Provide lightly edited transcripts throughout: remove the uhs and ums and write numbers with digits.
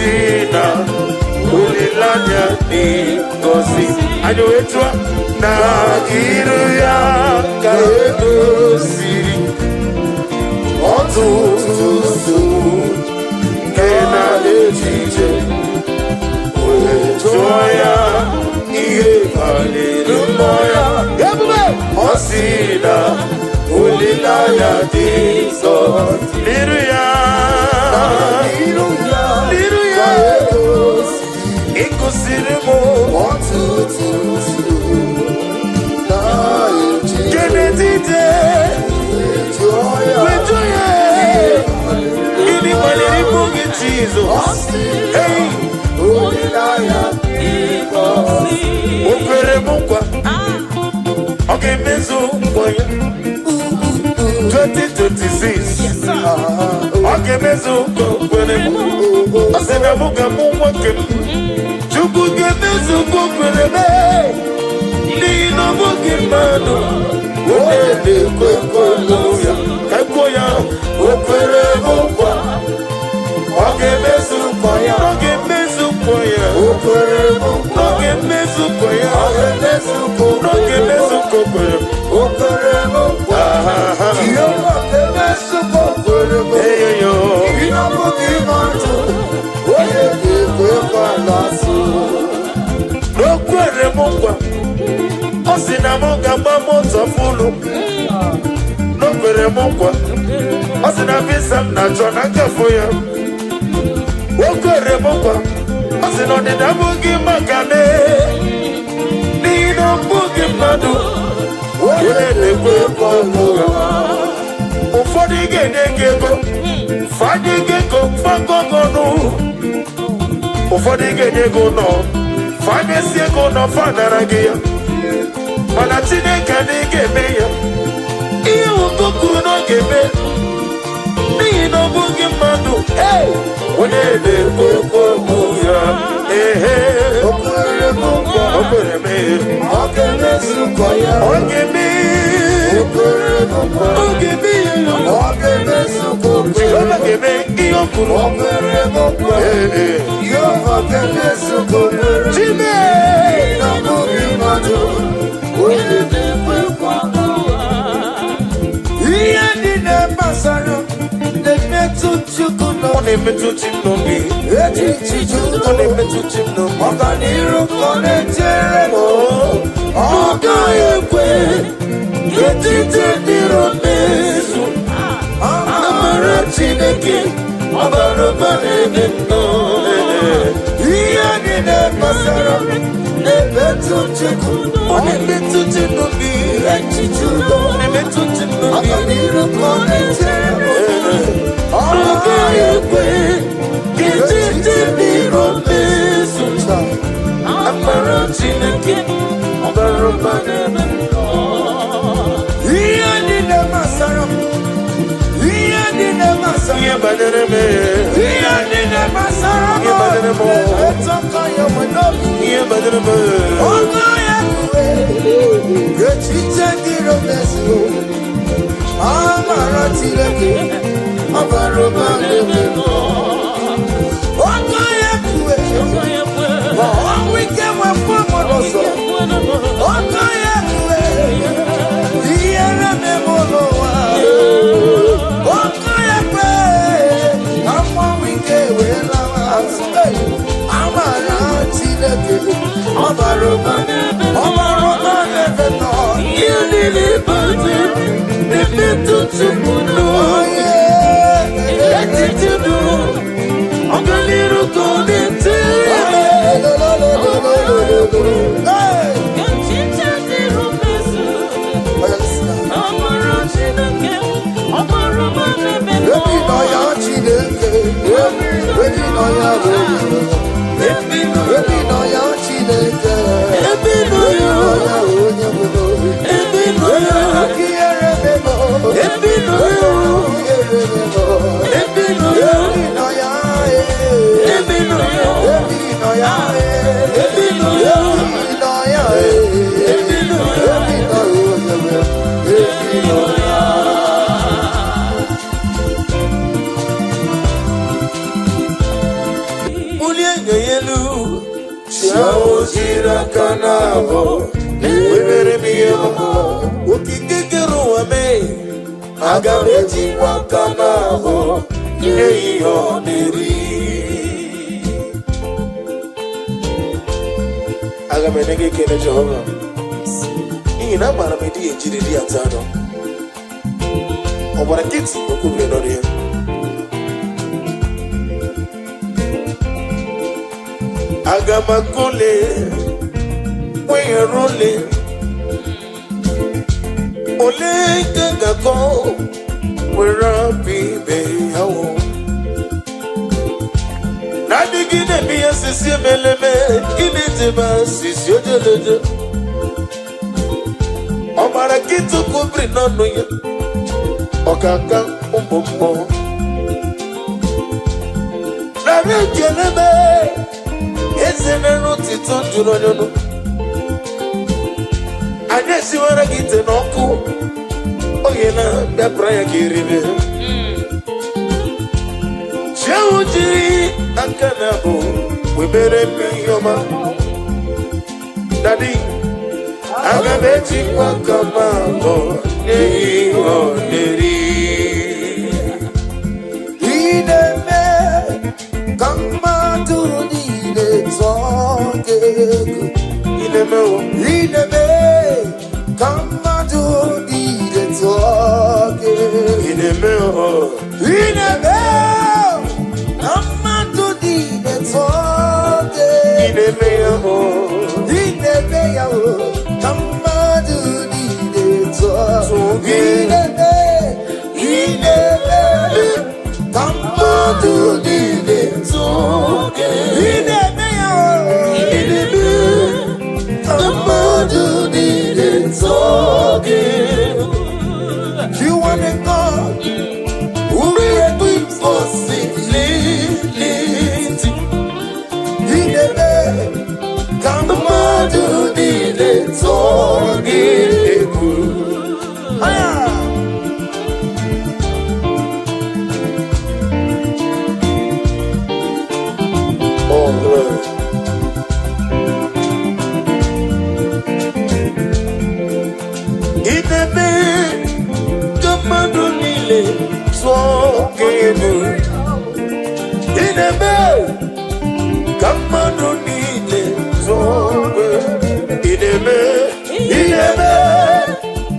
Ọ sị na olileanya dị ngọzi. Anyị wee chụọ na iru ya ka edoziri ọtụtụ nsogbu nke na-echiche. Wee jụọ ya ihe banyere mmụọ ya. Ebube. Ọ sị na olileanya dị nsọ n'iru ya. N'iru ya. N'iru ya. Ka edoziri ịkụziri m ọtụtụ nsogbu na-echiche. Kenetite. Jụọ ya. Wee jụọ ya gịnị kpaliri ịbụ gị, Jizọs? Ọ sị Hey! olileanya dị ngọzi. O kwere m nkwa, ọ ga-emezu nkwa ya. 2026, ọ ga-emezu nkwa o kwere m. Ọ sị na mụ ga-amụ nwoke m. Chukwu ga-emezu nkwa o kwere m, n'ihi na ọ bụghị mmadụ onye na-ekwe nkwa ya. Ka kwuo ya, o kwere m nkwa, ọ ga-emezu nkwa ya. Ọ ga-emezu nkwa ya. O kwere m nkwa. Ọ ga-emezu nkwa ya. Ọ ga-emezu nkwa o Ọ ga-emezu nkwa o kwere m. O kwere m nkwa. Aha. Jehova ga-emezu nkwa o kwere m. Eyoyo. Ị na-abụghị mmadụ onye ga-ekwe nkwa na-asụ. O kwere m nkwa, ọ sị na m ga-agba moto fụlụ. O kwere m nkwa, ọ sị na visa m na-achọ na nkafụ ya. O kwere m nkwa, ọ sị na ọdịda abụghị maka m, n'ihi na ọ bụghị mmadụ onye na-ekwe nkwa ụgha. Ụfọdụ ga-enye gị ego, fanye gị ego fagọgọnụ. Ụfọdụ ga-enye gị ụlọ, fanyesi ego ụlọ, fanara gị ya. Mana Chineke adịghị ga-eme ya ihe nwoke kwuru na ọ ga-eme, n'ihi na ọ bụghị mmadụ onye na-ekwe okwu ya. Ehe. O kwere m nkwa. O kwere m. Ọ ga-emezu nkwa ya. Ọ ga-eme. O kwere m nkwa. Ọ ga-eme ya. Ọ ga-emezu nkwa o kwere. Jehova ga-eme ihe o kwuru. O kwere m nkwa. Ee. Jehova ga-emezu nkwa o kwere. Chime. Na ọ bụghị mmadụ onye na-ekwe nkwa. Ihe niile gbasara na-emetụ Chukwu Ọ n'obi. na-emetụ chi m n'obi. Echiche Ọ na-emetụ chi m n'obi. Ọganiru ka ọ na-echere m. Ọ gaghị ekwe ka echiche ndị iro mezu. Amara Chineke ọ bara ụba n'ebe m nọ. Ihe niile gbasara m na-emetụ Chukwu. Ọ na-emetụ chi m n'obi. Echiche udo. Ọ na-emetụ chi m n'obi. Ọganiru ka ọ na-echere m. Ọ gaghị ekwe ka echiche ndị iro mezu. Amara Chineke ọ bara ụba n'ebe m nọ. Ihe niile gbasara m, ihe niile gbasara Ihe banyere m. Ihe niile gbasara m Ihe banyere m. na-emetụ aka ya nwe n'obi. Ihe banyere m. Ọgụ ya kpughe echiche ndị iro mezuo. Amara Chineke ọ bara ụba n'ebe m nọ. Ọgụ ya kpughe ma ọnwụ ike nwekwa m n'ụzọ. Ọgụ ya kpughe ihere meme n'ụwa. Ọkụ ya kwe ka mmanwụ ike wee lawa azụ. Hey! Amara Chineke ọ bara ụba, ọ bara ụba n'ebe nọ. Ihe niile banyere na-emetụ Chukwu n'obi. Echiche udo, ọganiru ka ọ na-echere m. Hey! Echiche ndị iro mezu. Amara Chineke ọ bara ụba n'ebe m nọ. Ebi nọ ya Chineke, ebi nọ ya bụ Ebi nọ. Ebi nọ ya Chineke, Ebi nọ ya. ya onye bụ n'obi. Ebi nọ ya. Ihere memo. Ebi nọ ya. Ihere memo. Ebi nọ ya. Ebi nọ ya, eh. Ebi nọ ya. Ebi nọ ya, eh. Ebi nọ ya. Ebi nọ ya, eh. Ebi nọ ya. Ebi nọ ya, onye nwe. Ebi nọ ya. ya elu. Chi ahụ jiri aka na-abụ webere m ihe ọma. Okike kere ụwa mee, aga m ejikwa aka na-abụ nye ya ihe ọ na-eri. Aga m enye gị ekele, Jehova, n'ihi na amaara m ịdịghị ejiriri ata anụ. Ọ gbara nkịtị, o kwubiri n'ọnụ ya. Aga m akụle kwenyere ole ole ka ga-akọ were hapụ ibe ya wụ na-adịgide eme ihe sisi emeleme gịnị dị ma sisi ojeleje. Ọ gbara nkịtị kwubiri n'ọnụ ya, ọkaka ụmụ mmụọ narị ekele mee eze mere otito jụrụ onye ọnụ. Anyị esiwara gị ite n'ọkụ oge na bịapụra ya ka eribe. Chi ahụ jiri aka na abụ wemere m ihe ọma. Daddy, aga m ejikwa aka m abụọ nye ya ihe ọ na-eri. Ị na-eme ka mmadụ niile tụọ gị egwu. Ị na-emewo. Ị na-eme ka mmadụ niile tụọ gị egwu. Ị na-emewo. Ị na-eme ka mmadụ niile tụọ gị Ị egwu. na-eme ya o. Ị na-eme ya o, ka mmadụ niile tụọ Tụọ gị. Ị na-eme, ị na-eme ka mmadụ niile Tụọ gị. Ị na-eme ya o, Ị na-eme ka mmadụ niile tụọ gị. You are the God who created Possibility. Ị na-eme ka mmadụ niile tụọ gị Egwu. Aya! Oh, Lord. Ị na-eme ka mmadụ niile tụọ gị egwu. Ị na-eme ka mmadụ niile tụọ gị egwu. Ị na-eme, ị na-eme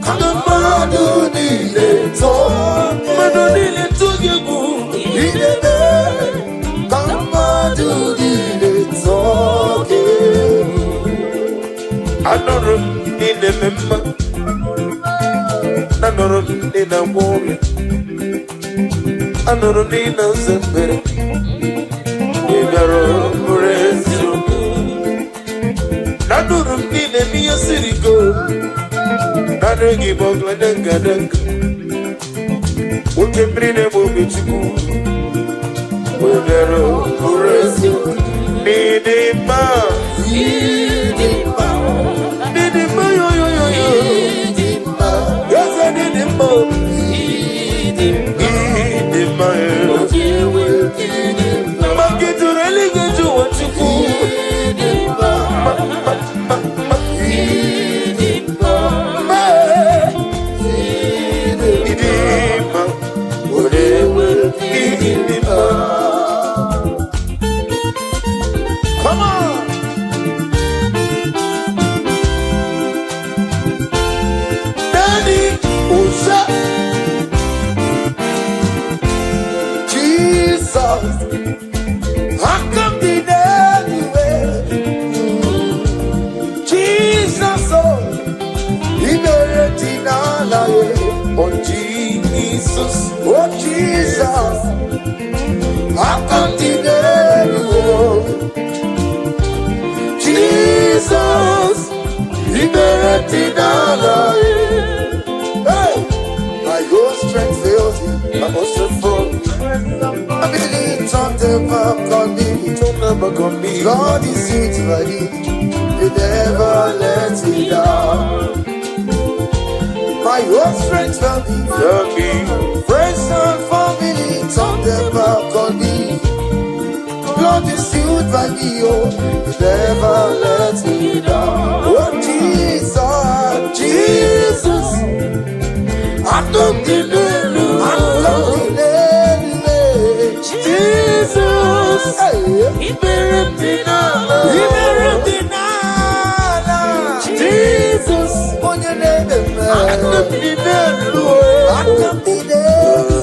ka mmadụ niile tụọ, mmadụ niile tụọ gị egwu. Ị na-eme ka mmadụ niile tụọ gị egwu. Anụrụ m na ị na-eme mma, anụrụ m na ị na-agwọ ọrịa, anụrụ m na ị na-aza ekpere. Ị bịara bụrụ eziokwu. Anụrụ m na ị na-eme ihe siri ike. Naanị gị bụ ọgladanga. Nwoke mmiri na-egbu obi Chukwu wee bịara bụrụ eziokwu. N'ịdị mma, Ịdị mma, n'ịdị mma, yo yo yo yo. ịdị mma, Eze n'ịdị mma, Ịdị mma, ịdị mma, yo. ịdị mma, Maka ịtụrụ eluigwe jụ ụwa Chukwu. ịdị mma, Ma, ma, ma, ma, ịdị mma, ma. Ịdị mma, onye ịdị mma. Come on! Daddy, ụza. Jesus, aka m dị n'eluigwe. Jesus, oh, ikpere dị n'ala ya. Oh, Jesus. Oh, Jesus, aka m dị n'eluigwe. Jesus, ikpere dị n'ala ya. Hey! My whole strength fails me. My also from Ability turn them back on me. Turn back on me. Lord is it ready. You never let me down. My whole strength failed me. Tell me. Friends and family turn them back on me. Lord is still by me. me, oh, you never let me down. Oh, Jesus, Jesus. Aka m dị n'elu. Aka m dị n'elu. Jesus. Hey. Ikpere m dị n'ala. Ikpere m dị n'ala. Jesus. Onye na-eme mma. Aka m dị n'elu. Aka m dị n'elu.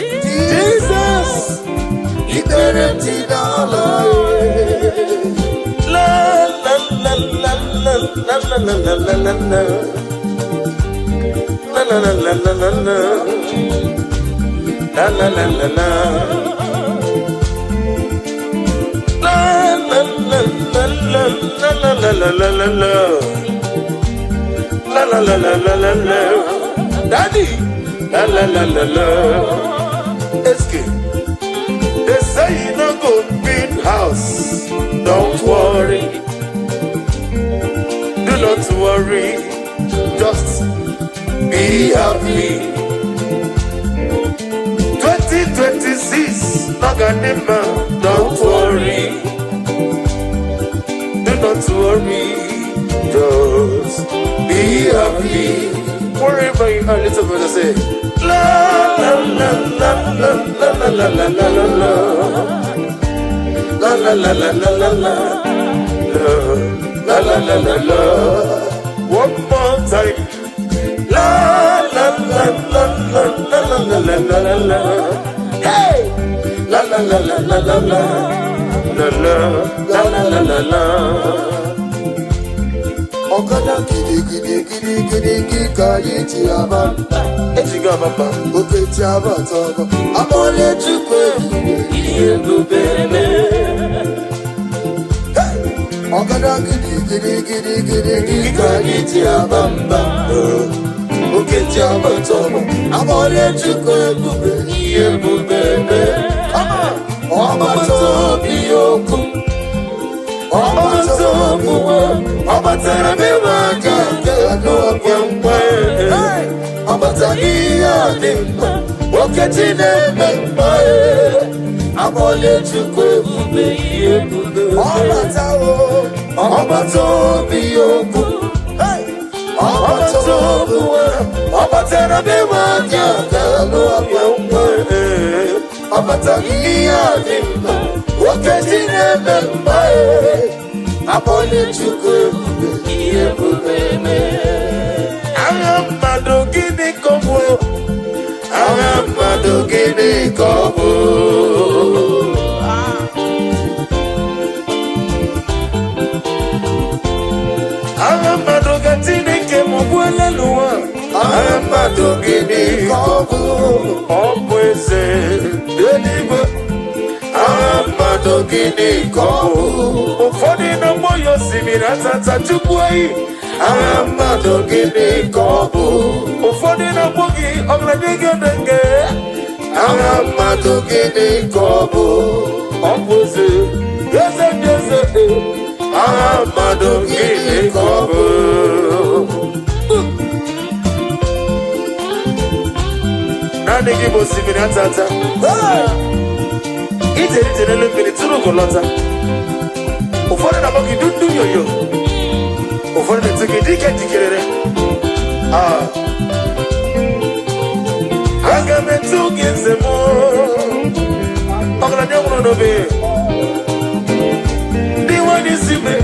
Jesus. Ikpere m dị n'ala. La la la la la la la la la la la. La la la la la la la. La la la la la. La la la la la la la la la la la. La la la la la la la. Daddy. La la la la la. Eske. They say you no go build house. Don't worry. Do not worry. Just be happy. 2026, Naganima, don't worry. Do not worry. Just be happy. Wherever you are, little brother say, La la la la la la la la la la la. La la la la la la la. La la la la la. One more time. La la la la la la la la la la la. Hey! La la la la la la la. La la la la la la la. Ọ̀kadà gidigidi gidigidi ka anyị ji aba mba. Ejigo amamba. Oke ji abata ọgọ. Amọ̀lẹ̀ Chukwu ebube. Ebube Hey! Ọ̀kadà gidigidi gidigidi ka anyị ji aba mba. Oke ji abata ọgọ. Amọ̀lẹ̀ Chukwu ebube. Ebube. Come on! Ọgbata obi okwu. Ọgbata obi, ọ batara be m aka n'okwe nkwe. Hey! Ọ batara ihe a dị mma, okechi na-eme mma. Akpọlie Chukwu ebube, ebube. Ọbata o. Ọgbata obi okwu. Hey! Ọgbata obi, ọ batara be m aka n'okwe nkwe. Ọ batara ihe a dị mma, okechi na-eme mma. Akpọlie Chukwu ebube, ebube. Agha mmadụ gịnị ka ọ bụ? Agha mmadụ gịnị ka ọ bụ? Agha mmadụ ka Chineke m gbuola n'ụwa. Agha mmadụ gịnị ka ọ bụ? Ọ bụ eze eluigwe. Agha mmadụ gịnị ka ọ bụ? Ụfọdụ na-agbọ ya osimiri atata Chukwu eyi. Agha mmadụ gịnị ka ọ bụ? Ụfọdụ na-agbọ gị ọgọdịgọdịgị. Agha mmadụ gịnị ka ọ bụ? Ọ bụ eze, eze ndị eze. Agha mmadụ gịnị ka ọ bụ? Naanị gị bụ osimiri atata. Hey! Ije ije n'elu mmiri tụrụ ugo lọta. Ụfọdụ na-akpọ gị dundu yoyo. Ụfọdụ na-etu gị dike jikerere. Ah. Aga m etu gị nze m. Ọgaranya nwụrụ n'obe. Ndị nwanyị isi me.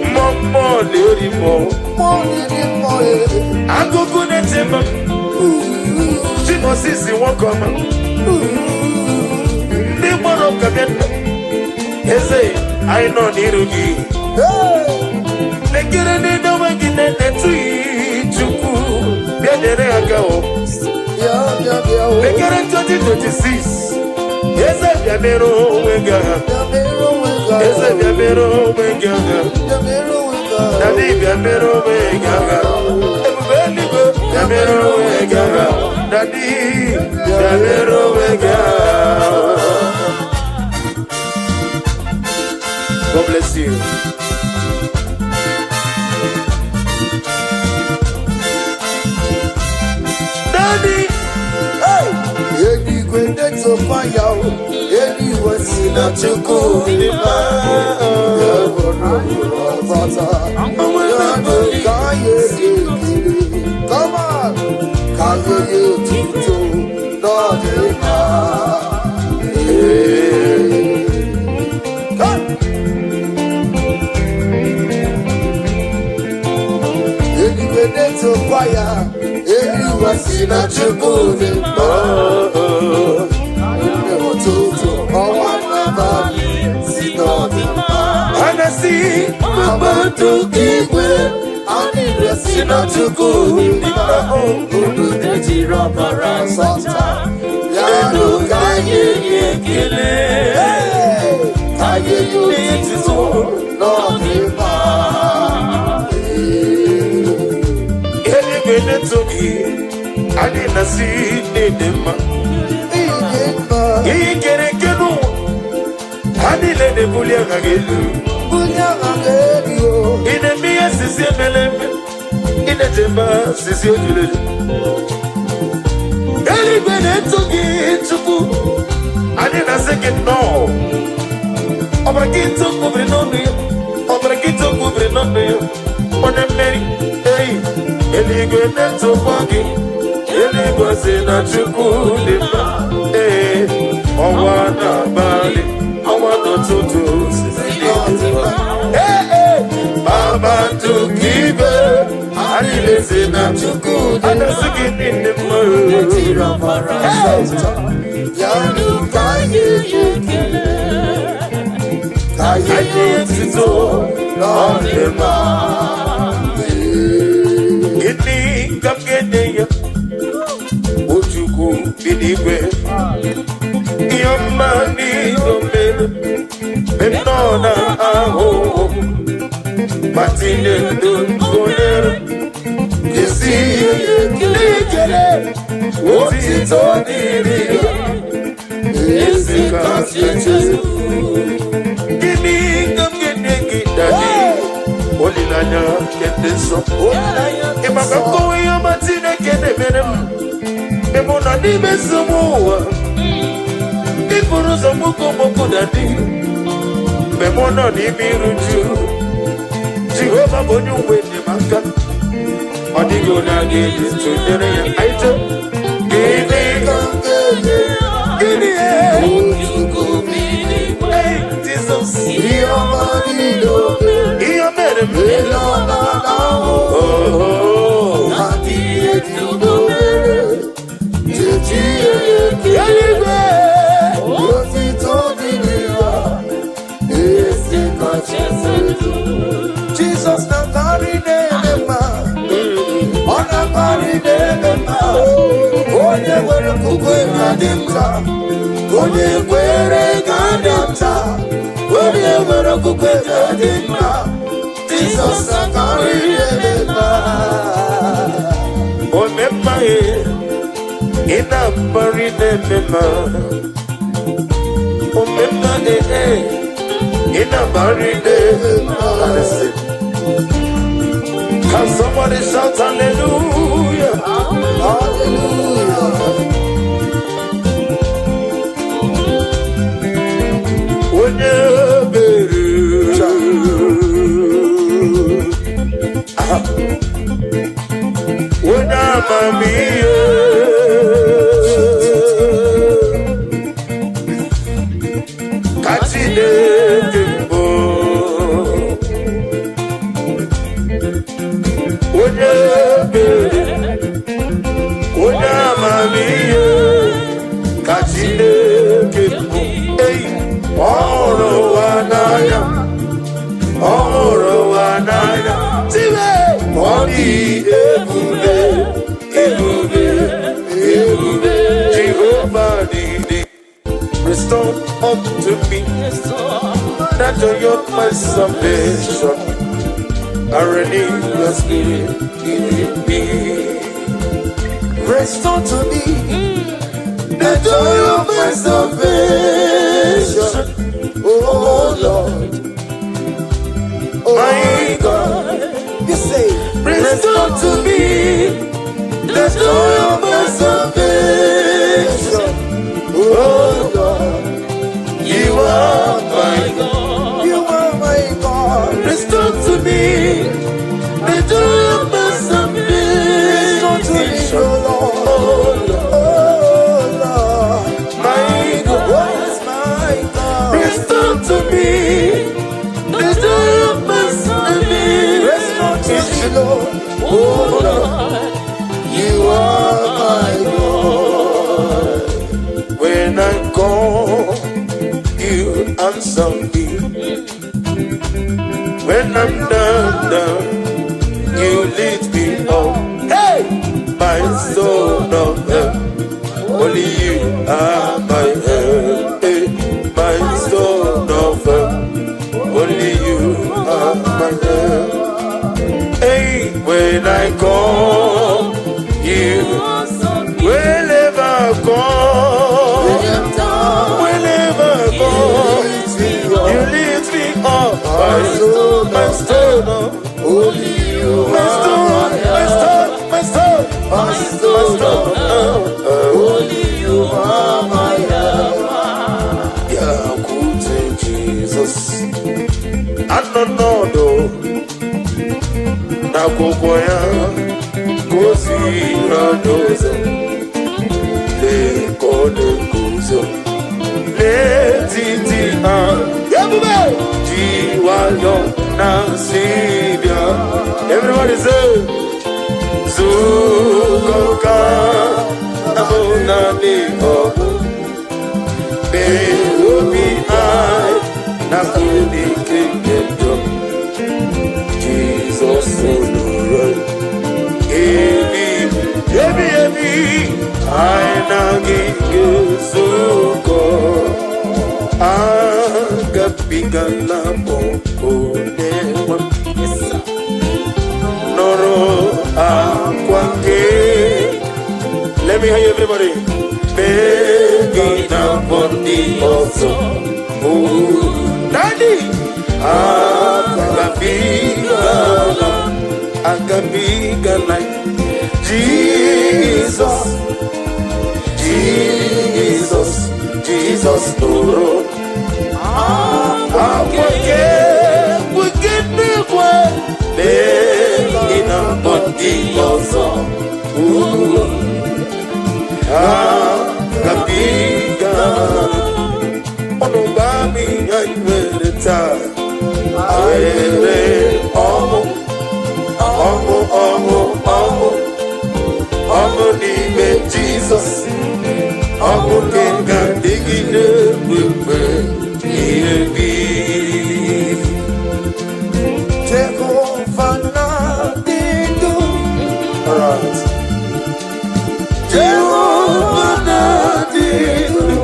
Mmụọ mmụọ na-eri mmụọ. Mmụọ na-eri mmụọ e. Agụgụ na-eche m. Chimosisi nwoke ọma. Ndị gbara ụka bịa nna. Eze, anyị nọ n'iru gị. Hey! Lekere n'edowe gị na-etughị Chukwu. Bịa nyere aka o. Bịa bịa bịa o. Lekere 2026. Eze bịa mere onwe gị agha. Bịa mere onwe gị agha. Eze bịa mere onwe gị agha. Bịa mere onwe gị agha. Daddy bịa mere onwe gị agha. Ebube eluigwe bịa mere onwe gị agha. Daddy bịa mere onwe gị agha. God bless you. Daddy, Hey! Eluigwe na-etokwa ya o. Eluigwe si na Chukwu dị mma. Come on, ka anyị nye otuto n'ọdịmma. Ee. Come. Eluigwe na-etokwa ya, eluigwe si na Chukwu dị mma. Ụtụtụ, ọnwa n'abalị si n'ọdịmma. Anasi Kpakpando nke igwe, anyị si na Chukwu dị mma. Unu Ejiri ọbara sọta, ya nụ ka anyị nye ekele. Hey! Ka anyị nye otuto n'ọdịmma. Eluigwe na-eto gị, anyị na-asị n'ịdị mma. Ịdị mma, Ihe kere eke n'ụwa, ha niile na-ebuli aha gị elu. bunye aha gị elu o. Ị na-eme ihe sisi emele eme, ị na-echebe sisi ojuleju. Eluigwe na-eto gị, Chukwu, anyị na-asị gị nnọọ. Ọbara gị tokwubiri n'ọnụ ya, ọbara gị tokwubiri n'ọnụ ya, onye mmeri, ei, eluigwe na-etokwa gị, eluigwe si na Chukwu dị mma, ee, ọnwa n'abalị, ọnwa n'ụtụtụ, si n'ịdị mma. Ee, ee, kpakpando nke igwe, anyị na-esi na Chukwu dị mma. Anasị gị niile mma. Ejiri ọbara Sọta, ya nụ ka anyị nye ekele. ka anyị nye otuto n'ọdịmma. Gịnị ka m ga-enye ya? O Chukwu bi n'igwe, ihe ọma niile o mere, mgbe m nọ na ahụhụ, ma tinye ndụ gonyere, esi ihe n'ikele, otito dịrị ya, esi kasị echezu. Gịnị ka m ga-enye gị, Daddy? Olileanya nke ndị nsọ. Ị maka nkọwa ihe ọma Chineke na-emere m ebe ọ nọ n'ime nsogbu ụwa ịbụrụ ụzọ mgboko mgboko na dị mgbe mụ nọ n'ime iru ju Jehova bụ onye uwe enyemaka ọ dịghị onye a ga-eji tụnyere ya anyị chọọ gịnị Ka m ga-enye gịnị Chukwu bi n'igwe. Hey, Jizọs ihe ọma niile o mere. ihe o mere m Ele ọ na-ahụ Oh, na ihe dị o mere. Chechi ya ekele. eluigwe Otito dịrị ya, ezi kacha elu. Jizọs na-akarị na-eme mma, ọ na-akarị na-eme mma. Onye nwere okwukwe ga-adị nta, onye kwere ga-adị nta, onye nwere okwukwe ga-adị mma. Jizọs na-akarị na-eme mma. Omemma ye, ị na-akparị na-eme mma. Omemma e e, ị na-akparị na-eme mma. Can somebody shout hallelujah? Hallelujah. Onye ebere. Aha. Onye amamihe. Ka Chineke mbụ. Onye ebere. Onye amamihe. Ka Chineke mbụ. Ei, ọ hụrụ ụwa n'anya. Ọ hụrụ ụwa n'anya. Tiwe! Ọ dị ebube, ebube, ebube. Jehova dị Restore unto me the joy of my salvation. I renew your spirit in me. Restore to me the joy of my salvation. Oh Lord, oh My God, you say, restore to me the joy of my salvation. Oh Lord, you Lord. Oh Lord, you are my God. When I call, you answer me. When I'm down, down, you lift me up. Hey, my soul of help. Only you are my help. Hey, my soul of help. Only you are my help. Hey, when I call, you whenever I call, whenever I call, you lift me up. My stone, Only you my stone, my stone, my stone, my my stone. Stone. Only you are my help. Bịakwute Jizọs, anọ n'ọdụ n'akwụkwọ ya goziri n'ụzọ. Lee ka ọ na-eguzo n'etiti ha, ebube ji nwayọ na-asị bịa. Everybody say, zukọ ka abụ naanị ọgụ. Mee obi anyị na n'ike nke njọ. Jizọs nụrụ ebi ebi ebi anyị na gị ga-ezukọ. Agabigala m onye nwe m. Nụrụ akwa nke. Let me hear you, everybody. Mee gị na mbọ ndị ọzọ. Oh, Daddy! Agabigala, agabigala. Jesus, Jesus, Jesus nụrụ akwa nke n'igwe. Mee gị na mbọ ndị ọzọ. Oh, agabigala. Ọnụ gba m ihe anyị nwere taa. Anyị nwere ọṅụ, ọṅụ, ọṅụ, ọṅụ, ọṅụ n'ime Jizọs. Ọṅụ nke ga-adịgide mgbe ihe bi. Jehova na-adị ndụ. Alright. Jehova na-adị ndụ.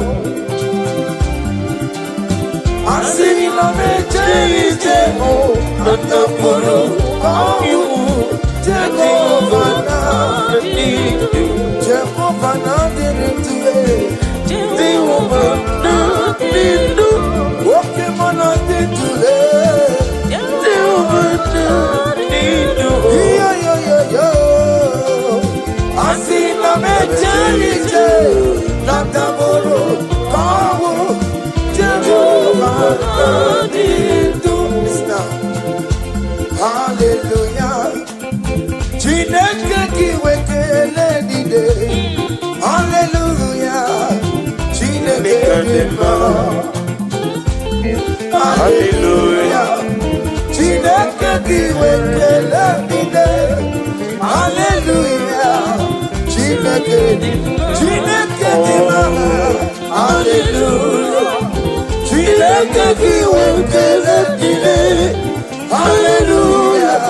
Asị na m ejeghị ije mụ na ndapụrụ ọnwụ. Jehova na-adị ndụ. Jehova na-adịrị ndụ. Jehova na-adị ndụ. Oke mụ na-adị ndụ. Jehova na-adị ndụ. Yo. Asị na m ejeghị ije na ndapụrụ ọnwụ. Jehova na-adị ndụ. Listen. Hallelujah. Chineke gị wekele niile. Hallelujah. Chineke dị mma. Hallelujah. Chineke gị wekele niile. Hallelujah. Chineke dị Chineke dị mma. Hallelujah. Chineke gị wekele niile. Hallelujah.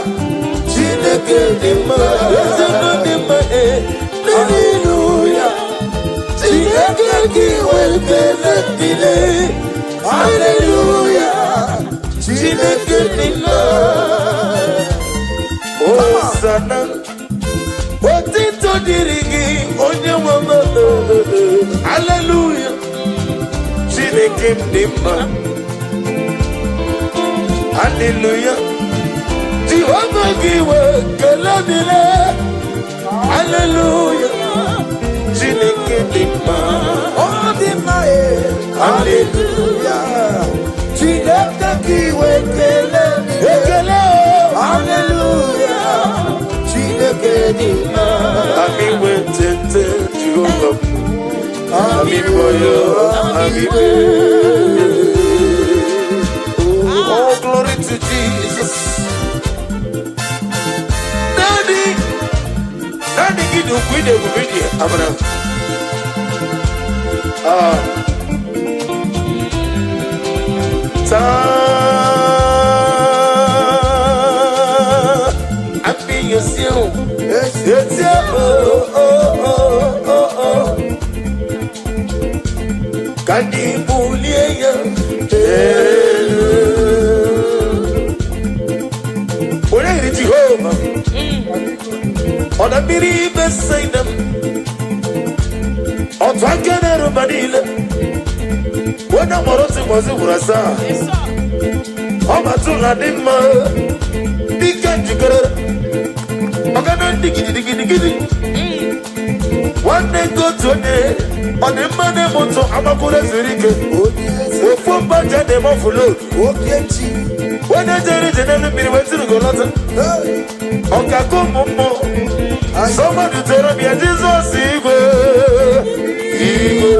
Chineke dị mma. Eze nọ dị mma, eh. Hallelujah. Chineke gị wekele niile. Hallelujah. Chineke dị mma. Hosanna. Otito dịrị gị, onye nwe m. Hallelujah. Chineke m dị mma. Hallelujah. Jehova gị wee kele niile. Hallelujah. Chineke dị mma. Ọ dị mma e. Hallelujah. Chineke gị wekele niile. Ekele o. Hallelujah. Chineke dị mma. Ami wetete Jehova. Ami boyo, ami be. Oh, glory to Jesus. Ready, Amara. Ah. Taa, àfihàn o. Etí o, o, o, o, o. Ka anyị bulie ya elu. Onye yiri Jehova? Ọ na mmiri Betsaida m. Otu aka na-eru mba niile. Onye mụrụ otu ụbọchị gwụrụ asaa. Ọ matụla dị mma. Dike njikere. Ọgana ndị gidigidigidi. Nwanne nke otu onye. Ọ dị mma na-eme ụtọ amakwụrụ ezuru ike. Onye eze. Ofu mba ji na-eme offload. Oke chi. Onye jere ije n'elu mmiri wee tiri golọta. Hey. Ọkaka ụmụ mmụọ. Somebody tell me Jizọs igwe. Igwe.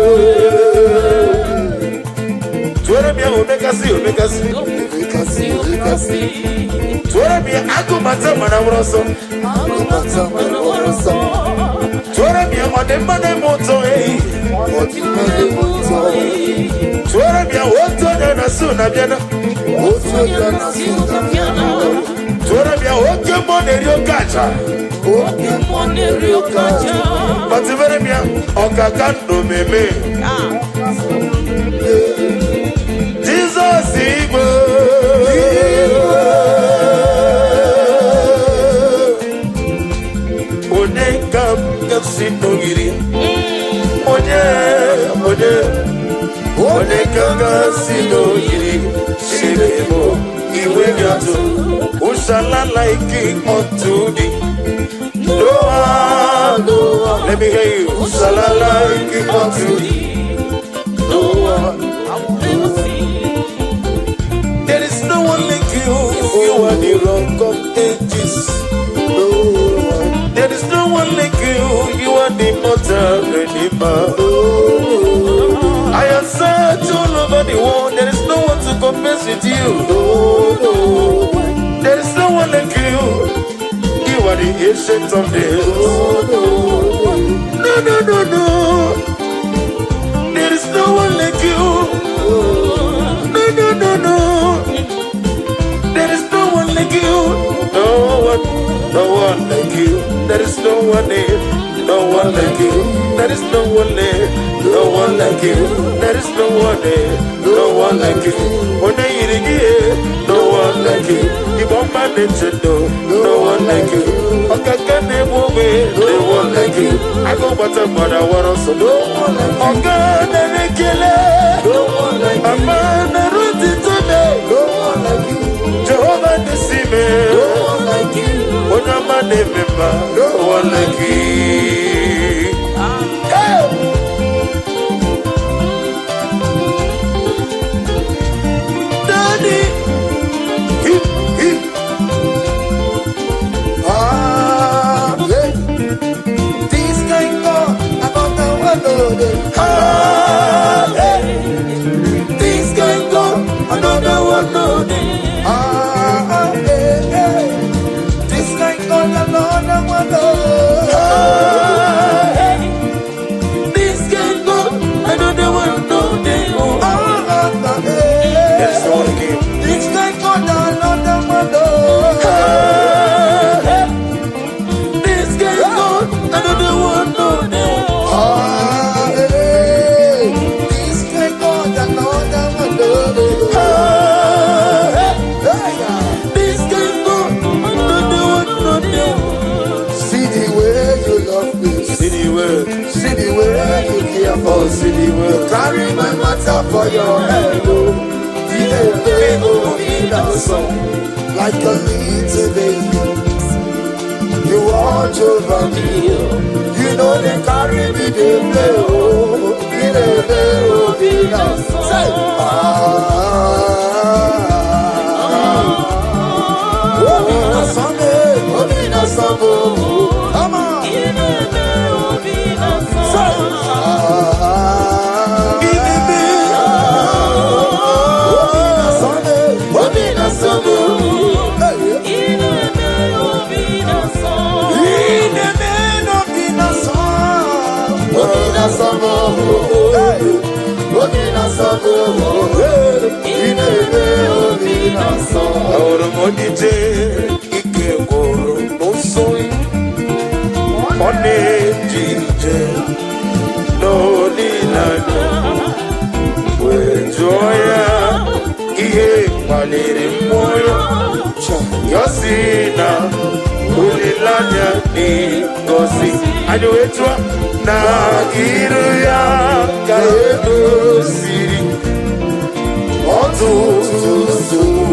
Tụọrọ m ya omekasị omekasị. Omekasị, omekasị. Tụọrọ m ya agụmata mana nwụrụ ọsọ. Agụmata mana nwụrụ ọsọ. Tụọrọ m ya ọdịmma na-eme ụtọ ehi. Ọdịmma na-eme ụtọ. Tụọrọ m ya otu onye na-asụ na bịana. Otu onye na-asụ na bịana. Tụọrọ m ya oke mmụọ na-eri oke aja. Oke mmụọ na-eri oke aja. Kpatụbere m ya ọkaka ndụ meme. Jizọs igwe. Onye ka m ga-esi n'ogiri? Onye, onye, onye ka m ga-esi n'ogiri? Chineke m, iwe ga-atụ. Ushala like unto thee. No one, no one. Let me hear you. Ushala like unto thee. No one. There is no one like you. You are the rock of ages. No one. There is no one like you. You are the immortal redeemer. I have searched all over the world. There is no one to compare with you. There is no one like you. You are the ancient of days. No, no, no, no. There is no one like you. No, no, no, no. There is no one like you. No one, no one like you. There is no one there. No one like you. There is no one there. No one like you. There is no one there. No one like you. Onye yiri gị, no one like you. Igbo mma na-eche ndo, no one like you. Ọkaka na-egbu ogbe, no one like you. Agụ gbata mgbada wara ọsọ, No one like you. ọga na-ekele. No one like you. Ama na rutito me. No one like you. Jehova disi me. No one like you. Onye ọma na-eme mma, no one like you. Hey! Daddy, hip, hip. Ah, yeah. This kind God, another one, no dey. Ah, hey. This kind God, another one no dey. Ah, ah, eh, eh. This kind God, another one, no. Ah, hey. This kind God, another one no dey. Oh. Ah, ah, ah, eh. There is no one again. This kind God, another one, no. Ah, hey. This kind God, another one no dey. Ah, eh. This kind God, another one, no. Ah, hey. Hey, ah. This kind God, another one no dey. See the way you love me. See the word, See the way you care for oh, me. see the word. Carry my matter for your head, oh. The oh, in the song, like a little baby. You watch over me. You know they carry me, they play, oh. The oh, in the say, ah, oh, in the song, eh, oh, in the song, oh. Come on. Say, ah, Obi na sọmụ. Hey. Ị na-eme obi na-asọ. Ị na-eme n'obi na-asọ. kpaliri mmụọ ya. Ya sị na olileanya dị ngọzi. Anyị wee jụọ na iru ya ka edoziri ọtụtụ nsogbu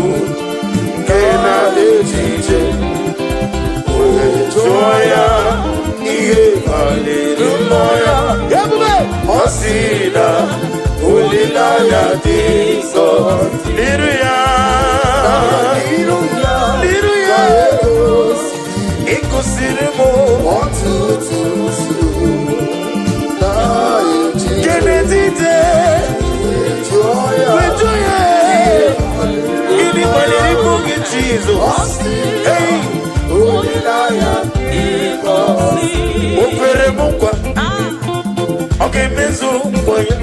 nke na-echiche. Wee jụọ ya ihe kpaliri mmụọ ya. Ebube. Ọ sị na olileanya dị ngọzi n'iru ya. N'iru ya N'iru ya. ka edoziri Ịkụsiri m ọtụtụ nsogbu na echiche. nke n'etiti. Jụọ ya Wee jụọ ya gịnị kpaliri mmụọ gị, Jizọs? Ọ sị Hey! olileanya dị ngọzi. O kwere m nkwa, ọ ga-emezu nkwa ya.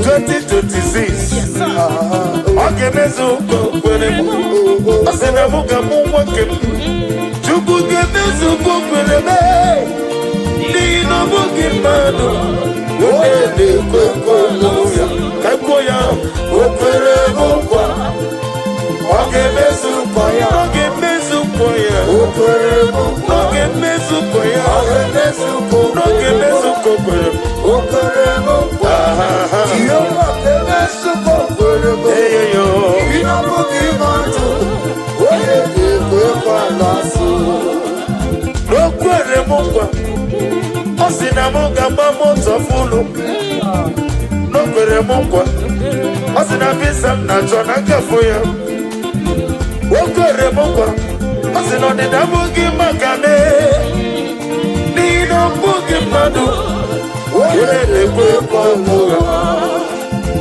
2026, ọ ga-emezu nkwa o kwere m. Ọ sị na mụ ga-amụ nwa nke m. Chukwu ga-emezu nkwa o kwere m, n'ihi na ọ bụghị mmadụ onye na-ekwe nkwa ya. Ka kwuo ya, o kwere m nkwa, ọ ga-emezu nkwa ya. Ọ ga-emezu nkwa ya. O kwere m nkwa. Ọ ga-emezu nkwa ya. Ọ ga-emezu nkwa o Ọ ga-emezu nkwa o kwere m. O kwere m nkwa. Aha. Jehova ga-emezu nkwa o kwere m. Eyoyo. Ị na-abụghị mmadụ onye ga-ekwe nkwa n'asụ. O kwere m nkwa, ọ sị na m ga-agba moto fụlụ. O kwere m nkwa, ọ sị na visa m na-achọ na nkafụ ya. O kwere m nkwa, ọ sị na ọdịda abụghị maka mee, n'ihi na ọ bụghị mmadụ onye na-ekwe nkwa ụgha.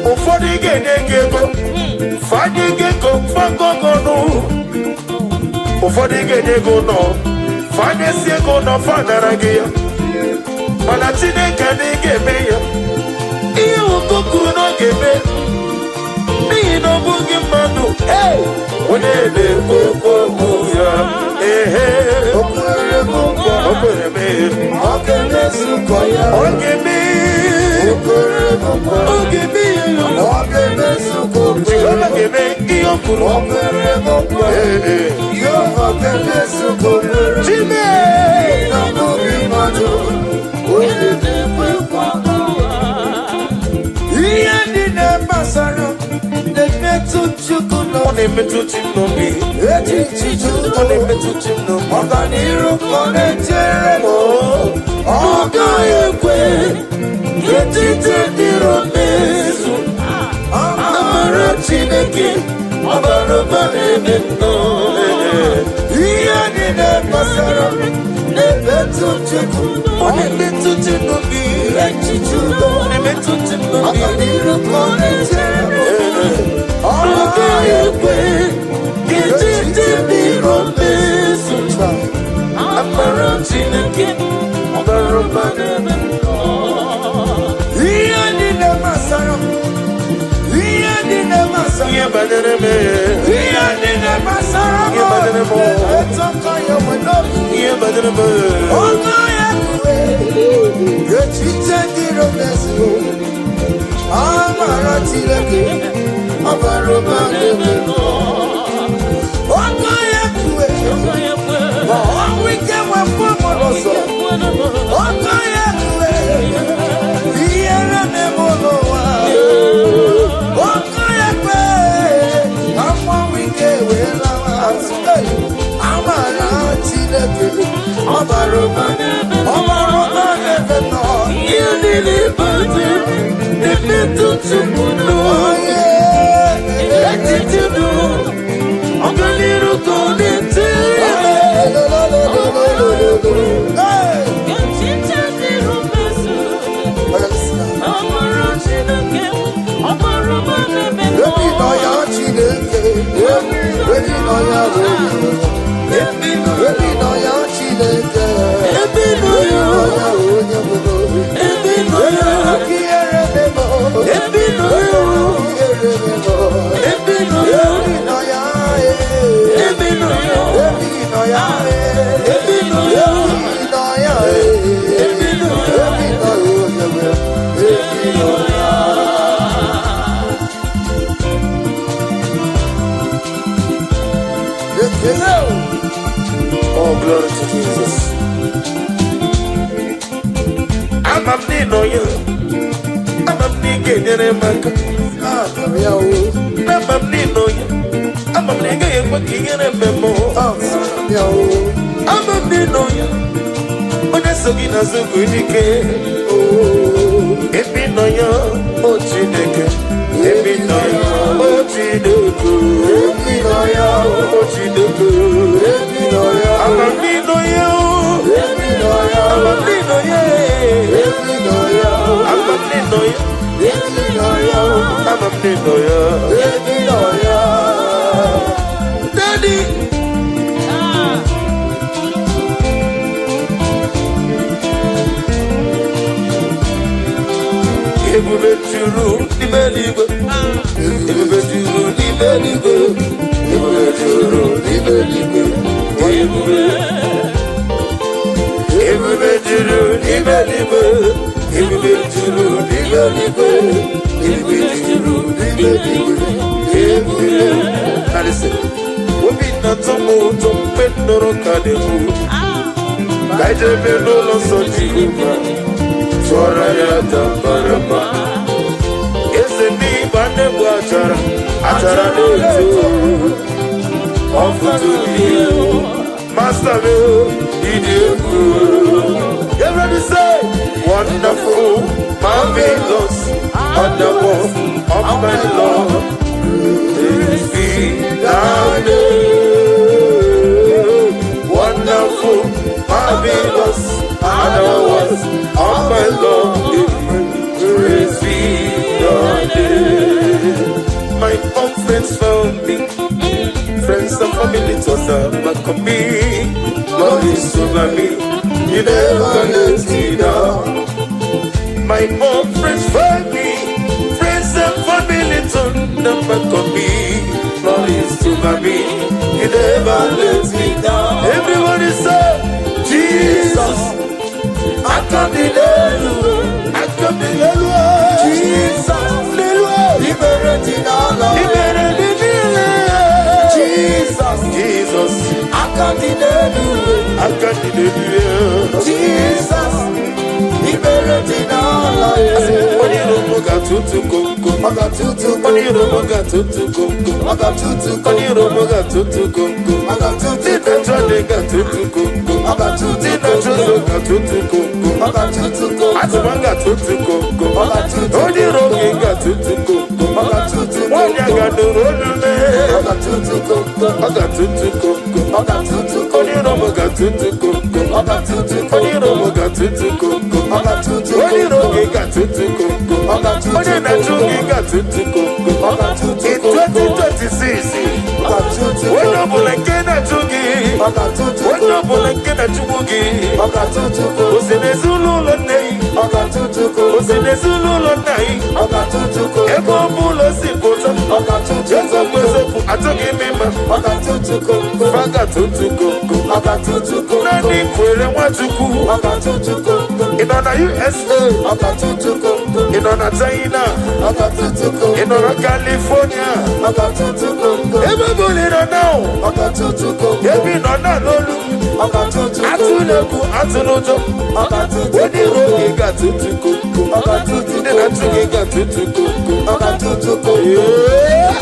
Ụfọdụ ga-enye gị ego, fanye gị ego fagọgọnụ. Ụfọdụ ga-enye gị ụlọ, fanyesi ego ụlọ, fanara gị ya. Mana Chineke adịghị ga-eme ya ihe ụkọ kwuru na ọ ga-eme, n'ihi na ọ bụghị mmadụ onye na-ekwu okwu ya. Ehe. O kwere m nkwa. O kwere m. Ọ ga-emezu nkwa ya. Ọ ga-eme. O kwere m nkwa. Ọ ga-eme ya. Ọ ga-emezu nkwa o kwere Jehova m. ga-eme ihe o kwuru. O kwere m nkwa. Ee. Jehova ga-emezu nkwa o kwere m. Chime. Na ọ bụghị mmadụ onye na-ekwe nkwa. Ihe niile gbasara na-emetụ Chukwu Ọ n'obi. na-emetụ chi m n'obi. Echiche Ọ na-emetụ chi m n'obi. Ọganiru ka ọ na-echere m. Ọ gaghị ekwe Echiche dịrị mezu. Amara Chineke ọbara ụba na-eme nnọọ. Ihe niile gbasara m na-emetụ Chukwu. Ọ na-emetụ chi m n'obi. Echiche udo. Ọ na-emetụ chi m n'obi. Ọganiru ka ọ na-echere m. Ọ Ọ gaghị ekwe ka echiche dịrị mezu. Amara Chineke ọbara ụba na-eme nnọọ. Ihe niile gbasara m, ihe niile gbasara Ihe banyere m, ihe niile gbasara m Ihe banyere m. na-emetụ aka ya nwe n'obi. Ihe banyere m. Ọgọ ya kwe echiche dịrị mezu. Amara Chineke ọbara ụba na-eme. Ọgọ ya kwe ma ọnwụ ike wepụ m n'ụzọ. Ọgọ ya kwe ihere na-eme n'ụwa. Ọgọ ya kwe ka mmanwụ ike wee lawa azụ. Hey! Amara Chineke ọbara ụba, ọbara ụba na-eme nọ. Ihe niile banyere na-emetụ Chukwu n'obi. Echiche udo, ọganiru ka ọ na-echere m. Hey! Echiche dịrị mmezu. Amara Chineke, ọbara ụba na-eme Ebi nọ ya Chineke, ebi nọ ya onye, ebi nọ ya Chineke, Ebi nọ ebi ya, nọ ya onye bụ ebi nọ ya, ihere memo, ebi nọ ya, ihere memo, ebi nọ ya, ebi nọ ya, ebi nọ ya, ebi nọ ya, ebi nọ ya, ebi nọ ya, ebi nọ ya. ebi nọ ya onye bụ, ebi nọ ya. Hello. Oh, glory to Jesus. Ama m n'ịnọ ya. Ama m na ị ga-enyere m aka. Ah, ya o. Ama m n'ịnọ ya. Ama m na ị gaghị ekwe ka ihere mme m. Ah, ya o. Ama m n'ịnọ ya. Onye so gị n'azụ bụ dike. Oh. Ebe ị nọ ya, o Chineke. Ebe ị nọ ya, o Chineke. Ebi nọ ya o. O Chineke. Ebi nọ ya o. Ama m n'ịnọ ya o. Ebi nọ ya o. Ama m n'ịnọ ya. Ebi nọ ya o. Ama m n'ịnọ ya. Ebi nọ ya o. Ama m n'ịnọ ya. Ebi nọ ya. Daddy. Ebube juru n'ime eluigwe. Ebube juru n'ime eluigwe. Ebube juru n'ime eluigwe. Ebube. Ebube juru n'ime eluigwe. Ebube juru n'ime eluigwe. Ebube juru n'ime eluigwe. Ebube. Now listen. Obi na-atọ m ụtọ mgbe m nụrụ ka na-ekwu. Ka anyị jebe n'ụlọ nsọ Jehova. Tụọrọ ya tambara. Eze n'ịgba na-egbu achara, achara na-eto. Ọfụtụ ihe, Master m, ịdị egwu. Everybody say, wonderful, marvelous, wonderful, of my Lord. Praise be thy name. Wonderful, marvelous, otherwise, of my Lord. Praise be thy name. My own friends found me, friends and family turned their back on me. Lord is over me, you never let me down. My own friends find me, friends and family turn their back on me. Lord is over me, He never let me down. Everybody say, Jesus, Aka m dị n'elu. aka m dị n'elu. Jesus. N'elu. Ibere dị n'ala. Ibere dị niile. Jesus. Jesus, Aka dị n'elu. aka dị n'elu. Jesus. Ibere dị n'ala. Onye iro m ga-atụtụ komkom. Ọ ga-atụtụ Onye iro m ga-atụtụ komkom. Ọ ga-atụtụ Onye iro m ga-atụtụ komkom. Ọ ga-atụtụ Ndị na-achọ ndị ga-atụtụ komkom. Ọ ga-atụtụ Ndị na-achọ ụzọ ga-atụtụ komkom. Ọ ga-atụtụ Atụma ga-atụtụ komkom. Ọ ga-atụtụ Onye iro gị ga-atụtụ komkom. Ọ ga-atụtụ Nwaanyị a ga-anụrụ olu mee. Ọ ga-atụtụ komkom. Ọ ga-atụtụ komkom. Ọ ga-atụtụ Onye iro m ga-atụtụ komkom. Ọ ga-atụtụ Onye iro m ga-atụtụ komkom. Ọ ga-atụtụ Onye iro gị ga-atụtụ komkom. Ọ ga-atụtụ Onye na-achụ gị ga-atụtụ komkom. Ọ ga-atụtụ In 2026, Ọ ga-atụtụ onye ọbụla nke na-achụ gị, Ọ ga-atụtụ onye ọbụla nke na-achụgbu gị, Ọ ga-atụtụ o si n'ezinụlọ nne gị, Ọ ga-atụtụ o si n'ezinụlọ nna gị, Ọ ga-atụtụ ebe ọ bụla o si pụta, Ọ ga-atụtụ eziokwu eziokwu achọghị m ịma, Ọ ga-atụtụ komkom. fa ga-atụtụ komkom. Ọ ga-atụtụ komkom. Naanị kwere Nwachukwu, Ọ ga-atụtụ komkom. ị nọ na USA, Ọ ga-atụtụ komkom. ị nọ na China, Ọ ga-atụtụ ị komkom. nọ na California, Ọ ga-atụtụ komkom. ebe ọ bụla ị nọ now, Ọ ga-atụtụ komkom. ebe ị nọ na n'olu, Ọ ga-atụtụ komkom. atụla egwu, atụla ụjọ, Ọ ga-atụtụ onye iro gị ga-atụtụ komkom. Ọ ga-atụtụ Ndị na-achụ gị ga-atụtụ komkom. Ọ ga-atụtụ komkom. Yeah.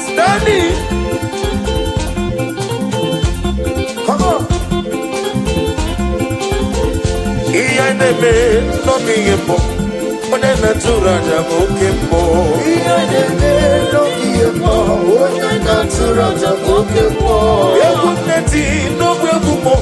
Stanley. Come on. Ihe anyị na-eme n'obi ihe mbụ, onye na-achụrụ aja bụ oke mbụ. Ihe na-eme n'oge ihe mmụọ, onye na-atụrụ aja bụ oke mmụọ. Egwu m na-eti n'ogbe egwu mbụ,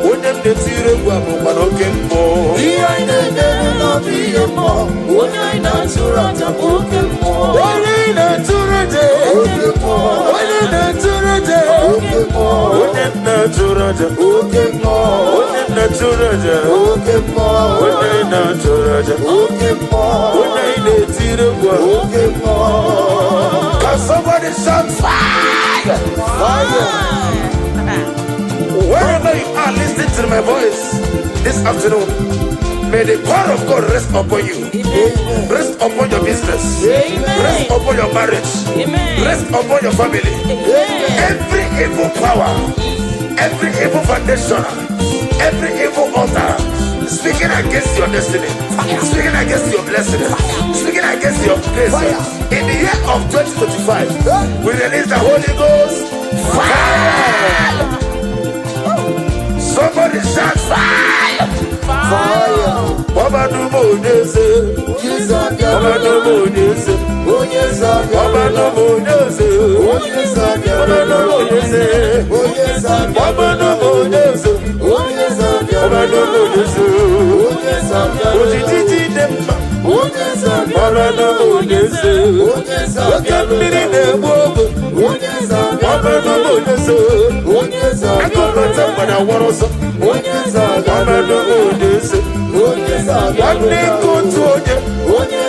onye m na-etiri egwu a bụkwa n'oke mbụ. Ihe anyị na-eme n'obi ihe mmụọ, onye anyị na-atụrụ aja bụ oke mmụọ. Onye na-achụrụ aja, Oke mmụọ, onye na-achụrụ aja, oke mmụọ, onye na-achụrụ aja, oke mmụọ, onye na-achụrụ aja, oke mmụọ, onye na-achụrụ aja, oke mmụọ, onye na-etiri egwu a. oke mmụọ. Can somebody shout fire? Fire! Wherever you are listening to my voice this afternoon, may the power of God rest upon you, Amen. rest upon your business, Amen. rest upon your marriage, Amen. rest upon your family. Amen. Every evil power, every evil foundation, every evil altar speaking against your destiny, speaking against your blessing, speaking against your grace. Fire. In the year of 2025, we release the Holy Ghost fire. Somebody shout fire. Fire. Ọba Onyeze, Onye Ọba Onyeze, Onye Ọba Onyeze, Onye Ọba Onyeze, Onye Ọba Onyeze, Onye Ọba Onyeze, Onye Ojiji dị mma, Onye Ọba Onyeze, Onye oke mmiri na-egbu ogu, Onye Ọba Onyeze, Onye akụkọta mgbada wọrọ ọsọ, Onye Ọba Onyeze, Onye nwanne nke otu onye, Onye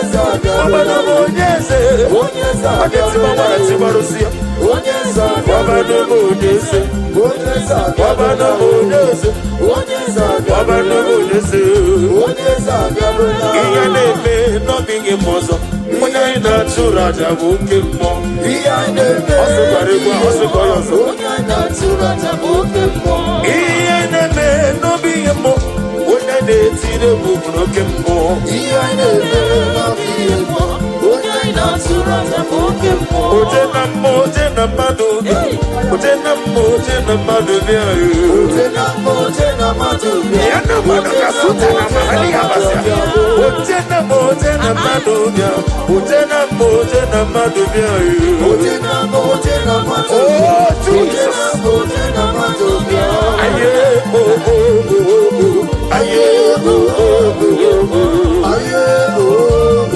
Ọba Onyeze, Onye ọ ga-etiba nwara tibarụsi ya, Onye Ọba Onyeze, Onye Ọba Onyeze, Onye Ọba Onyeze. Onye Ihe na-eme n'ọbịghị m ọzọ, onye anyị na-achụrụ aja bụ oke mmụọ. Ihe anyị na-eme Ọ sịkwara egwu a, ọ sịkwa ya ọzọ. Onye anyị na-achụrụ aja bụ oke mmụọ. Ihe na-eme n'ọbịghị mmụọ, onye na-etiri egwu bụ oke mmụọ. Ihe anyị na-eme n'ọbịghị mmụọ. Onye anyị na-achụrụ aja bụ oke mmụọ. Oje na mmụọ, oje na mmadụ bịa. Oje na mmụọ, oje na mmadụ bịa. Oje na mmụọ, oje na mmadụ bịa. Ya na mmadụ ka suta na mahali ya basịa. Oje na mmụọ, oje na mmadụ bịa. Oje na mmụọ, oje na mmadụ bịa. Oje na mmụọ, oje na mmadụ Oh, bịa. Oje Jesus. na mmụọ, oje na mmadụ bịa. Aye, oh, oh, oh, oh. Aye, oh, oh, oh, oh. Aye, oh, oh,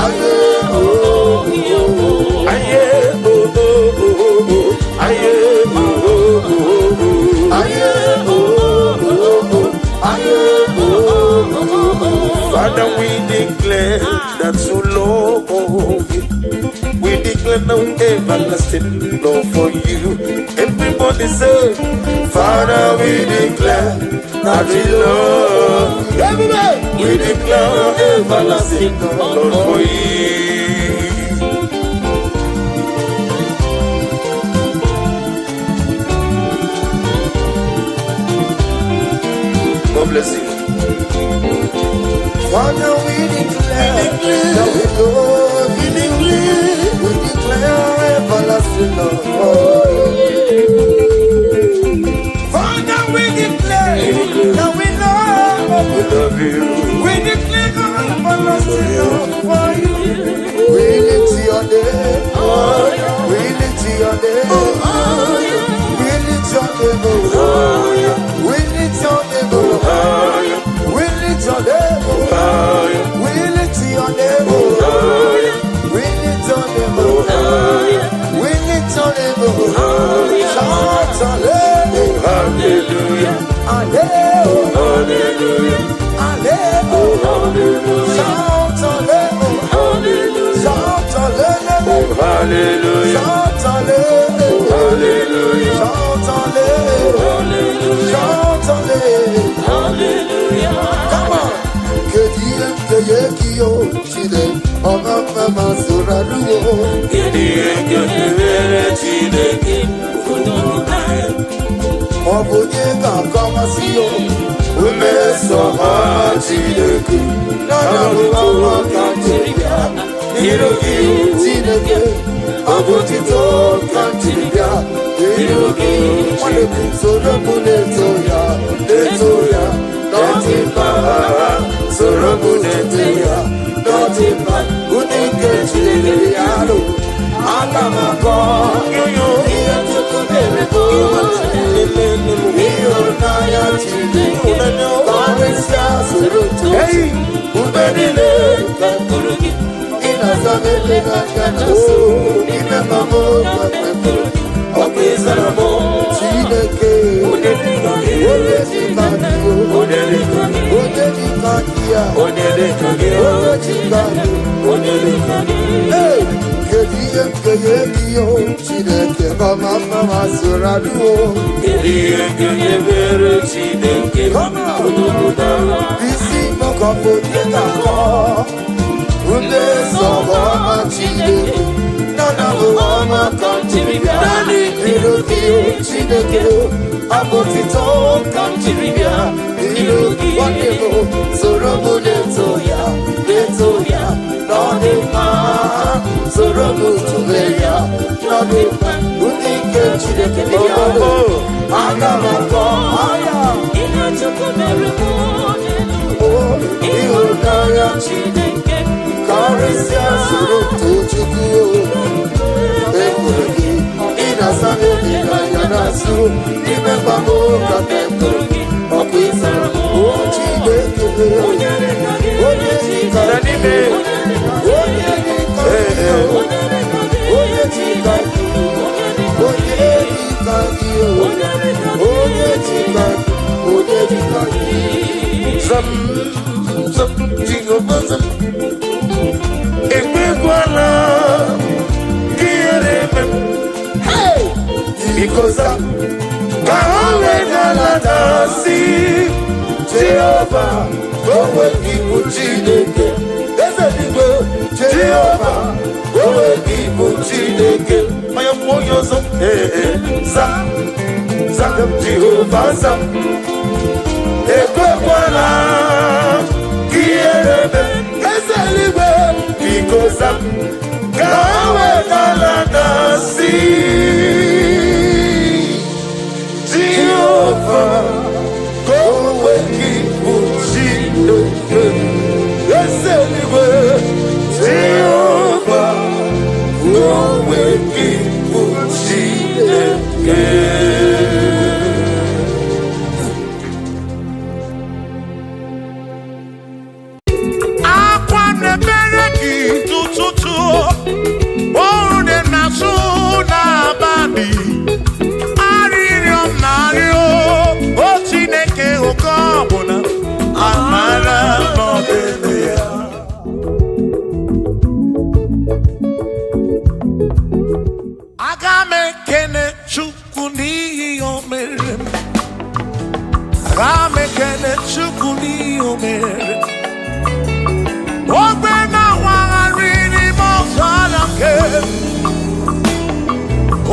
aye, oh, oh. Aye, oh, oh, oh, oh. Aye, oh, oh, oh, oh. Aye, oh, oh, oh. Aye, oh, oh, oh. Father, we declare that you love you. We declare no everlasting love for you. Everybody say, Father, we declare that we love you. Everybody! We declare no everlasting love for you. God bless you. Father, we declare that we love you. We declare everlasting love for you. Father, we declare that we love We you. love you. We declare everlasting love for you. We lift your name. We lift your name. We lift your name. We lift your name. We lift your name. We lift your name. We lift your name. We lift your name. Shout hallelujah. Hallelujah. Hallelujah. Hallelujah. Hallelujah. Shout hallelujah. Shout hallelujah. Hallelujah. Shout hallelujah. Hallelujah. Shout hallelujah. Shout hallelujah. Come on. Kedu ihe m ga-enye gị o Chineke ọma mma ma soro arụwo. Gịnị ihe ga-emere Chineke? Ọ bụ onye ga-akọwasị o Mmeso ọma Chineke. Nana bụ ọma ka m jiri bịa Iru gị. Chineke ọ bụ otito ka m jiri bịa iru gị. Nwanne m, soro m na-eto ya, na-eto ya n'ọdị mma. Soro m na-eto ya n'ọdị mma. Ụdị nke Chineke ya alụ aga m akọ Yoyo. ihe Chukwu mere m. Ịhụnanya Chineke karịsịa soro too. Hey. Mgbe niile ị na-aza m ekpere aka na nso ime ma m ọ bụ ịzara m Chineke. Onye dị ka gị. Onye dị ka gị. Onye dị ka gị. Onye dị ka gị ya. Onye dị ka gị. Onye dị ka gị. Onye dị ka gị. Ee, kedu ihe m ga-enye gị o Chineke ọma mma ma soro adụo? Kedu ihe ga-emere Chineke? Come on. Isi mọkọpụ onye ga-akọ mmeso ọma Chineke nana bụ ọma ka m jiri bịa iru gị. Chineke, abụ otito ka m jiri bịa n'iru gị. Nwanne m, soro m na-eto ya, na-eto ya na ọ dị mma. Soro m tụle ya na ọ dị mma. Ndị nke Chineke bịa, aga m akọ aya. Ihe Chukwu mere mụ n'elu. Ịhụnanya Chineke karịsịa, soro too Chukwu. Ekwuru gị, ị na-asa n'obi n'anya na-asụ n'ime mgbagbo ka m ekwuru gị ọkụ ịzara o Chineke. Onye dịka gị, Onye dịka Na n'ime. Onye dịka gị, Onye dịka gị, onye dịka gị, Onye dịka onye dịka gị, Onye dịka gị, onye dịka gị, onye dịka gị. Zam, zam, Jehova zam. Ekwekwala ka ihere eme m. Hey! Biko zam, ka ha wee galata si Jehova, Onwe gị bụ Chineke, eze dịgbo. Jehova, onwe gị bụ Chineke. Onye kwuo onye ọzọ, ee, ee, zam, zam, Jehova zam. Ekwekwala ka ihere eme m. Eze eluigwe. Biko zam, ka ha wee galata si Jehova, ka onwe gị bụ Chineke. Eze eluigwe. Jehova, ka onwe gị bụ Chineke. Akwa na-ebere gị tụtụtụ, oru na-asụ n'abalị, arịrịọ m na-arịọ o Chineke, oke ọbụla amara n'ọdịnihu ya. Aga m ekene Chukwu n'ihi o mere m. Aga m ekene Chukwu n'ihi o mere m. Ogbe na-awagharị n'ime ọzara nke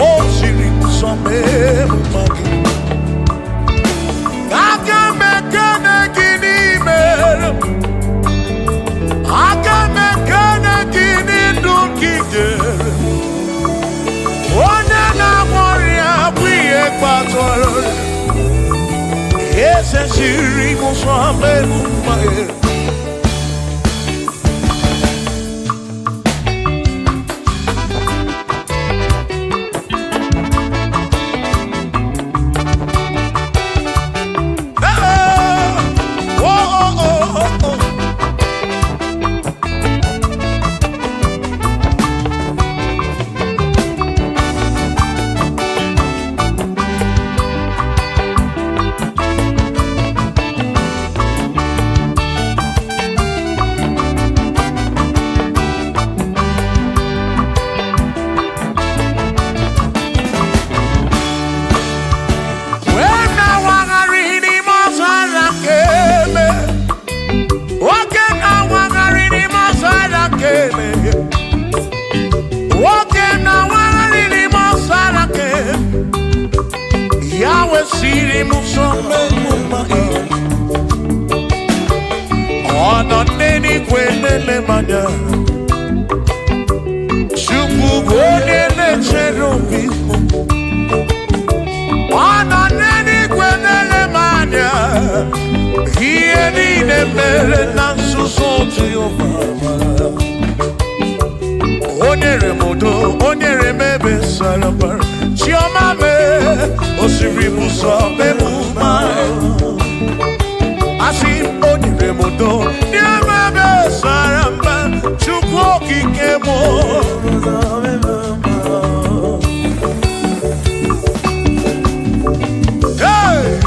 o siri nsọ mee mma gị. Aga m ekene gị n'ime, aga m ekene gị n'ndụ gị nyere. Onye na-agwọ ọrịa bụ ihe kpatara eze siri m nsọ mee mma gị. Oh. Wee na-awagharị n'ime ọzara nke eme. Nwoke na-awagharị n'ime ọzara nke eme. Nwoke na-awagharị n'ime ọzara nke eme. Ya wesịrị m nsọ mmemme ya. Ọ nọ n'eluigwe na-ele m anya. Chukwu bụ onye na-echere obi m. Ọ nọ n'eluigwe na-ele m anya. Ihe niile mere na nzuzo Jehova mara. O nyere m udo, o nyere m ebe sara mbara. Chiọma mee, o siri m ụzọ mee m mma. Asị m, o nyere m udo, nye m ebe sara mbara. Chukwu okike m. Hey!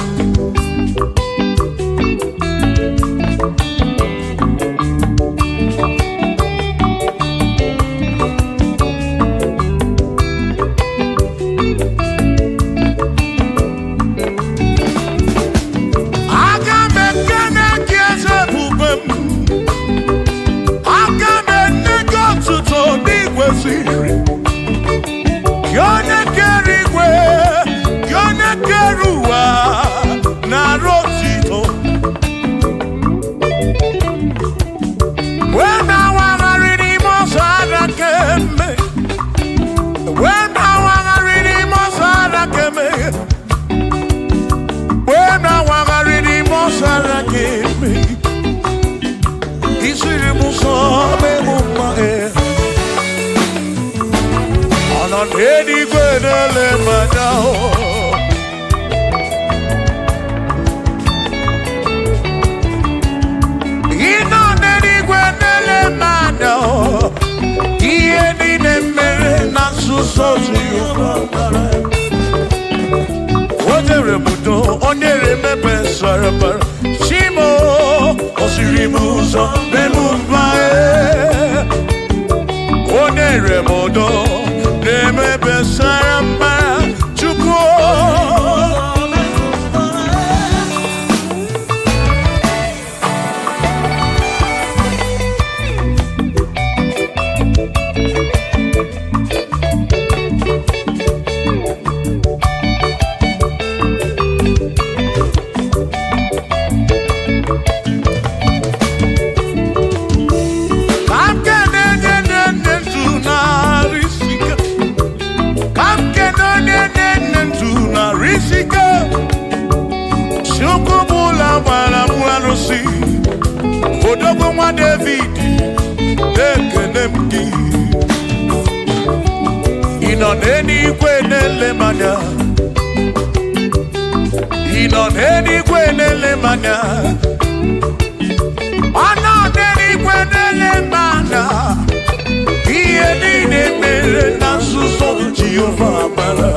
Nọ n'eluigwe na-ele m anya o. Ị nọ n'eluigwe na-ele m anya o. Ihe niile mere na nzuzo Jehova mara. O jere m udo, o nyere m ebe sara mbara. Chimo, o siri m ụzọ mee m mma e. O nyere m udo na-eme ebe sara mbara. Chukwu o. Ka m kene onye na-enye ndụ narị isike. Ka m kene onye na-enye ndụ narị isike. Chukwu bụ ụlọ gbara m arụsị. Odogwu nwa David, na-ekene m gị. Ị nọ n'eluigwe na-ele m anya. Ị nọ n'eluigwe na-ele m anya. Ọ nọ n'eluigwe na-ele m anya. Ihe niile mere na nzuzo Jehova mara.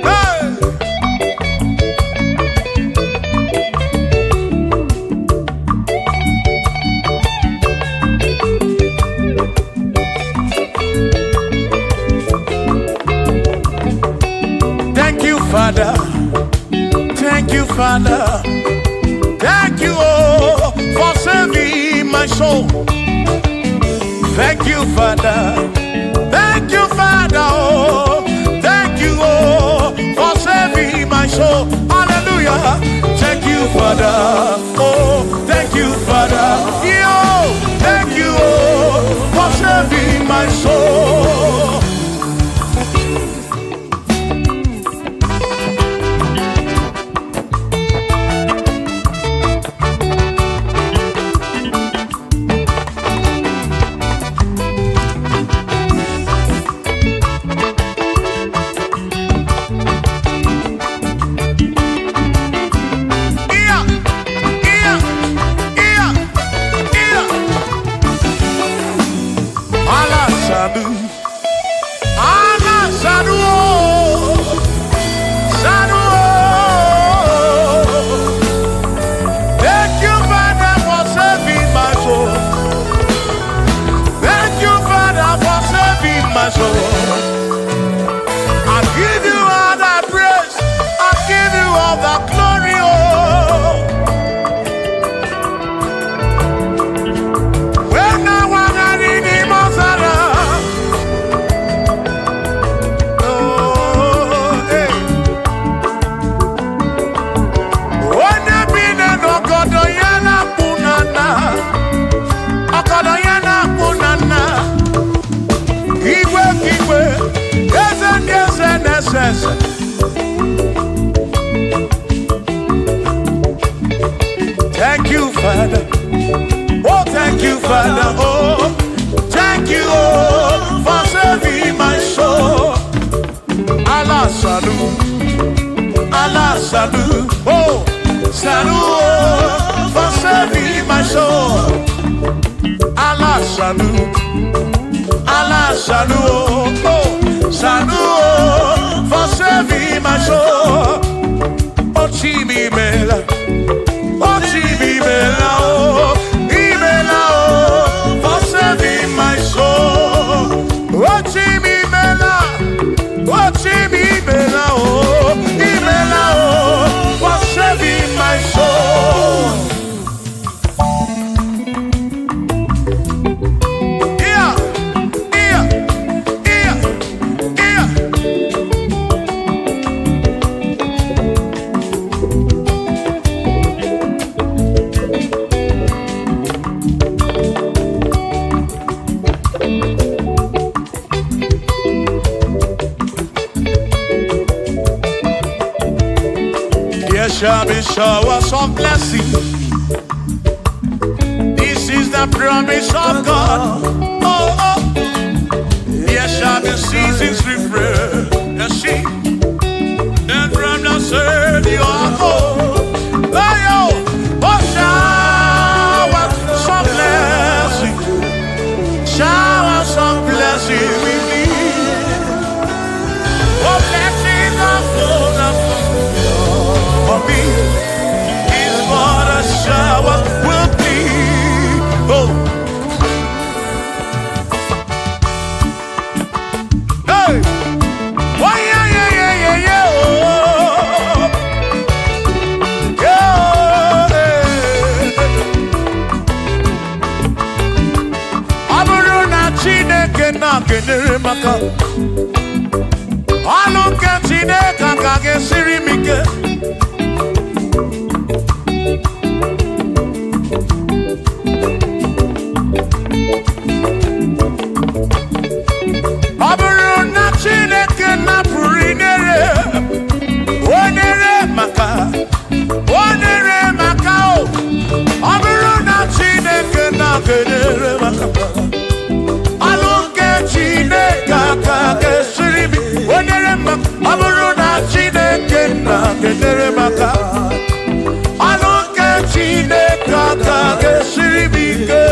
Hey! Thank you, Father. Thank you, Father. Thank you, oh, for saving my soul. Thank you, Father. Thank you, Father. Oh, thank you, oh, for saving my soul. Hallelujah. Thank you, Father. Oh, thank you, Father. Yo, thank you, oh, for saving my soul. Yeah, yeah, yeah, yeah. Allah Sadu. Allah Sadu. Oh, Sadu. Oh. Thank you, Father, for saving my soul. Thank you, Father, for saving my soul. I give you all the praise. I give you all the glory. Oh. When I was in the Mozara. Oh, hey. Onye bi n'ọgọdọ ya na-akpụ na nna. Ọgọdọ ya na-akpụ na nna. Igwe ka igwe, eze ndị eze na-ese ese. Thank you, Father. Oh, thank you, Father. Oh, thank you, oh, for saving my soul. Allah Salu, Allah Salu, oh, Salu, oh, for saving my soul. Allah Salu, Allah Salu, oh, oh, Salu, oh, for saving my soul. Oh, Chimi Mela. Oh, Chimi Mela, oh, Imela, oh, for saving my soul. Oh, Chimi Mela, oh, Chimi Mela, oh, Imela, oh, for saving my soul. Yeah, yeah, yeah, yeah. There shall be showers of blessing. This is the the promise of God. Oh, oh. There shall be seasons refreshed. And she, and from the said, you are oh, oh, shower some blessing, shower some blessing we need. Oh, blessing of full of for me is what a shower will be. Oh, hey, why, yeah, yeah, yeah, yeah, yeah, oh, yeah, hey. Ọ bụrụ na Chineke na-enyere m aka, ọlụ nke Chineke ka ga-esiri m ike. Ọ bụrụ na Chineke napụrụ inyere, o nyere maka, o nyere maka o. Ọ bụrụ na Chineke na-enyere maka, ọlụ nke Chineke aka ga-esiri m, o nyere maka. Ọ bụrụ na Chineke na-enyere maka, ọlụ nke Chineke aka ga-esiri m ike.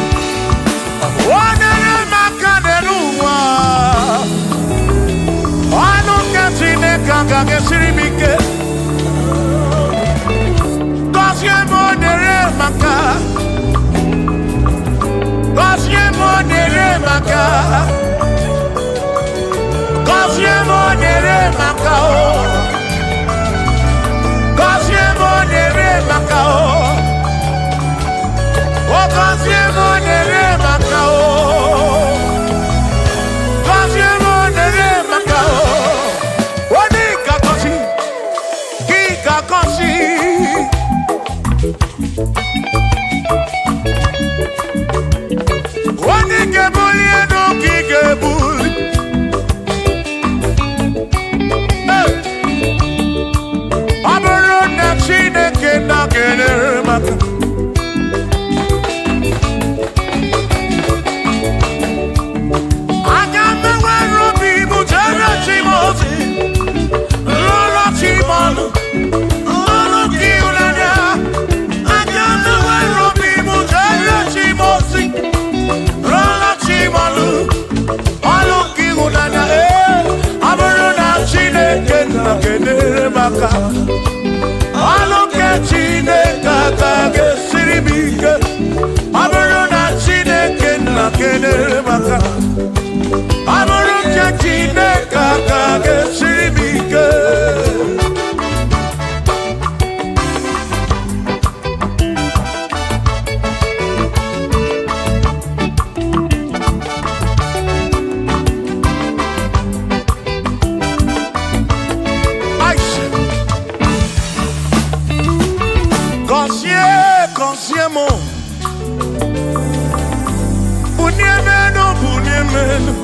O nyere m aka n'elu ụwa, ọnụ nke Chineke agaghị esiri m ike. Gọzie m, o nyere m aka. Gọzie m, o nyere m aka. Gọzie m, o nyere m aka o. Gọzie m, o nyere m aka o. O gọzie m, o nyere m aka o. Gọzie m, o nyere m aka o. Onye ga-agọzi, gị ga-agọzi. Onye ga-ebuli elu ka ị ga-ebuli. Hey! Ọ bụrụ na Chineke na-enyere m aka, aga m enwere obi m jere chi m ozi, lụrụ chi m ọlụ, ọlụ gị ịhụnanya. Aga m enwere obi m jere chi m ozi, lụrụ chi m ọlụ, ọlụ gị ịhụnanya. Ee, ọ bụrụ na Chineke na-enyere m aka, ọlụ nke Chineke aka ga-esiri m ike. Ọ bụrụ na Chineke na-enyere m aka, ọ bụrụ nke Chineke aka ga-esiri m ike. Ice. Gọzie, gọzie m, bunie m elu, bunie m elu.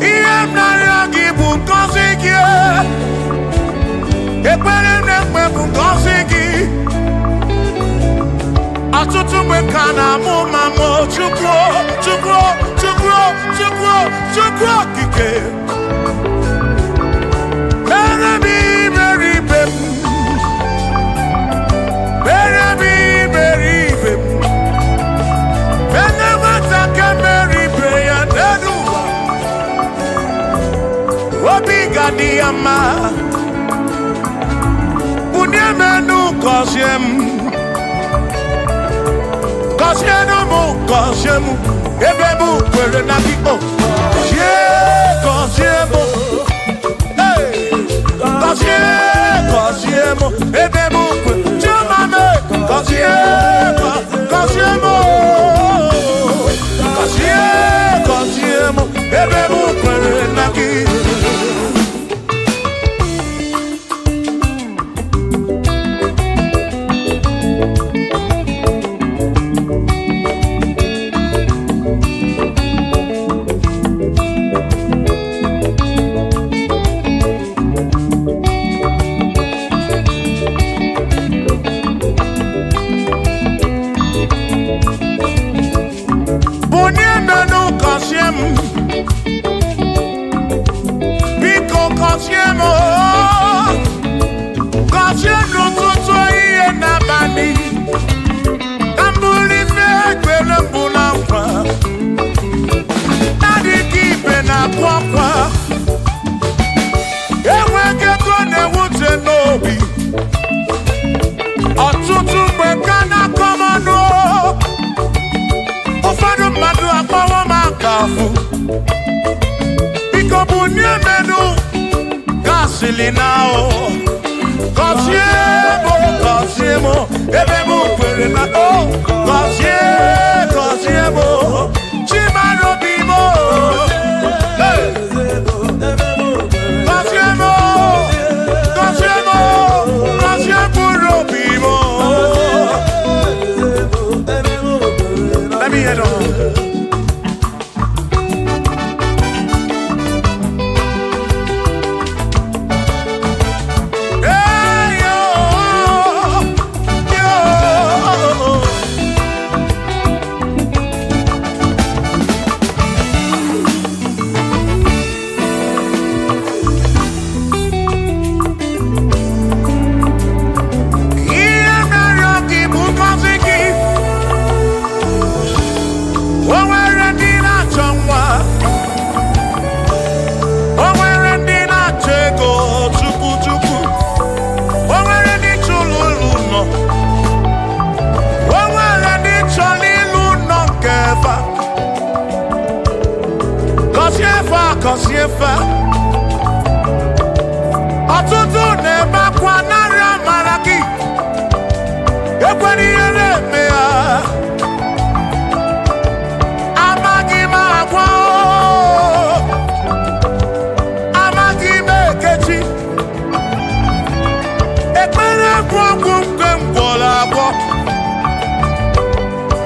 Ihe m na-arịọ gị bụ ngọzi gị. Ekpere m na-ekpe bụ ngọzi gị. Ọtụtụ mgbe ka na-amụ ma mụ, Chukwu, Chukwu, Chukwu, Chukwu, Chukwu okike, mere m iberibe m, mere m iberibe m, mere nwata ka mere ibe ya n'elu ụwa, obi ga-adị ya mma. Bunie m enu, gọzie m, gọzienụ m, gọzie m, ebe m kwere na gị o. Gọzie, gọzie m. Hey! Gọzie, gọzie m, ebe m kwere chioma m. Gọzie, gọzie m o. Gọzie, gọzie m, ebe m kwere na gị. Ka m bụrụ ife ekpere mbụ na nkwa na-adịghị ibe na-akwa akwa. Enweghị ego na-ewute n'obi. Ọtụtụ mgbe ka na-akọ m ọnụ, ụfọdụ mmadụ akpọwo m aka afụ. Biko bunie menu gasịlị na o. Gọzie m, gọzie m, ebe m kwere na o. Gọzie, gọzie m, Chimara obi m. Hey! Gọzie m, gọzie m, gọzie mkpụrụ obi m. Let me hear them. Hey, yo, yo. Ihe mere gị bụ ngọzi gị. O nwere ndị na-achọ nwa. O nwere ndị na-achọ ego tupu tupu. O nwere ndị chọrọ ụlọ ụlọ. O nwere ndị chọrọ ịlụ ụlọ nke fa. Gọzie fa, gọzie fa. Ọtụtụ na-ebe akwa narị amara gị. Ekwela ihe na-eme ya. Amaghị m agwa o. Amaghị m ekechi. Ekpere bụ ọgwụ nke m gwọrọ agwọ.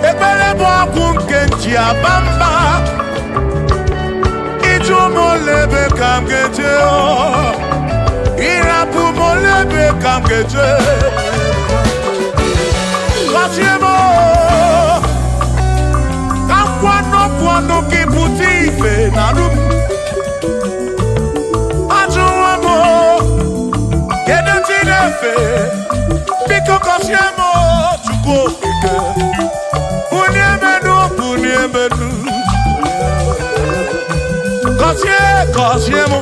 Ekpere bụ ọgwụ nke m ji aba mba. Ịjụ m ole ebe ka m ga-eje o. Ịrapụ m ole ebe ka m ga-eje. Gọzie m o. Ka nkwa n'okwu ọnụ gị pụta ife na arụ m. Ajụwo m o, kedu ndị na-efe? Biko gọzie m o, Chukwu okike. Bunie m enu, bunie m enu. Gọzie, gọzie m,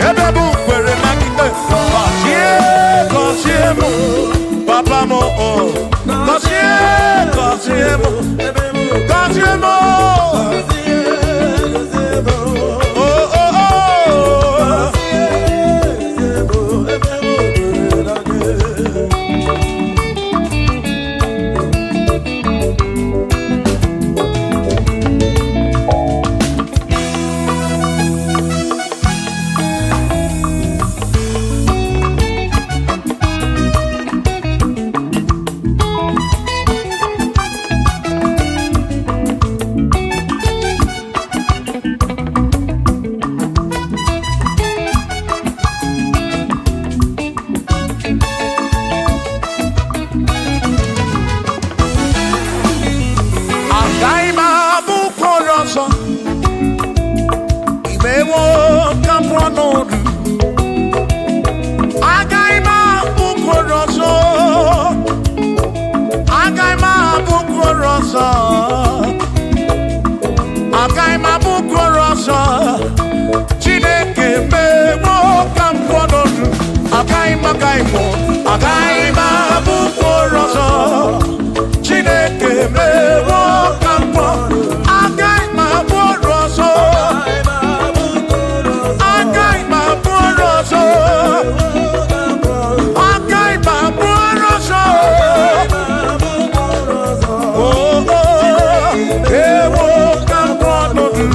ebe m kwere na gị. Gọzie, gọzie m, papa m o. Gọzie, gọzie m, gọzie m o. Oh, oh, oh. Agaghị m abụ ụkwara ọzọ. Imewo ka m pụọ n'ọdụ. Agaghị m abụ ụkwara ọzọ. Agaghị m abụ ụkwara ọzọ. Agaghị m abụ ụkwara ọzọ. Chineke mewo ka m pụọ n'ọdụ. Agaghị m, agaghị m, agaghị m abụ ụkwara ọzọ. Chineke mewo ka m pụọ. Agaghị m abụ ọrụ ọzọ. Agaghị m abụ ọrụ ọzọ. Agaghị m abụ ọrụ ọzọ. Oh, oh, ewo ka m pụọ n'ọdụ.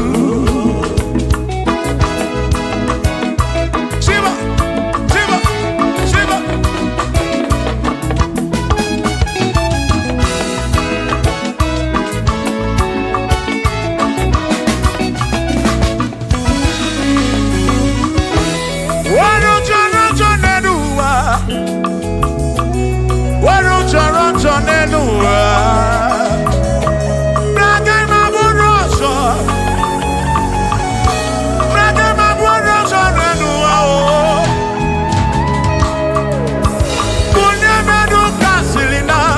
Shiva, Shiva, Shiva. Wọ́n jọrọ nínú wa. Wọ́n jọrọ nínú wa. Braga ma búrò sọ. Braga ma búrò sọ nínú wa o. Kúnyẹ́ mẹ́nu kásìlì náà.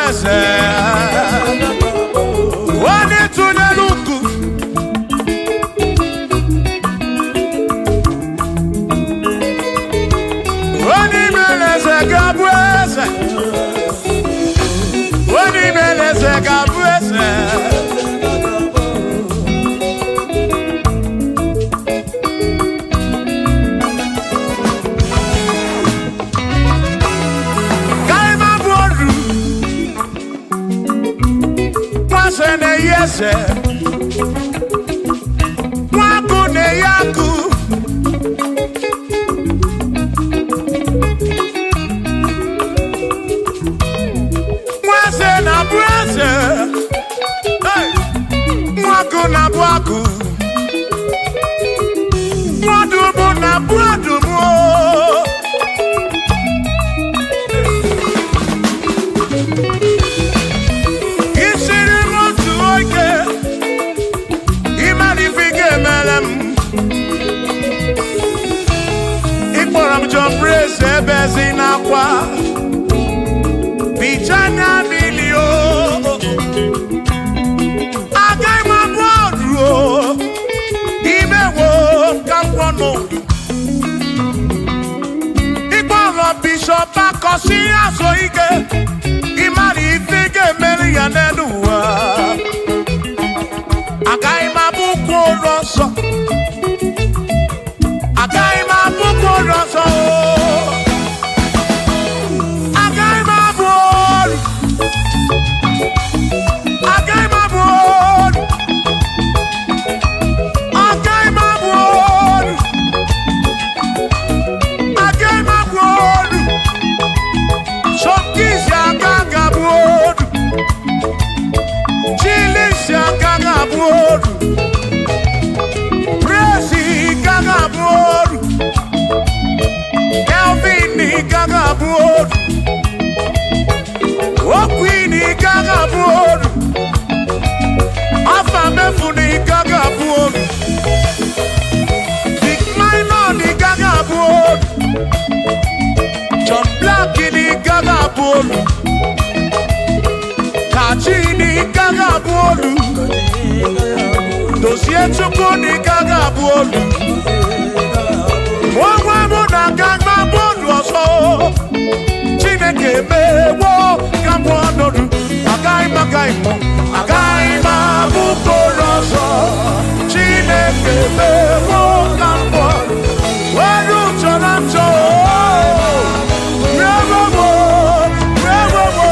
eze. Onye tụnyere ukwu. Onye mere eze ga-abụ eze. Onye mere eze ga-abụ eze. Kaima bụ oru. Nwase na-eyi eze. Nwakụ na-eyi akụ. Nweze na-abụ eze. Hey! Nwakụ na-abụ akụ. Nwadụmụ na-abụ adụmụ. Isiri m otu oge, ịmara ife ị ga-emere m. Ịkpọrọ m John Praise ebe ezi n'akwa. Bichanya milio. Agaghị m abụ ọrụ o. Imewo ka m gwọ n'ụdụ. Ịkpọrọ Bishọp Akọsị azụ ike. Ịmara ife ị ga-emeri ya n'elu ụwa. Agaghị m abụkwa ụlọ nsọ. Agaghị m abụkwa ụlọ nsọ. Agaghị m abụ ọrụ. Agaghị m abụ ọrụ. Agaghị m abụ ọrụ. Agaghị m abụ ọrụ. Sọkịsị aka ga-abụ ọrụ. Chilisi aka ga-abụ ọrụ. Presi ka ga-abụ ọrụ. Kelvin ka ga-abụ ọrụ. Okwini ka ga-abụ ọrụ. Afa mefuni ka ga-abụ ọrụ. Big Minor ka ga-abụ ọrụ. John Black ka ga-abụ ọrụ. Kachi ka ga-abụ ọrụ. Dozie Chukwu ka ga-abụ ọrụ. Onwe mụ na aka mma bọọlụ ọzọ. Chineke mewo ka m ọnọdụ. Agaghị m agaghị m agaghị m abụ bọọlụ ọzọ. Chineke mewo ka m pụọ. Were chọrọ nchọ. Rewowo, rewowo.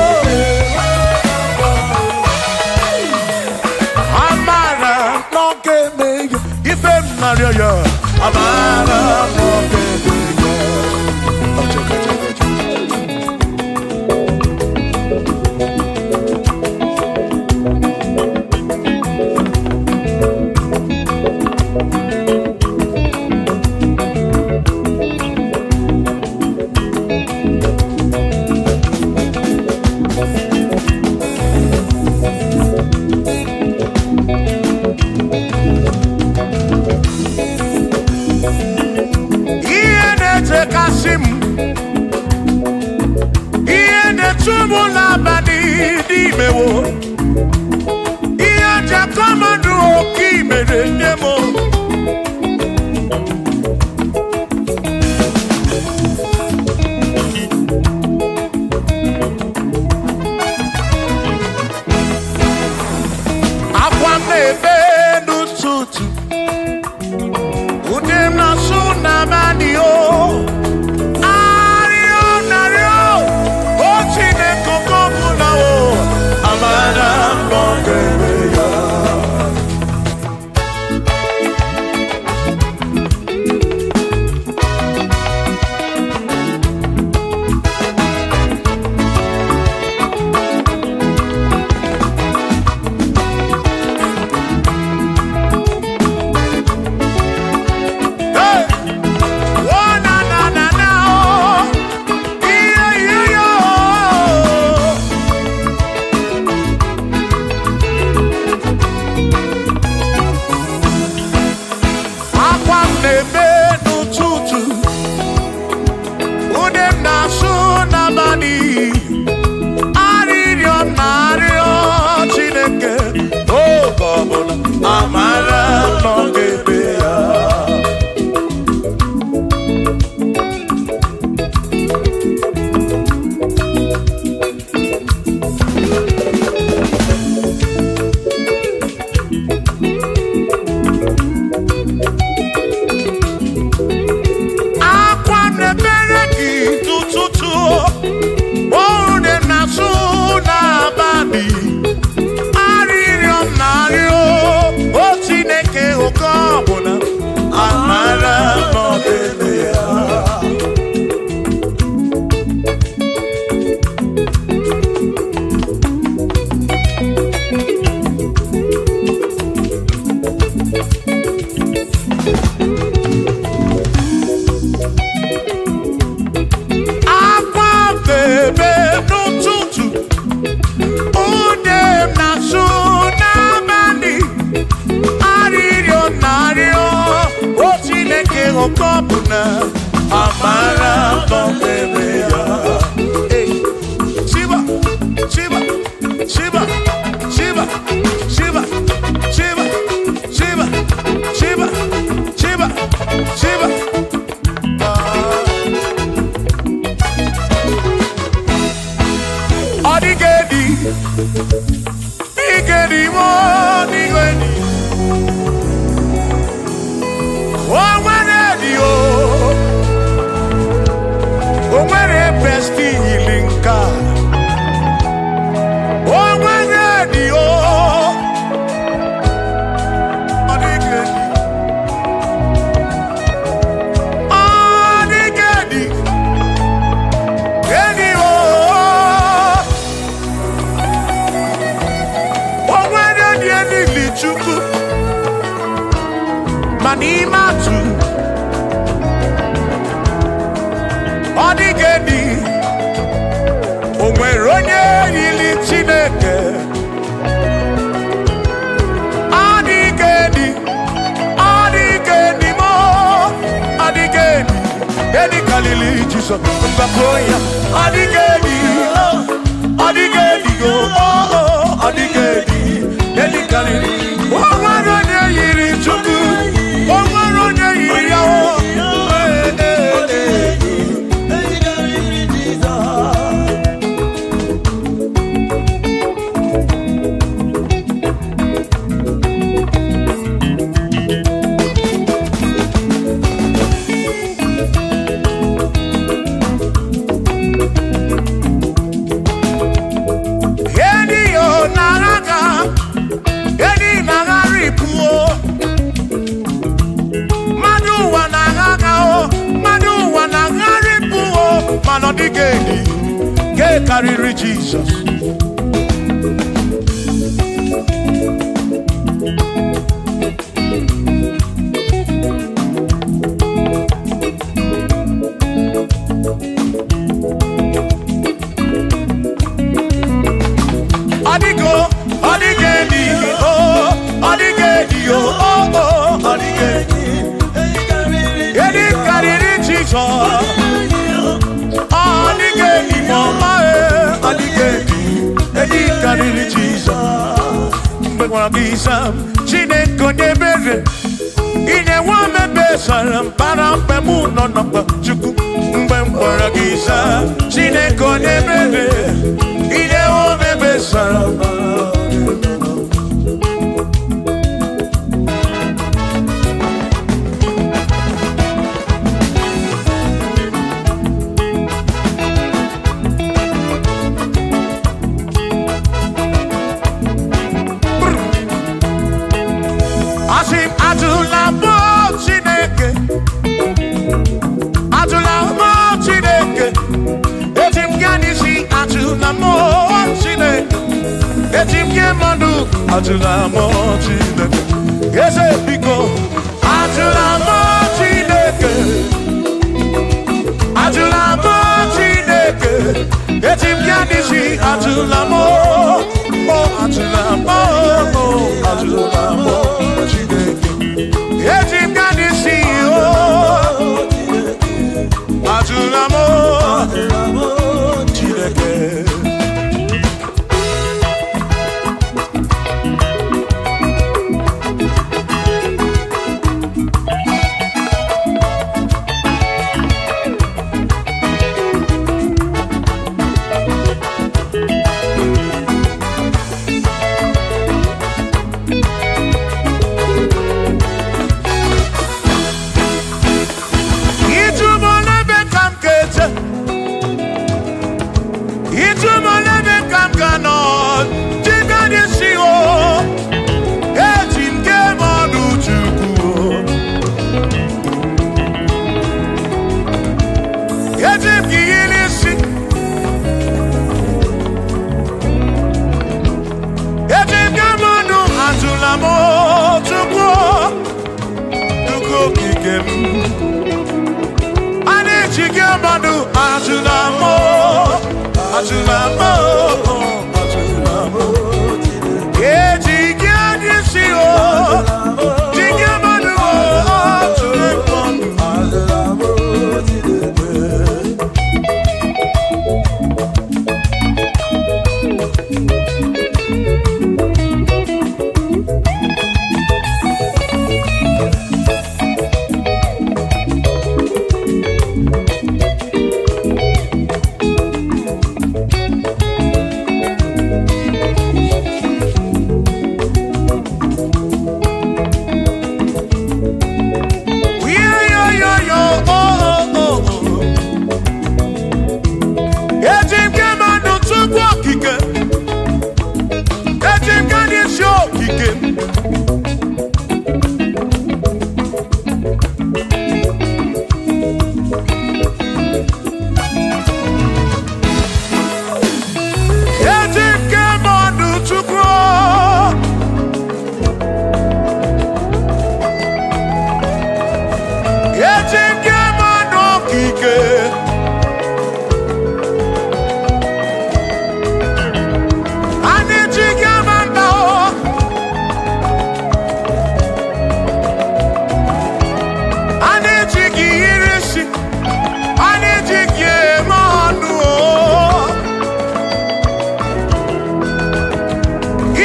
Amara n'oge emeghe ife m narịọ ya. Amara n'oge emeghe. Ọchọkọchọkọchọ. Ihe na-echekasị m, ihe na-echu m n'abalị n'imewo, ihe njakọmadụ oke imere nye m. Akwa m na-ebe n'ụtụtụ, ude m na-asụ n'abalị o. Arịọ narịọ, o Chineke oke ọbụla o, amara m na ọ ga-eme ya. na ọ ga-eme ya. Akwa na-ebere gị tụtụtụ, oru na-asụ n'abalị, arịrịọ m na-arịọ o Chineke, oke ọbụla amara na ọ ga-eme ya. Akwa bebe n'ụtụtụ, ude m na-asụ n'abalị, arịrịọ na-arịọ o Chineke, oke ọbụla amara na ọ ga-eme ya. Hey. Shiba, shiba, shiba, shiba, shiba, shiba, shiba, shiba, shiba, shiba. Ọ dịghị edi, dịghị edi, ọ dịghị edi. O nwere edi o, o nwere besti yiri nke a. O nwere edi o, ọ dịghị edi. Ọ dịghị edi, edi o. O nwere dị elili Chukwu ma n'ime atụ, ọ dịghị edi. O nwere onye yiri Chineke? Ọ dịghị edi, ọ dịghị edi mo, ọ dịghị edi. Edi kalili Jizọs mgbakọ ya. Ọ dịghị edi, ọ dịghị edi o, ọ dịghị edi. Edi kalili. O nwere onye yiri Chukwu? O nwere onye yiri ya o? Ee, ee, ee. Edi yo naraga, edi nagaripuo. Mmadụ ụwa na-agha o, mmadụ ụwa na-agharịpụ o, mana ọ dịghị edi ke karịrị Jizọs. Ọ dịgo, ọ dịghị edi o, ọ dịghị edi o, o, o, ọ dịghị edi. Edi karịrị Jizọs. Ọ dịghị edi ma ọma e, ọ dịghị edi. Edi karịrị Jizọs. Mgbe gwara gị sam, Chineke onye ebere, inye nwa m ebe sara mbara mgbe mụ nọ n'ọkpa Chukwu. Mgbe m gwara gị sam, Chineke onye ebere, inye nwa m ebe sara mbara. Asị m atụla mụ Chineke, atụla mụ Chineke, eji m gaa n'isi, atụla mụ Chineke, eji m gị mmadụ, atụla mụ Chineke, eze biko, atụla mụ Chineke, atụla mụ Chineke, eji m gaa n'isi, atụla mụ, o atụla mụ, o atụla mụ Chineke. Eji m gaa n'isi, o atụla mụ Chineke. gị yiri isi. Eji m gị mmanụ atụla m Chukwu, Chukwu okike m. A na-eji gị mmanụ atụla m, atụla m, atụla m. Eji gị adị isi o, ji gị mmanụ atụla m. Yo, oh, oh, oh. Eji m gị mmanụ Chukwu okike. Eji m gị n'isi okike. Eji m gị mmanụ Chukwu. Eji m gị mmanụ okike. A na-eji gị ama mba o. A na-eji gị yiri isi. A na-eji gị eme ọnụ o.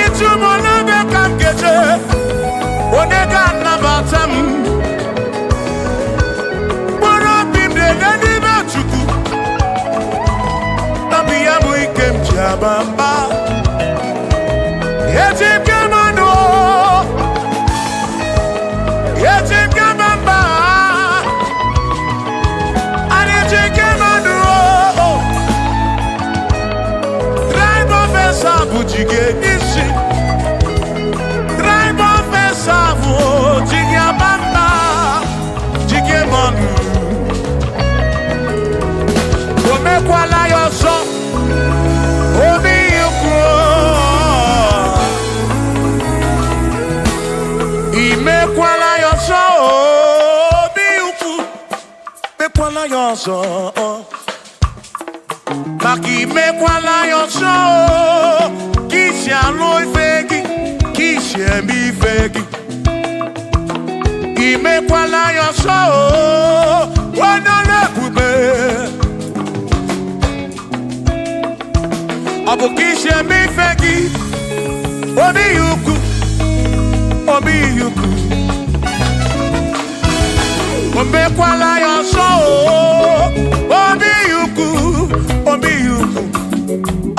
Ịtụ m n'ebe ka m ga-eje, onye ga-anabata m? Mkpụrụ obi m na-ele n'ime Chukwu. Ọ bụ ya bụ ike m ji aba mba. Eji m gị mmanụ o. Eji m gị ama mba. A na-eji gị mmanụ o. Tribe of Esau bụ ji gị isi. Tribe of Esau bụ ji gị aba mba. Ji gị mmanụ. O mekwala ya ọzọ. Obi ukwu. Imekwala ya ọzọ obi ukwu, mekwala ya ọzọ, maka imekwala ya ọzọ ka isi alụ ife gị, ka isi eme ife gị. Imekwala ya ọzọ, onye ọrụ ebube. Ọ bụ ka isi eme ife gị, obi ukwu, obi ukwu. O mekwala ya ọzọ o, obi ukwu, obi ukwu,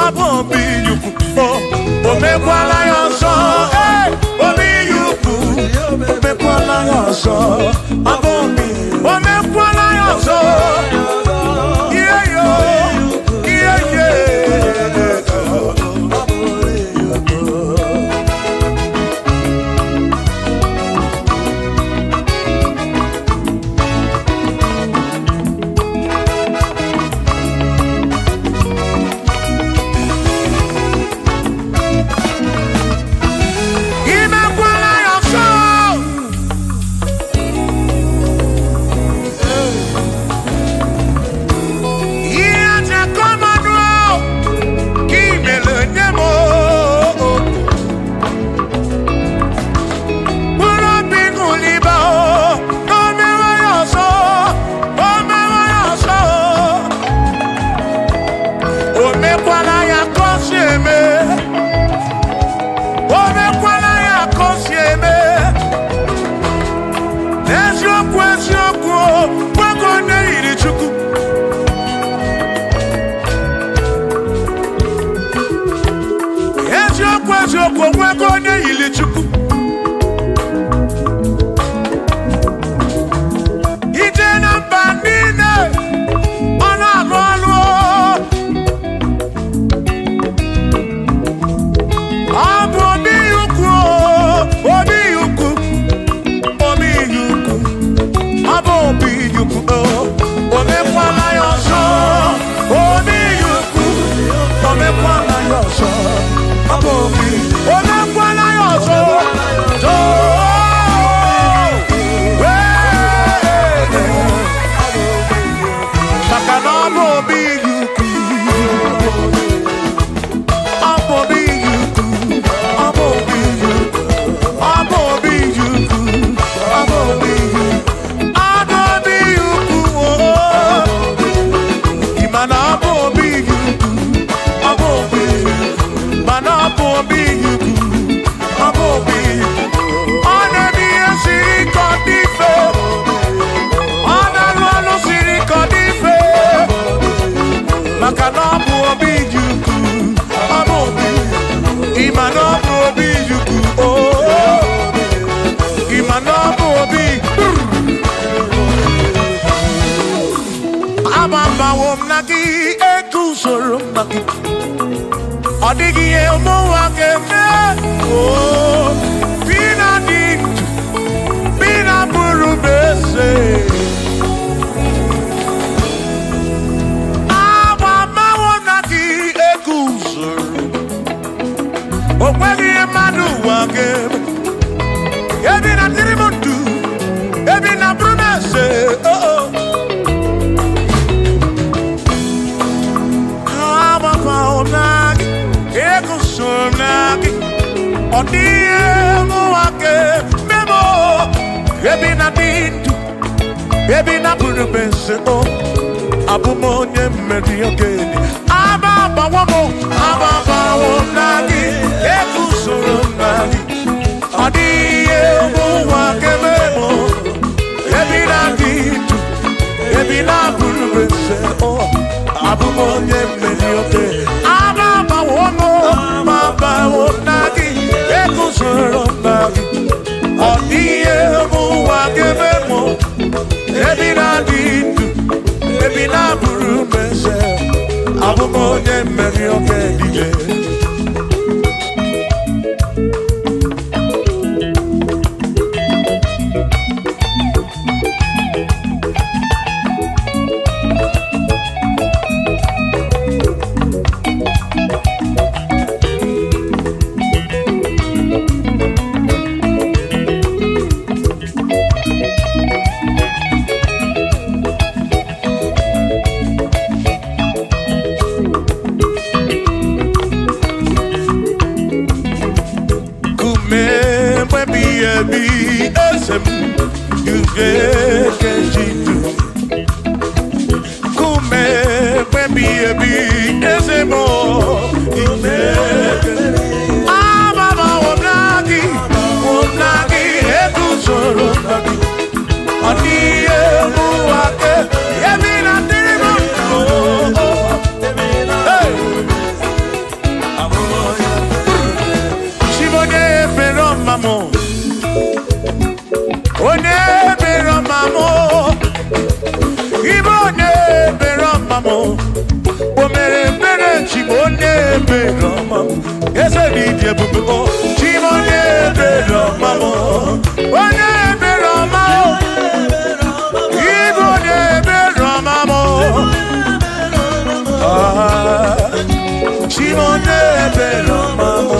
ọ bụ obi ukwu o. O mekwala ya ọzọ ee, obi ukwu, o mekwala ya ọzọ, ọ bụ obi. O mekwala ya ọzọ, ihe yo, ihe ye. Imekwala ya ọzọ. Ihe aja kọmanụ ka imere nye m o. Mkpụrụ obi ṅụliba o, na o mewe ya ọzọ, o mewe ya ọzọ. O mekwala ya ka o si eme. O mekwala ya ka o si eme. Eziokwu, eziokwu, nwoke onye yiri Chukwu. Eziokwu, eziokwu, nwoke onye yiri Chukwu. Ije na mba niile, ọ na-alụ ọlụ. Ọ bụ obi ukwu, obi ukwu, obi ukwu, ọ bụ obi ukwu, o mekwala Omekwala ya ọzọ. Obi ukwu. Omekwala ya ọzọ. Ọ bụ obi. Omekwala ya ọzọ. Too. Ee. Maka na ọ bụ obi ukwu. Ọ bụ obi ukwu. Ọ bụ obi ukwu. Ọ bụ obi ukwu. Ọ bụ obi ukwu. Ọ bụ obi ukwu. Oo. Ị ma na ọ bụ obi ukwu. Ọ bụ obi ukwu. Mana ọ bụ obi ukwu. Ọ bụ obi ukwu. Ọ na-eme ihe siri ike ọ dị mfe. Ọ na-arụ ọrụ siri ike ọ dị mfe. Maka na ọ bụ obi dị ukwu. Ọ bụ obi. Ị ma na ọ bụ obi dị ukwu. Oo. Ị ma na ọ bụ obi. Agbabawo m na gị, eguzoro m na gị. Ọ dịghị ihe ụmụnwa ga-eme. Oo. Bi na dị ndụ, bi na bụrụ m eze. Agbabawo m na gị, eguzoro. O nweghị ihe mmadụ ụwa ga-eme. Ebi na dịrị m ndụ, ebi na bụrụ m eze. Oo. Agbabawo m na gị, eguzoro m na gị. Ọ dịghị ihe mụnwa ga-eme m o. Ebi na dị ndụ, ebi na bụrụ m eze o. Abụ m onye mmeri okenye. Agbabawo m, agbabawo m na gị, eguzoro m na gị. Ọ dịghị ihe mụnwa ga-eme m o. Ebi na dị ndụ, ebi na bụrụ m eze o. Abụ m onye mmeri okenye. Agbabawo m, agbabawo m na gị, eguzoro m na gị. Ọ dịghị ihe mụnwa ga-eme m o. Ebi na-adị ndụ, ebi na-abụrụ m eze. Abụ m onye mmeri oke dike. Kume mgbe ebi eze m ugekejidu. Kume mgbe ebi eze m ike. Agbabawo m na gị, wụ m na gị, eguzoro m na gị. Ọ dịghị ihe mụwa ke, ebi na dịrị m ndụ. Hey! Chibonye ebere ọma m. Onye ebere ọma m. Ibe onye ebere ọma m. O mere ebere chi m onye ebere ọma m. Eze na ịdị ebube o. Chi m onye ebere ọma m. Onye ebere ọma o. Ibe onye ebere ọma m. Ah, chi m onye ebere ọma m.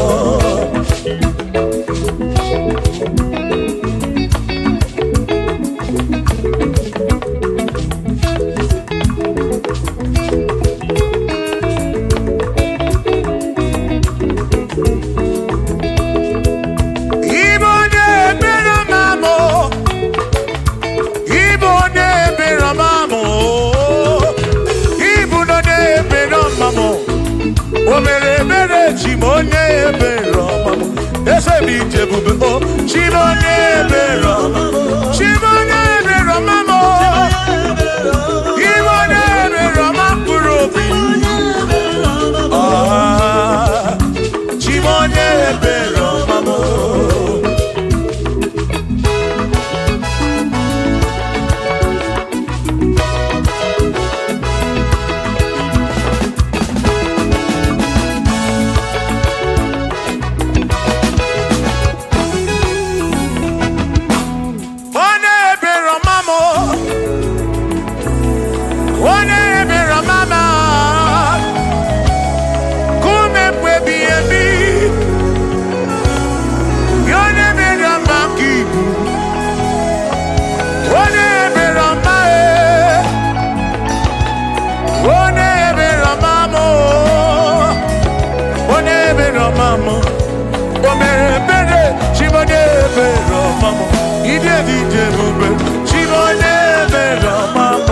Ibe onye ebere ọma m o. Ibe onye ebere ọma m o. Ibu na onye ebere ọma m o. O mere ebere chi m onye ebere ọma m. Eze m ije ebube o. Chi m onye ebere ọma m. Chi m onye ebere ọma m o. Ibe onye ebere ọma mkpụrụ obi. Ah, chi m onye ebere ọma m o. Onye ebere ọma m o. ọma m, ide dị ije ebube. Chibu onye ebere ọma m,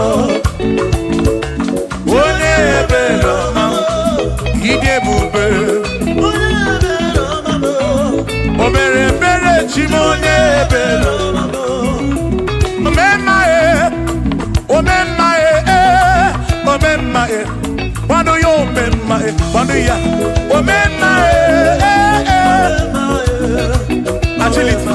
onye ebere ọma m, ide ebube. O mere ebere, chibu onye ebere. Omemma e, omemma e, e, omemma e. Kwado ya omemma e, kwado ya omemma e, e, e. Agility.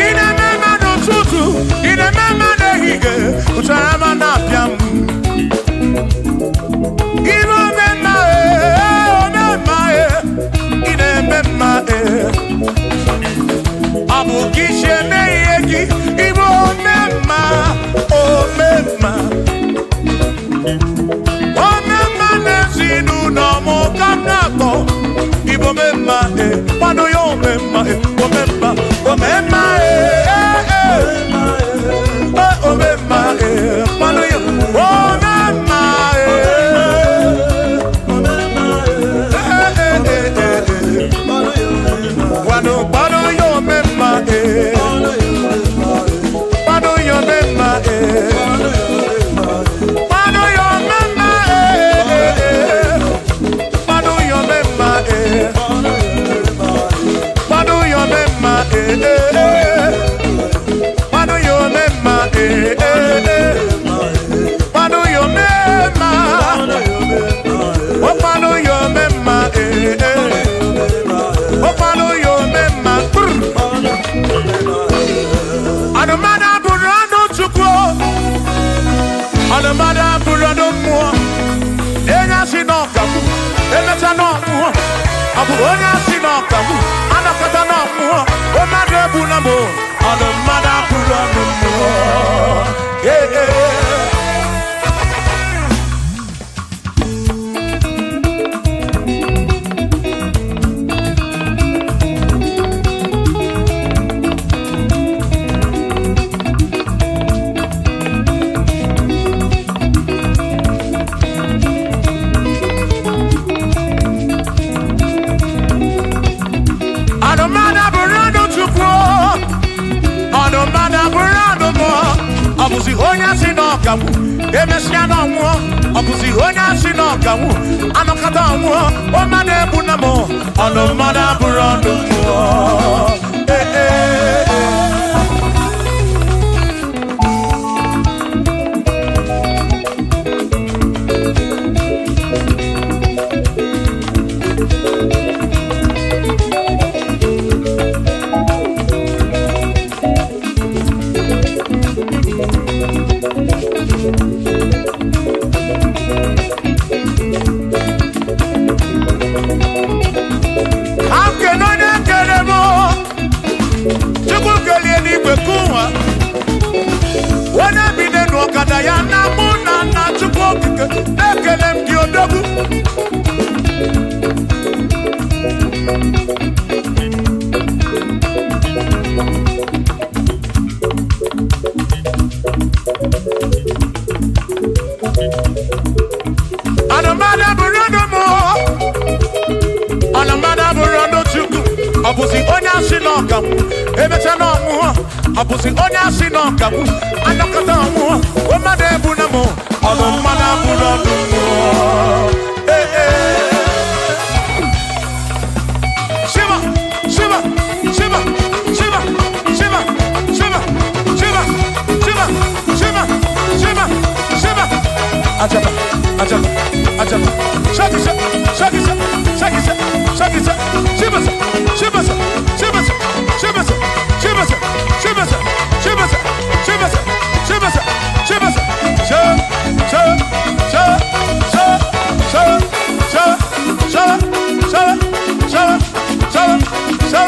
Ị na-eme mma n'ụtụtụ, ị na-eme mma n'ehihie, ụchara na-apịa m. Ire omemma e, omemma e, ị na-eme mma e. Ọ bụ gị si eme ihe gị, ịbụ omemma, omemma. Omemma n'ezinụlọ m ka m na-akpọ. Ịbụ omemma e, kwado ya omemma e, omemma, omemma e, e, e. E, omemma e, kwado ya omemma e. Kwado, kwado ya omemma e. Kwado ya omemma e. Kwado ya omemma e. Kwado ya omemma e. Kwado ya omemma e. Kwado ya omemma e. Kwado ya omemma. Oh, kwado ya omemma e. Oh, kwado ya omemma. Brr. Anụmanụ abụrụ anụ Chukwu. Anụmanụ abụrụ anụ mmụọ. Onye asị na ọkagbu, emecha na ọmụọ. Ọ bụ onye asị na ọkagbu, anakọta na ọmụọ. Mmadụ egbu na mbụ, ọnụ mmadụ abụrụ ọnụ mmụọ. Ee, ee. Anụmanụ abụrụ anụ Chukwu, ọnụmmadụ abụrụ anụ mmụọ. Ọ bụzi onye asị na ọkagbu, emesịa na ọnwụọ. Ọ bụzi onye asị na ọkagbu, anọkọta ọnwụọ. Mmadụ egbu na mụ, ọnụ mmadụ abụrụ ọnụ mmụọ. Ee, ee, ee. Ka m kene onye kere m, Chukwu kelie n'igwe kụwa, onye bi n'elu ọkada ya na mụ na nna Chukwu okike na-ekele m gị, odogwu. Anụmanụ bụrụ ọnụ mụọ, ọnụ mmadụ abụrụ ọnụ Chukwu. Ọ bụzi onye asị na ọkagbu, emecha na ọnwụọ. Ọ bụzi onye asị na ọkagbu, anọkọta ọnwụọ. Mmadụ ebu na mụ, ọnụ mmadụ abụrụ ọnụ mmụọ. Ee, ee. Shiva, shiva, shiva, shiva, shiva, shiva, shiva, shiva, shiva, shiva, shiva. Ajaba, ajaba, ajaba. Shaki, shaki, shaki, shaki, shaki, shaki. Shiva, shiva, shiva, shiva, shiva, shiva, shiva, shiva, shiva, shiva. Sha, sha, sha, sha, sha, sha, sha, sha, sha, sha, sha,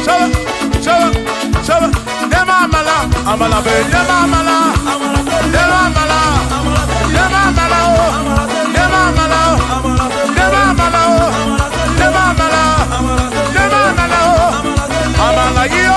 sha, sha, sha. Nema amala, amala be, nema amala, nema amala, nema amala o, nema amala o, nema amala o, nema amala, nema amala o, amala yo.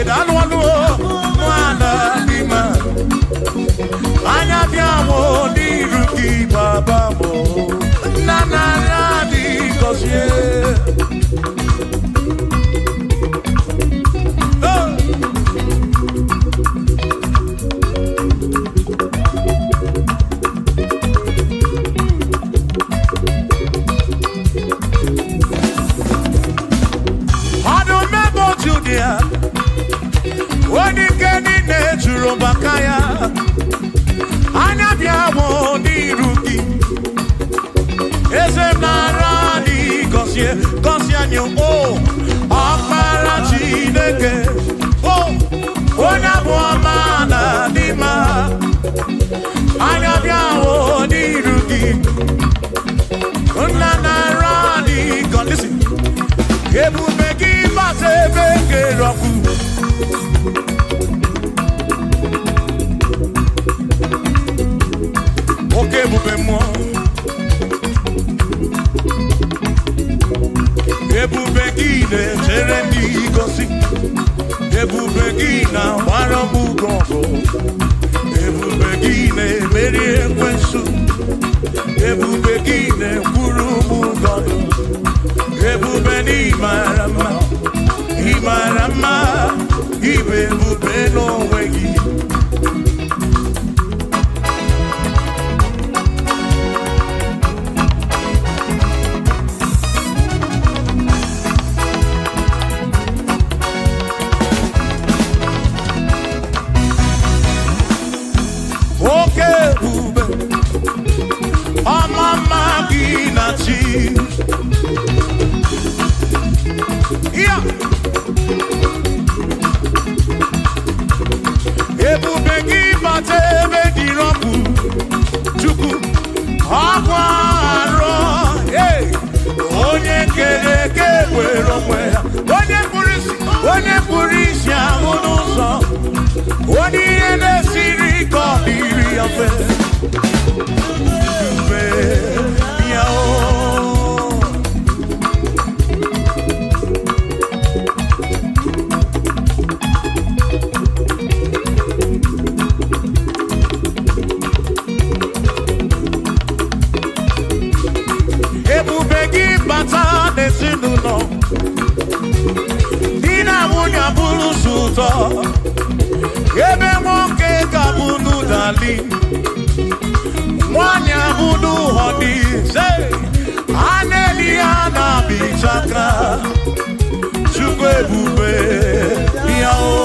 Chineke daalụ ọlụ nwana dị mma. Anya bịa m n'iru gị baba m. Nna nara dị gọzie. Juru maka ya anya bịa m n'iru gị eze m nara dị gọzie gọzie anyị o ọkpara Chineke o onye abụ ọma na dị mma anya bịa m n'iru gị nna nara dị gọzie ebube gị bata ebe kere ọkụ. Oke ebube mmụọ ebube gị na-echere ndị gosi ebube gị na-agbara m ugo ọgụ ebube gị na-emeri ekwensu ebube gị na-ekwuru m ụgọdụ ebube na ịmara mma ịmara mma ịbụ ebube n'onwe gị. Oke ebube ọma mma gị na chi ya ebube gị bata ebe dịrị ọkụ Chukwu ọkwa arọ onye kere eke were onwe ya onye kpụrụ isi ahụ n'ụzọ onye ihe na-esiri ka ọ dịrị ya mfe. Ebube ya o. Ebube gị bata n'ezinụlọ di na nwunye abụrụ sọ ụtọ ebe nwoke ga-abụ n'ụdali nwanyị abụ n'ụhọdị a na-eli ya na-abịchaka Chukwu ebube ya o.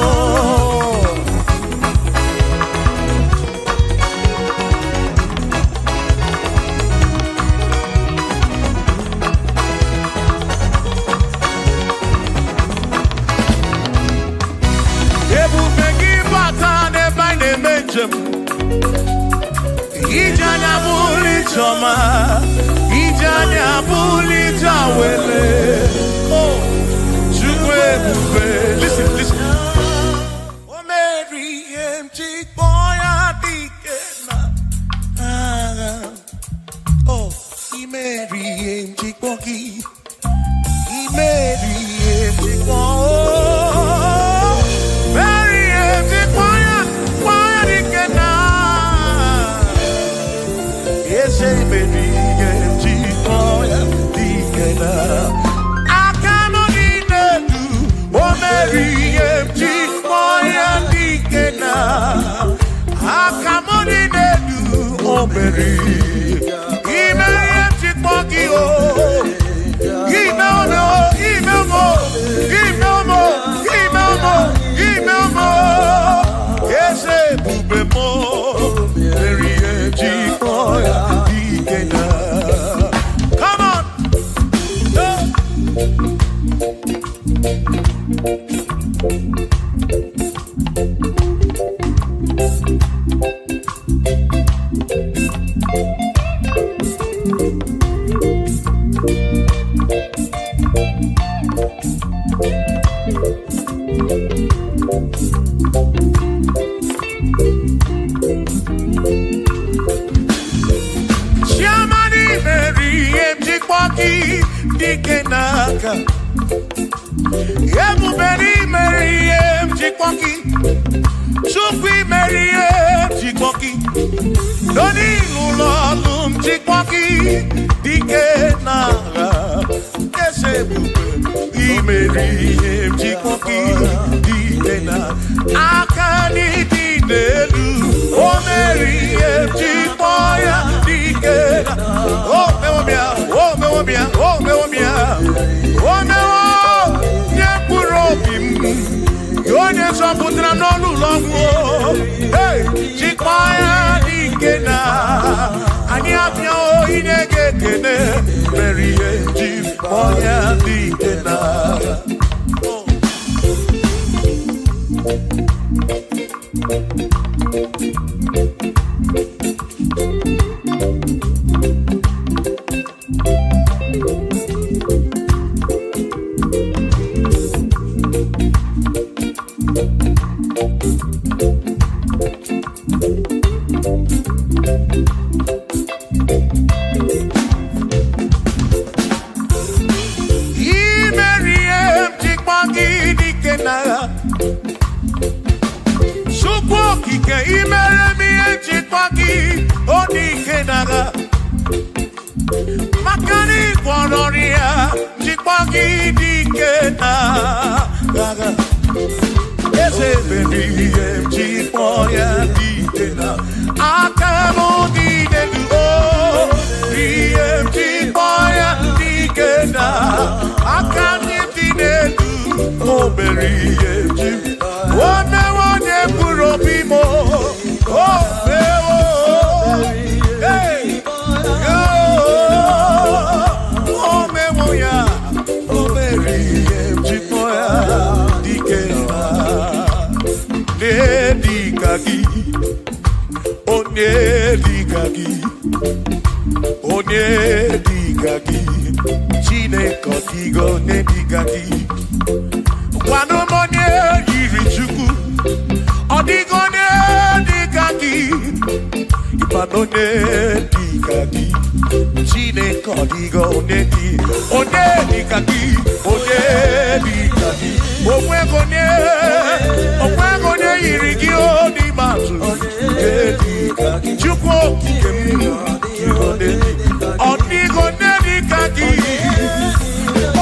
Ebube gị bata n'ebe anyị na-eme njem ije anya bụrụ ije ọma ije anya bụrụ ije awele o Chukwu ebube. Listen, listen. O mere ihe m ji kpọọ ya dike na agha o i mere ihe m ji kpọọ gị i mere ihe m ji kpọọ Come on. Chiamani Mary, MG Kwaki, Dike Naka. Ebube n'imere ihe m jikpọ gị. Chukwu imere ihe m jikpọ gị. N'onilu ụlọ ọlụ m jikpọ gị. Dike n'agha. Eze ebube imere ihe m jikpọ gị. Dike na aka n'ịdị n'elu. O mere ihe m jikpọ ya. Dike na o mewo m ya. O mewo m ya. O mewo m ya. O mewo nye mkpụrụ obi m. Onye zọpụtara m n'ọnụ ụlọ ọgwụ. Hey, jikpọ ya dike na anyị abịawo inye gị ekele mere ihe ji kpọọ ya dike na. Imere ihe m jikpọ gị dike na Chukwu okike imere m ihe njikwa gị ọ dike n'agha maka na ịgwọrọ ọrịa njikwa gị dike n'agha eze mere ihe njikpọ ya dike na aka m dị n'elu o ihe njikpọ ya dike na aka ndị dị n'elu o mere ihe njikpọ o mewo onye mkpụrụ obi m o mewo. Hey! O mewo ya o mere ihe njikpọ ya dike na dịka gị onye dịka gị onye dịka gị Chineke ọ dịghị onye dịka gị gwanụ m onye yiri Chukwu ọ dịghị onye dịka gị ịkwanụ onye dịka gị Chineke ọ dịghị onye dị onye dịka gị onye dịka gị onweghị onye onweghị onye yiri gị o n'ime atụ onye dịka gị Chukwu okike m ọ dịghị onye dịka gị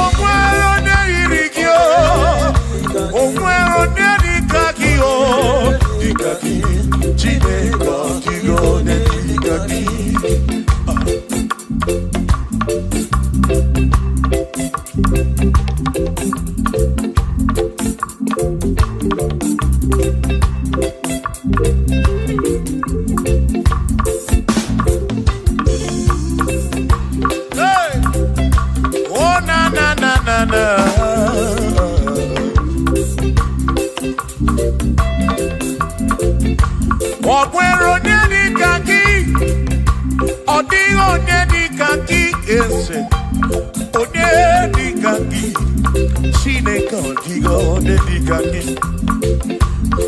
o nwere onye yiri gị o o nwere onye dịka gị o dịka gị Chineke ọ dịghị onye dịka gị. Hey! Oh na na na na na. Ọ nwere onye dịka gị, ọ dịghị onye dịka gị eze, onye dịka gị, Chineke ọ dịghị onye dịka gị.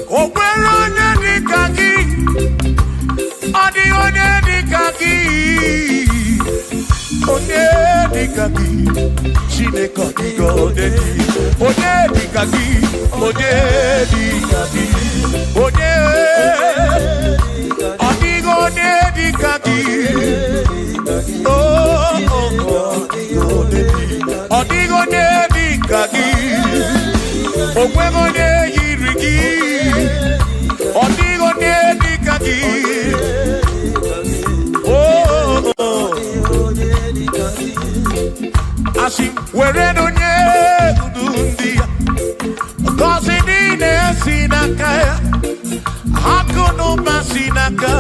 O nwere onye dịka gị, ọ dịghị onye dịka gị, onye dịka gị, Chineke ọ dịghị onye dị, onye dịka gị, onye dịka gị, onye ọ dịghị onye dịka gị. Oh, oh, oh, ọ dịghị onye dịka gị, o nweghị onye yiri gị, ọ dịghị onye dịka gị. Oh, oh, oh. Asị were onye udu ndị ya ngọzi niile si n'aka ya akụ na ụba si n'aka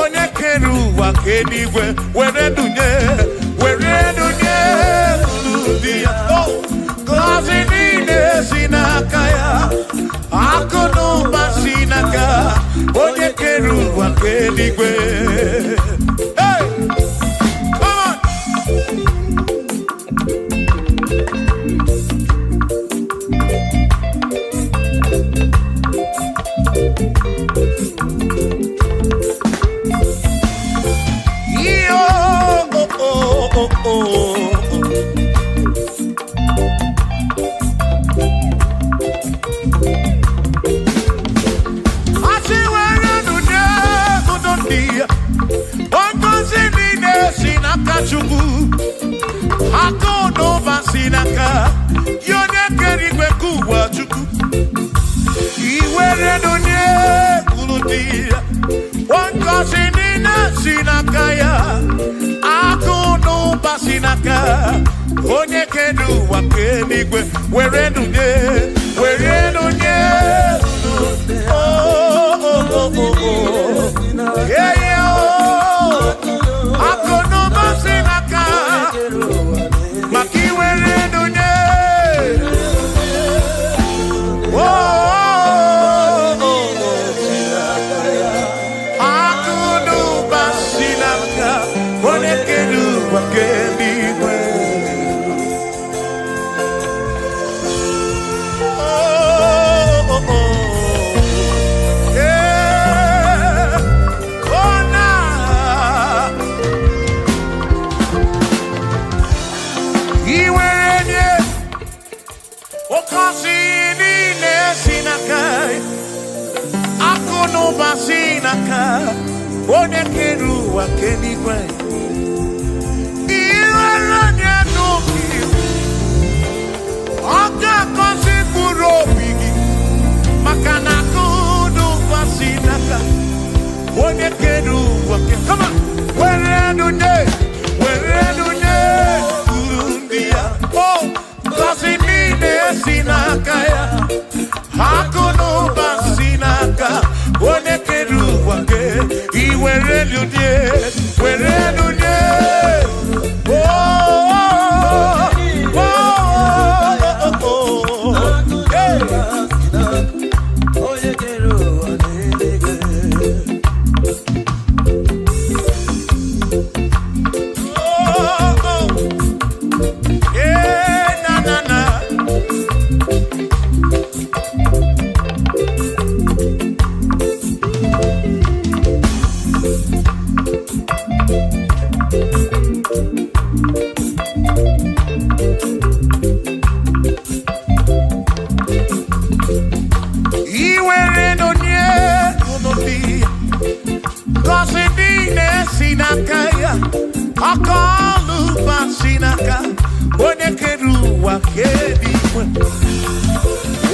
onye kere ụwa ka eluigwe were dunye udu ndị ya. Oh, ngọzi niile si n'aka ya akụ na ụba si n'aka onye kere ụwa ka eluigwe. Hey! Come on! Yo, oh, oh, oh, oh. Chukwu, akụ na ụba si n'aka gị onye kere igwe nke ụwa Chukwu. Iwere donye kwuru di ya, ngọzi niile si n'aka ya, akụ na ụba si n'aka onye kere ụwa nke eluigwe. Were donye, were donye. Oh, oh, oh, oh, oh. Yeah, yeah, oh. Akụ na ụba si n'aka maka iwere donye. Oh, oh, oh, oh. Akụ na ụba si n'aka onye kere ụwa nke eluigwe. Oh, oh, oh. Yeah. Oh, na. Iwere nye oke osi niile si n'aka, akụ na ụba si n'aka onye kere ụwa nke eluigwe. Iwere nye n'obi, ọ ga-agọzi mkpụrụ obi gị, maka na akụ na ụba si n'aka onye kere ụwa nke. Come on. Were nụ nye, were nụ nye uru ndị ya. Oh, ngọzi niile si n'aka ya, akụ na ụba si n'aka onye kere ụwa nke. Iwere nụ nye, were nụ nye. Oh, oh, oh, oh, oh. Hey. Onye kere ụwa n'eluigwe. Oh, oh. Yeah, na, na, na. Iwere n'onye unu dị, ngọzi niile si n'aka ya, aka ọlụ ụba si n'aka onye kere ụwa nke eluigwe.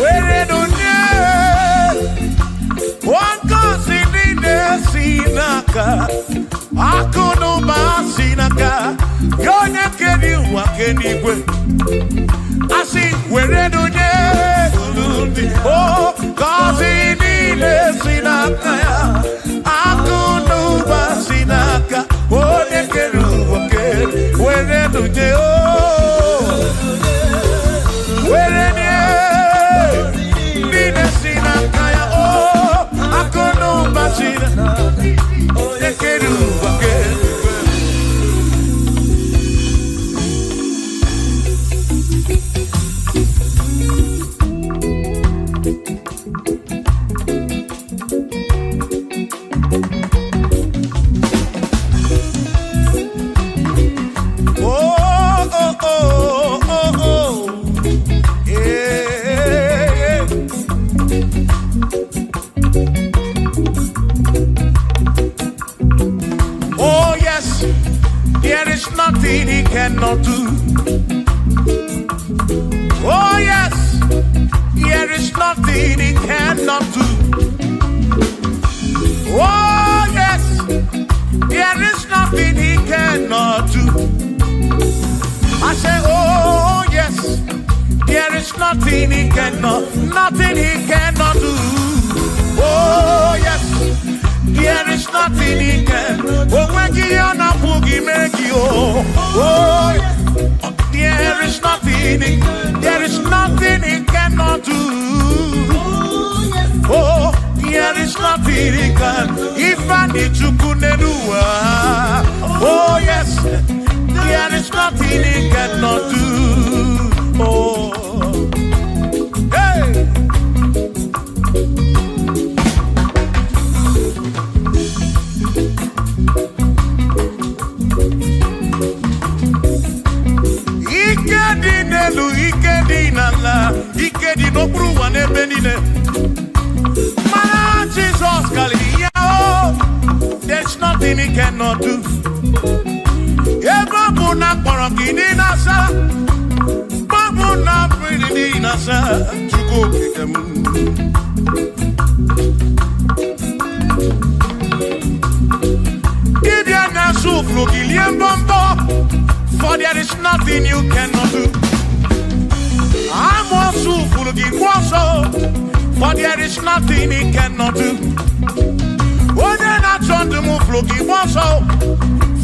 Were n'onye ngọzi niile si n'aka, akụ na ụba si n'aka ya onye kere ụwa nke eluigwe. Asị were n'onye unu dị, o ngọzi niile si n'aka ya, akụ na ụba si n'aka onye kere ụwa nke. Were n'onye, o were nye niile si n'aka ya, o akụ na ụba si n'aka onye kere ụwa nke. Oh, oh, oh, oh, oh. Yeah, yeah. Oh, yes, there is nothing he cannot do. Oh, yes, there is nothing he cannot do. Oh, yes, there is nothing he cannot do. I say, oh, yes, there is nothing he cannot, nothing he cannot do. Oh, yes, there is nothing he can. Oh, when you are not boogie, make you. Oh, there is nothing, there is nothing he cannot do. Oh, there is nothing he can. If I need to kunenua. Oh, yes, there is nothing he cannot do. Oh, hey. Ike dị n'elu, ike dị n'ala, ike dị n'okpuru ụwa n'ebe niile. Mana Jizọs karịrị ya o. There's nothing he cannot do. Ebe ọ bụ na akpọrọ gị dị na-asa, ọ bụ na mmiri dị na-asa, Chukwu okike m. Dibịa na-asụ ụfụrụ gị lie mbọmbọ, for there is nothing you cannot do. Amoosu furu gị gba ọsọ, for there is nothing he cannot do. Onye na-achọ ndụ m furu gị gba ọsọ,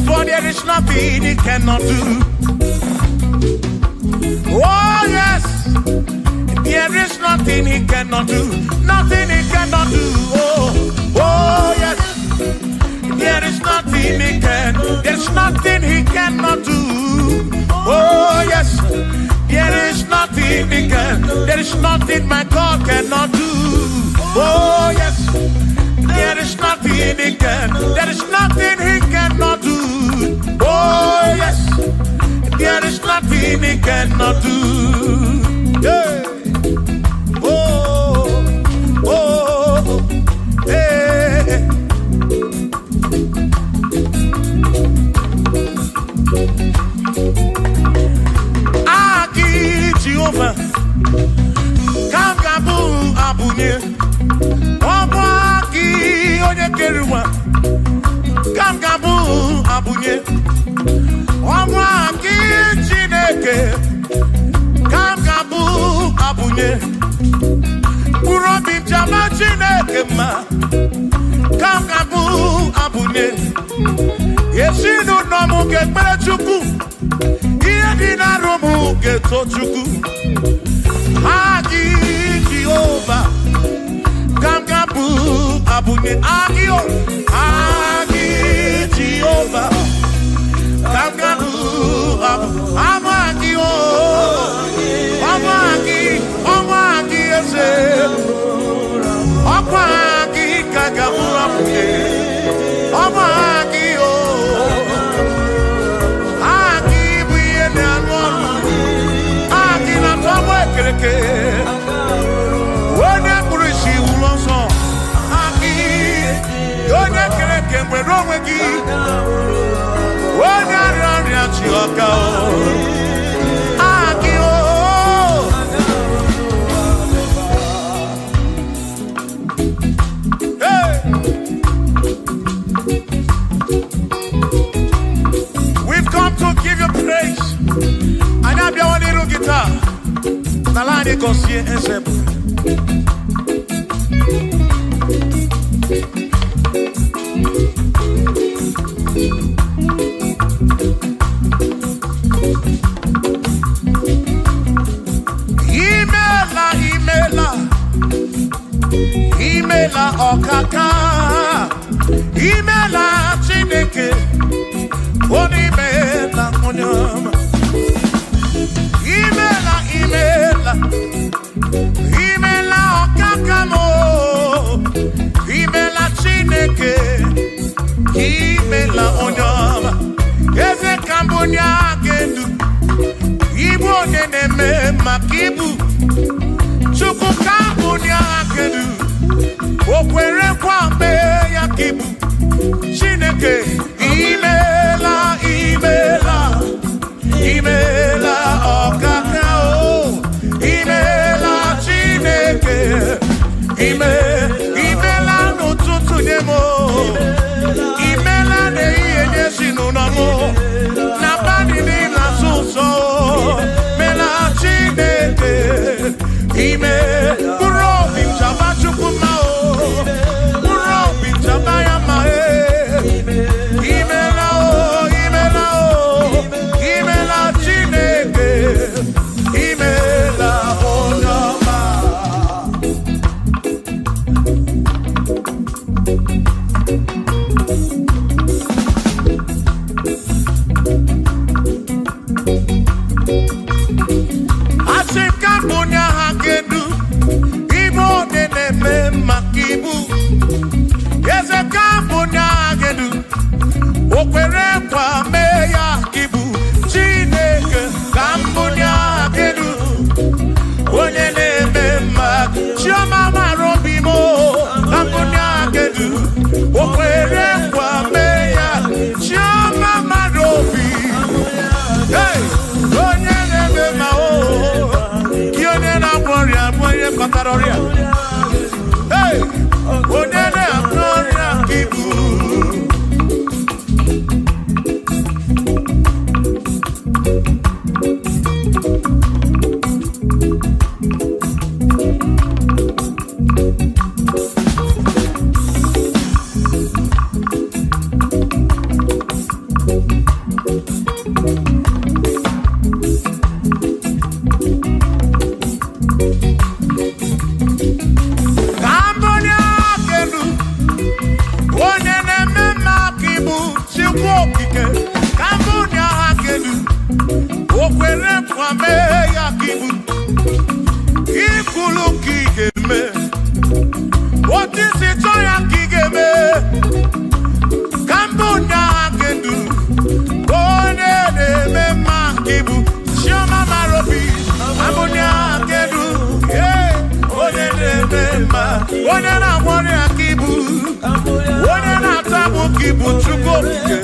for there is nothing he cannot do. Oh yes, there is nothing he cannot do, nothing he cannot do. Oh, oh yes, there is nothing he can, there's nothing he cannot do. Oh yes, there is nothing he can, there is nothing my God cannot do. Oh yes, there is nothing he can, there is nothing he cannot do. Oh yes, there is nothing he cannot do. Yeah. Oh, oh, hey. Aki Jehova, ka m ga-abụ abụnye. Ọ bụ aki onye kere ụwa, ka m ga-abụ abụnye. Ọ bụ aki Chineke, ka m ga-abụ abụnye. Mkpụrụ obi m jama Chineke mma, ka m ga-abụ abụnye. Ezinụlọ m ga-ekpere Chukwu, ihe dị n'arụ m ga-eto Chukwu. Aki Jehova, ka m ga-abụ abụnye. Aki o, aki Jehova, ka m ga-abụ abụ. Ama aki o, ọma aki, ọma aki eze, ọkwa aki ka ga-abụ abụnye. Ọma aki o, aki bụ ihe na-arụ ọrụ, aki na-atọ ọgbọ ekereke. Onye kpụrụ isi wuru ọsọ, aki onye kere eke nwere onwe gị, onye arịa ọrịa chi ọka o, aki o. Hey! We've come to give you praise. Anyị abịawa n'iru gị taa. N'ala anyị gọzie eze bụ. Imeela, imeela, imeela ọkaka, imeela Chineke, onye imeela onye ọma. Imeela, imeela, imeela ọkaka m o, imeela Chineke, imeela onye ọma. Eze ka mbụ onye aka edu, ibu onye na-eme maka ibu. Chukwu ka mbụ onye aka edu, o kwere nkwa mee ya ka ibu. Chineke, imeela, imeela, imeela ọkaka o, imeela Chineke, ime, imeela n'ụtụtụ nye m o, imeela n'ehihie nye ezinụlọ m o, n'abalị niile asụ ụsọ o, meela Chineke, ime, mkpụrụ obi m chaba Chukwu mma o, mkpụrụ obi m chaba ya mma e. Imeela o, imeela o, imeela Chineke, imeela onye ọma. Asị ka m bụ onye agha ga-edu, ibu onye na-eme maka ibu. Eze ka m bụ onye agha ga-edu, o kwere nkwa mee ya ka ibu. Chineke ka m bụ onye agha ga-edu, onye na-eme mma. Chioma mara obi m o, ka m bụ onye agha ga-edu, o kwere nkwa mee ya. Chioma mara obi, mee ya ka ibu. Ikwulu ka ị ga-eme. Otu isi chọọ ya ka ị ga-eme. Ka mbụ ndị kedu. Onye na-eme mma ka ibu. Chioma mara obi. Abụ ndị kedu. Onye na-eme mma. Onye na-agwọ ọrịa ka ibu. Onye na-ata agbụ ka ibu. Chukwu okike.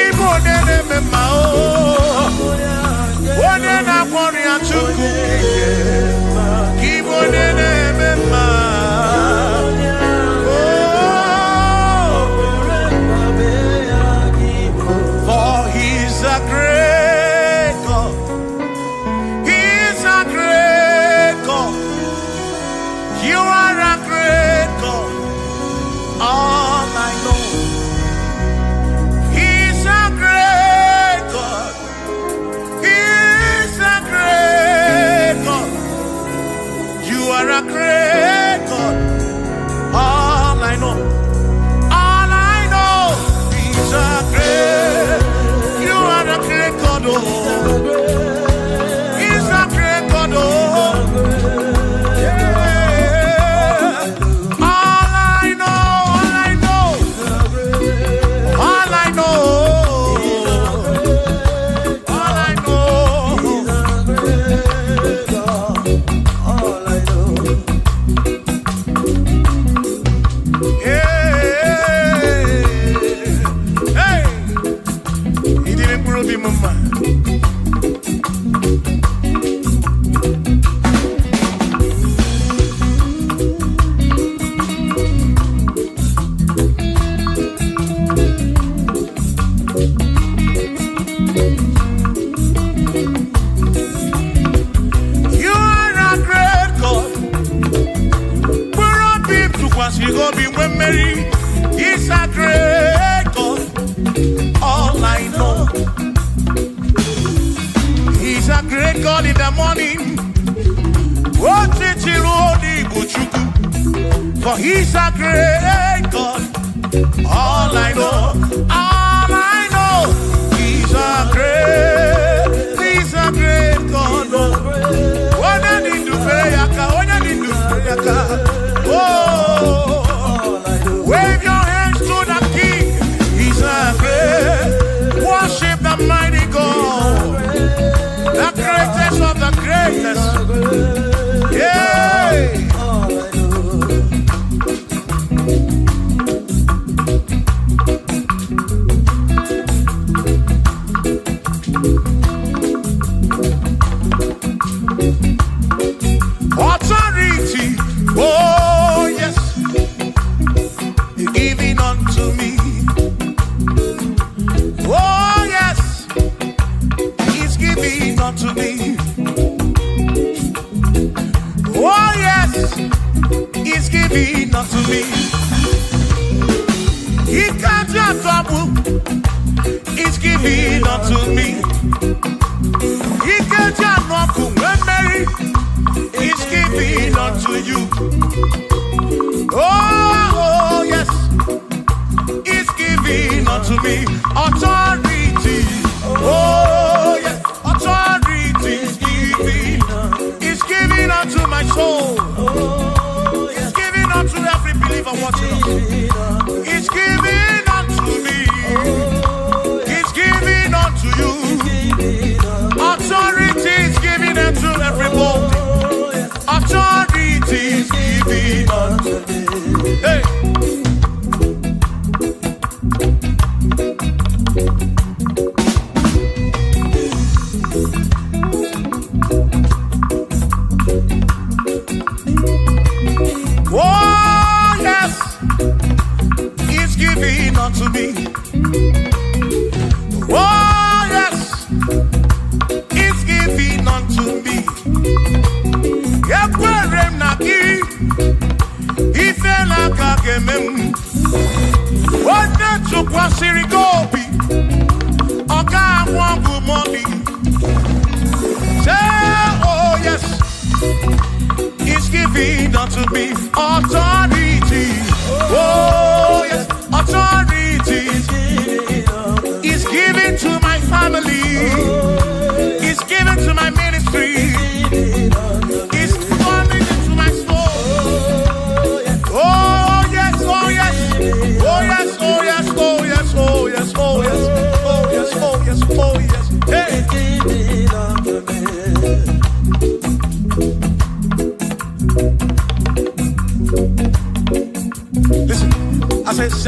Ibu onye na-eme mma o. Onye na-agwọ ọrịa Chukwu okike. Ibu onye na-eme mma. Oh, for he's a great God. He's a great God. You are a great God. All I know. He's a great God. He's a great God. You are a great God. All I know. All I know. He's a great. You are a great God. Oh. He's a great God. Oh. Yeah. All I know. All I know. All I know. All I know. All I know. Hey, hey, he didn't prove him, mama. You are a great God. Mkpụrụ obi m tụkwasịrị gị obi nwee mmeri. He's a great God. All I know. He's a great God in the morning. Otiti ruo n'Igbo Chukwu. For he's a great God. All I know. All I know. He's a great God. Oh. Onye dị ndụ fere ya aka, onye dị ndụ fere ya aka. Oh, wave your hands to the King. He's a great. Worship the mighty God, the greatest of the greatest. Yeah. Authority, oh yes, giving unto me. Oh yes, he's giving unto me. Oh yes, he's giving unto me. He can't just trouble. He's giving unto me. He can't just Mary. He's giving unto you. Oh, yes, he's giving unto me authority. Oh, yes, authority is giving. He's giving unto my soul. He's giving unto every believer watching us. He's giving unto me. He's giving unto you. Authority is giving unto everybody. Authority is giving unto me. Hey.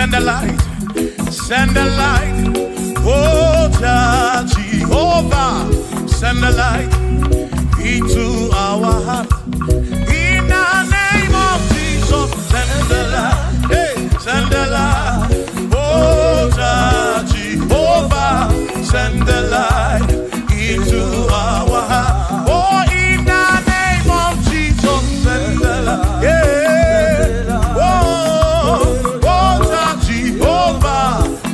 Send the light, send the light. Oh, Jehovah, send the light into our heart. In the name of Jesus, send the light. Hey, send the light. Oh, Jehovah, send the light into our heart. Oh, in the name of Jesus, send the light. Yeah. Oh, oh, Jehovah,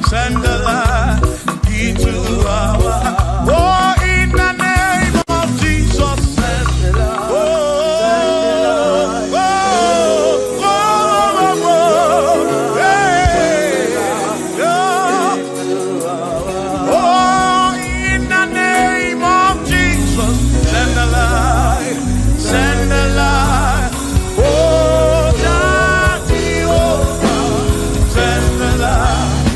send the light into our heart. Oh, in the name of Jesus, send the light. Oh, oh, oh, oh, oh, hey, oh. Oh, in the name of Jesus, send the light, send the light. Oh, Jehovah, send the light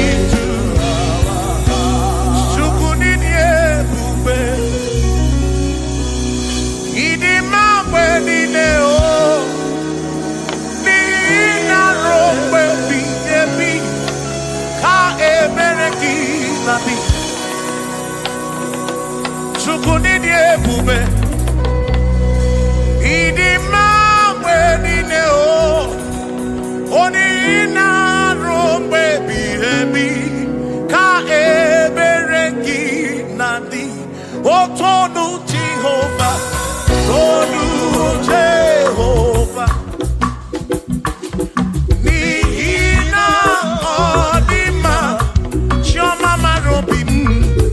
into our hearts. Chukwu n'ịdị ebube, ịdị mma mgbe niile, o. N'ihi na ruo mgbe ebighị ebi, ka ebere gị na-adị. Chukwu n'ịdị ebube, ịdị mma mgbe niile, o. Onye na-arụ mgbe ebighị ebi, ka ebere gị na-adị. Otonu Jehova, tonu Jehova, n'ihi na ọ dị mma, chiọma mara obi m,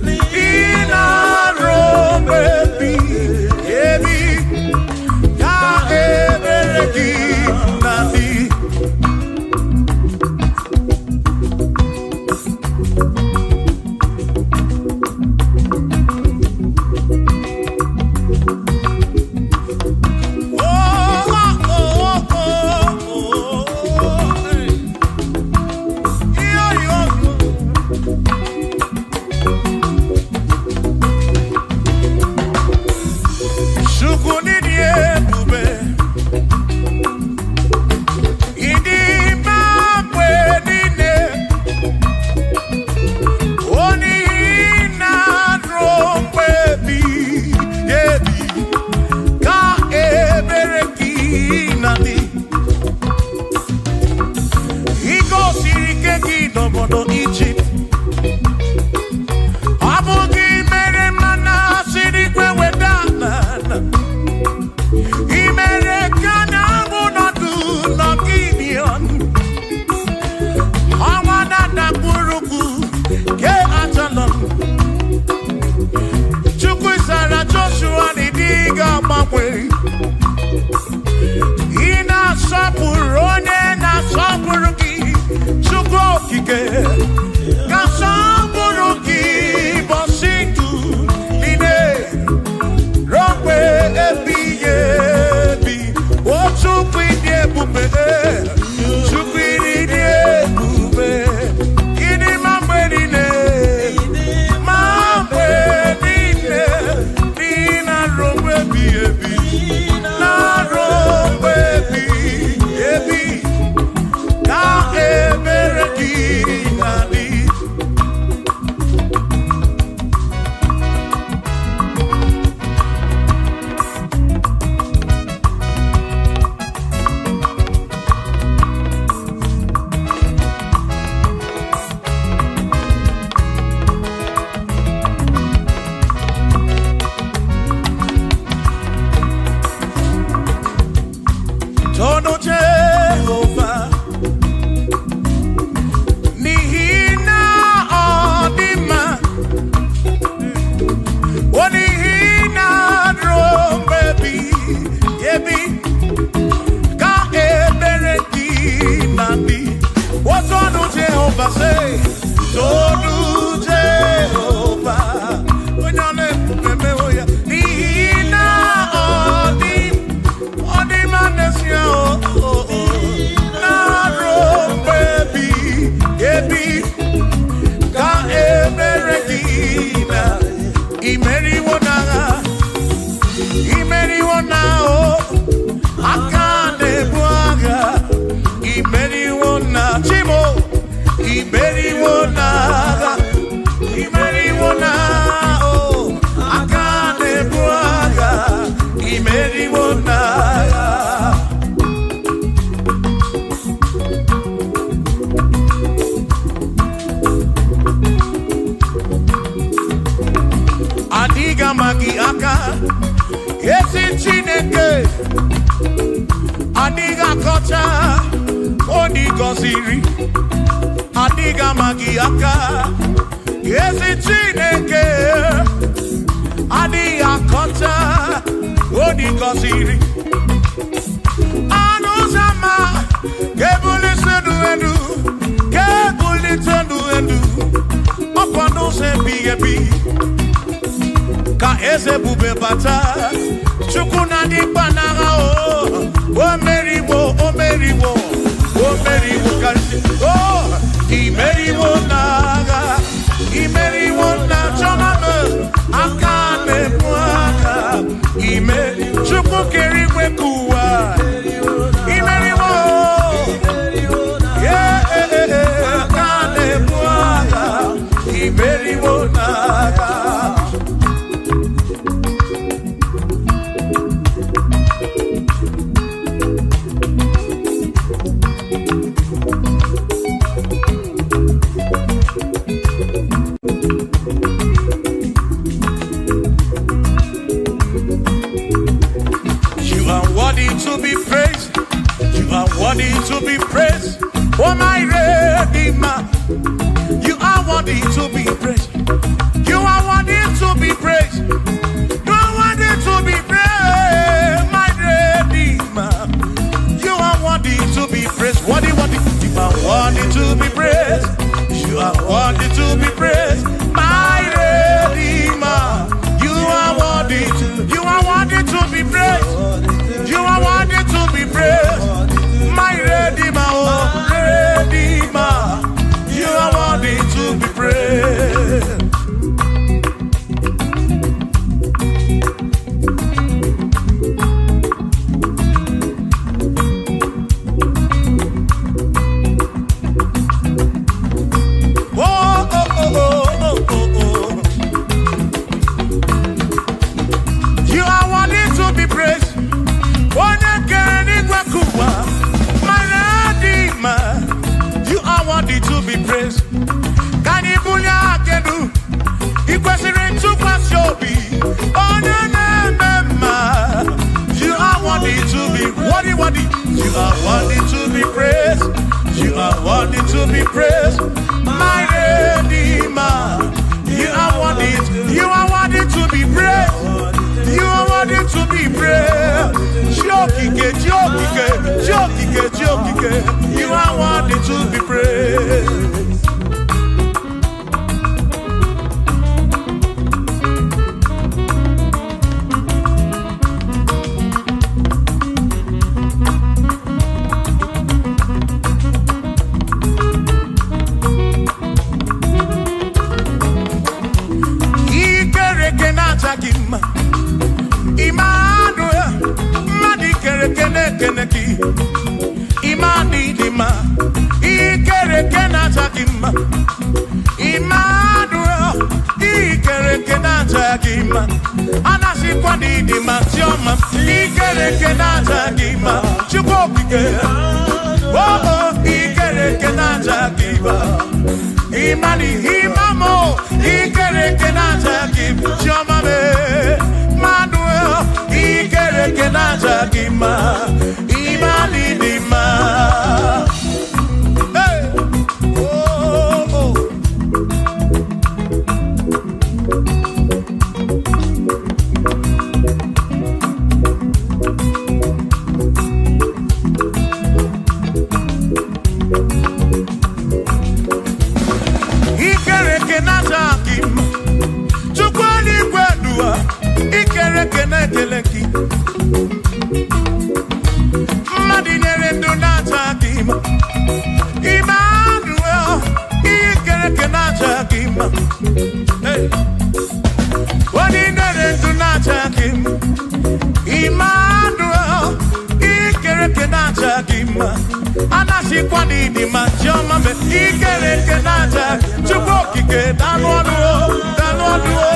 n'ihi na-arụ mgbe ebighị ebi, ka ebere gị na-adị. Oh, oh, oh, oh, oh, hey. Yo, yo, yo. Chukwu n'ịdị ebube, ịdị mma mgbe niile, onye na-arụ mgbe ebighị ebi, ka ebere gị na-adị. I gosiri ike gị n'obodo Ijipt, ọ bụ gị mere mmanụ siri ikwe weda n'ala. I mere ka na-abụ nọdụ n'Gibion. Ọnwa na-adakpụrụkwu ke Ajalon. Chukwu zara Joshua na ịdị ga-agbanwe. Ị na-asọpụrụ onye na-asọpụrụ gị, Chukwu okike. Ka sọpụrụ gị bọsị ndụ niile, ruo mgbe ebighị ebi. O Chukwu ịdị ebube, Chukwu ịdị ebube, ịdị mma mgbe niile, ma mgbe niile, n'ihi na ruo mgbe ebighị ebi, na ruo mgbe ebighị ebi, ka ebere gị na-adị. Ama gị aka. Ezi Chineke, adịghị akọcha onye gọziri. Adịghị ama gị aka. Ezi Chineke, adịghị akọcha onye gọziri. Anụ ụzọ ama ga-ebulite ndụ elu, ga-ebulite ndụ elu. Ọkwa n'ụzọ ebighị ebi ka eze ebube bata. Chukwu na-adị mkpa n'agha o. O meriwo, o meriwo, o meriwo karịsịa. O imeriwo n'agha, imeriwo na chiọma m, aka na-ebu aka. Ime Chukwu kere igwe ka ụwa. Imeriwo, yeah, aka na-ebu aka. Imeriwo n'agha. You are worthy to be praised. You are worthy to be praised. Oh, my Redeemer. You are worthy to be praised. You are worthy to be praised. You are worthy to be praised, my Redeemer. You are worthy to be praised. Worthy, worthy. You are worthy to be praised. You are worthy to be praised, my Redeemer. You are worthy to. You are worthy to be praised. You are worthy to be praised, my Redeemer, oh Redeemer. You are worthy to be praised. Oh, oh, oh, oh, oh, oh, oh. You are worthy to be praised. Onye kere n'igwe kụwa, my Redeemer. You are worthy to be praised. Ka anyị bulie aka elu, ị kwesịrị ntụkwasị obi. Onye na-eme mma. You are worthy to be worthy, worthy. You are worthy to be praised. You are worthy to be praised, my Redeemer. You are worthy. You are worthy to be praised. You are worthy to be praised. Chiokike, Chiokike, Chiokike, Chiokike. You are worthy to be praised. Ikereke na-acha gị mma. Emmanuel, mmadụ ikereke na-ekene gị. Imani dị mma. Ikereke na-acha gị mma. Emmanuel, ikereke na-acha gị mma. Anasịkwa na ịdị mma, Chiọma. Ikereke na-acha gị mma. Chukwu okike. Oh, oh, ikereke na-acha gị mma. Imani imamo, ikereke na-acha gị mma. Chiọma me, Manuel, ikereke na-acha gị mma. Imani dị mma. Hey! Oh, oh. Ikereke na-acha gị mma. Chukwu eluigwe duwa, ikereke na-ekele gị. Mmadụ nyere ndụ na-acha gị mma. Emmanuel, ikereke na-acha gị mma. Hey! Onye nyere ndụ na-acha gị mma. Emmanuel, ikereke na-acha gị mma. Anasịkwa na ịdị mma, Chiọma me, ikereke na-acha. Chukwu okike, danụ ọnụ o, danụ ọnụ o,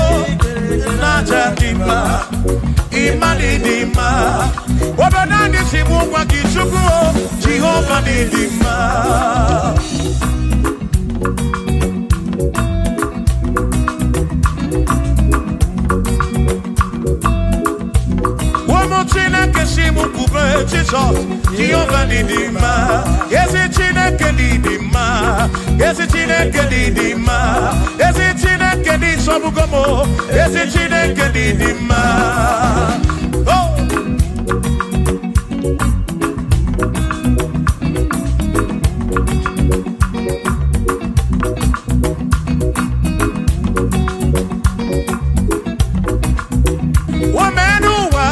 na-acha gị mma. Ịma na ịdị mma. Obodo anyị si bụ ngwa gị, Chukwu o, Jehova na ịdị mma. Jizọs, Jehova dị mma, ezi Chineke dị mma, ezi Chineke dị mma, ezi Chineke dị nsọgbugo m, ezi Chineke dị mma. Oh! Omenụwa,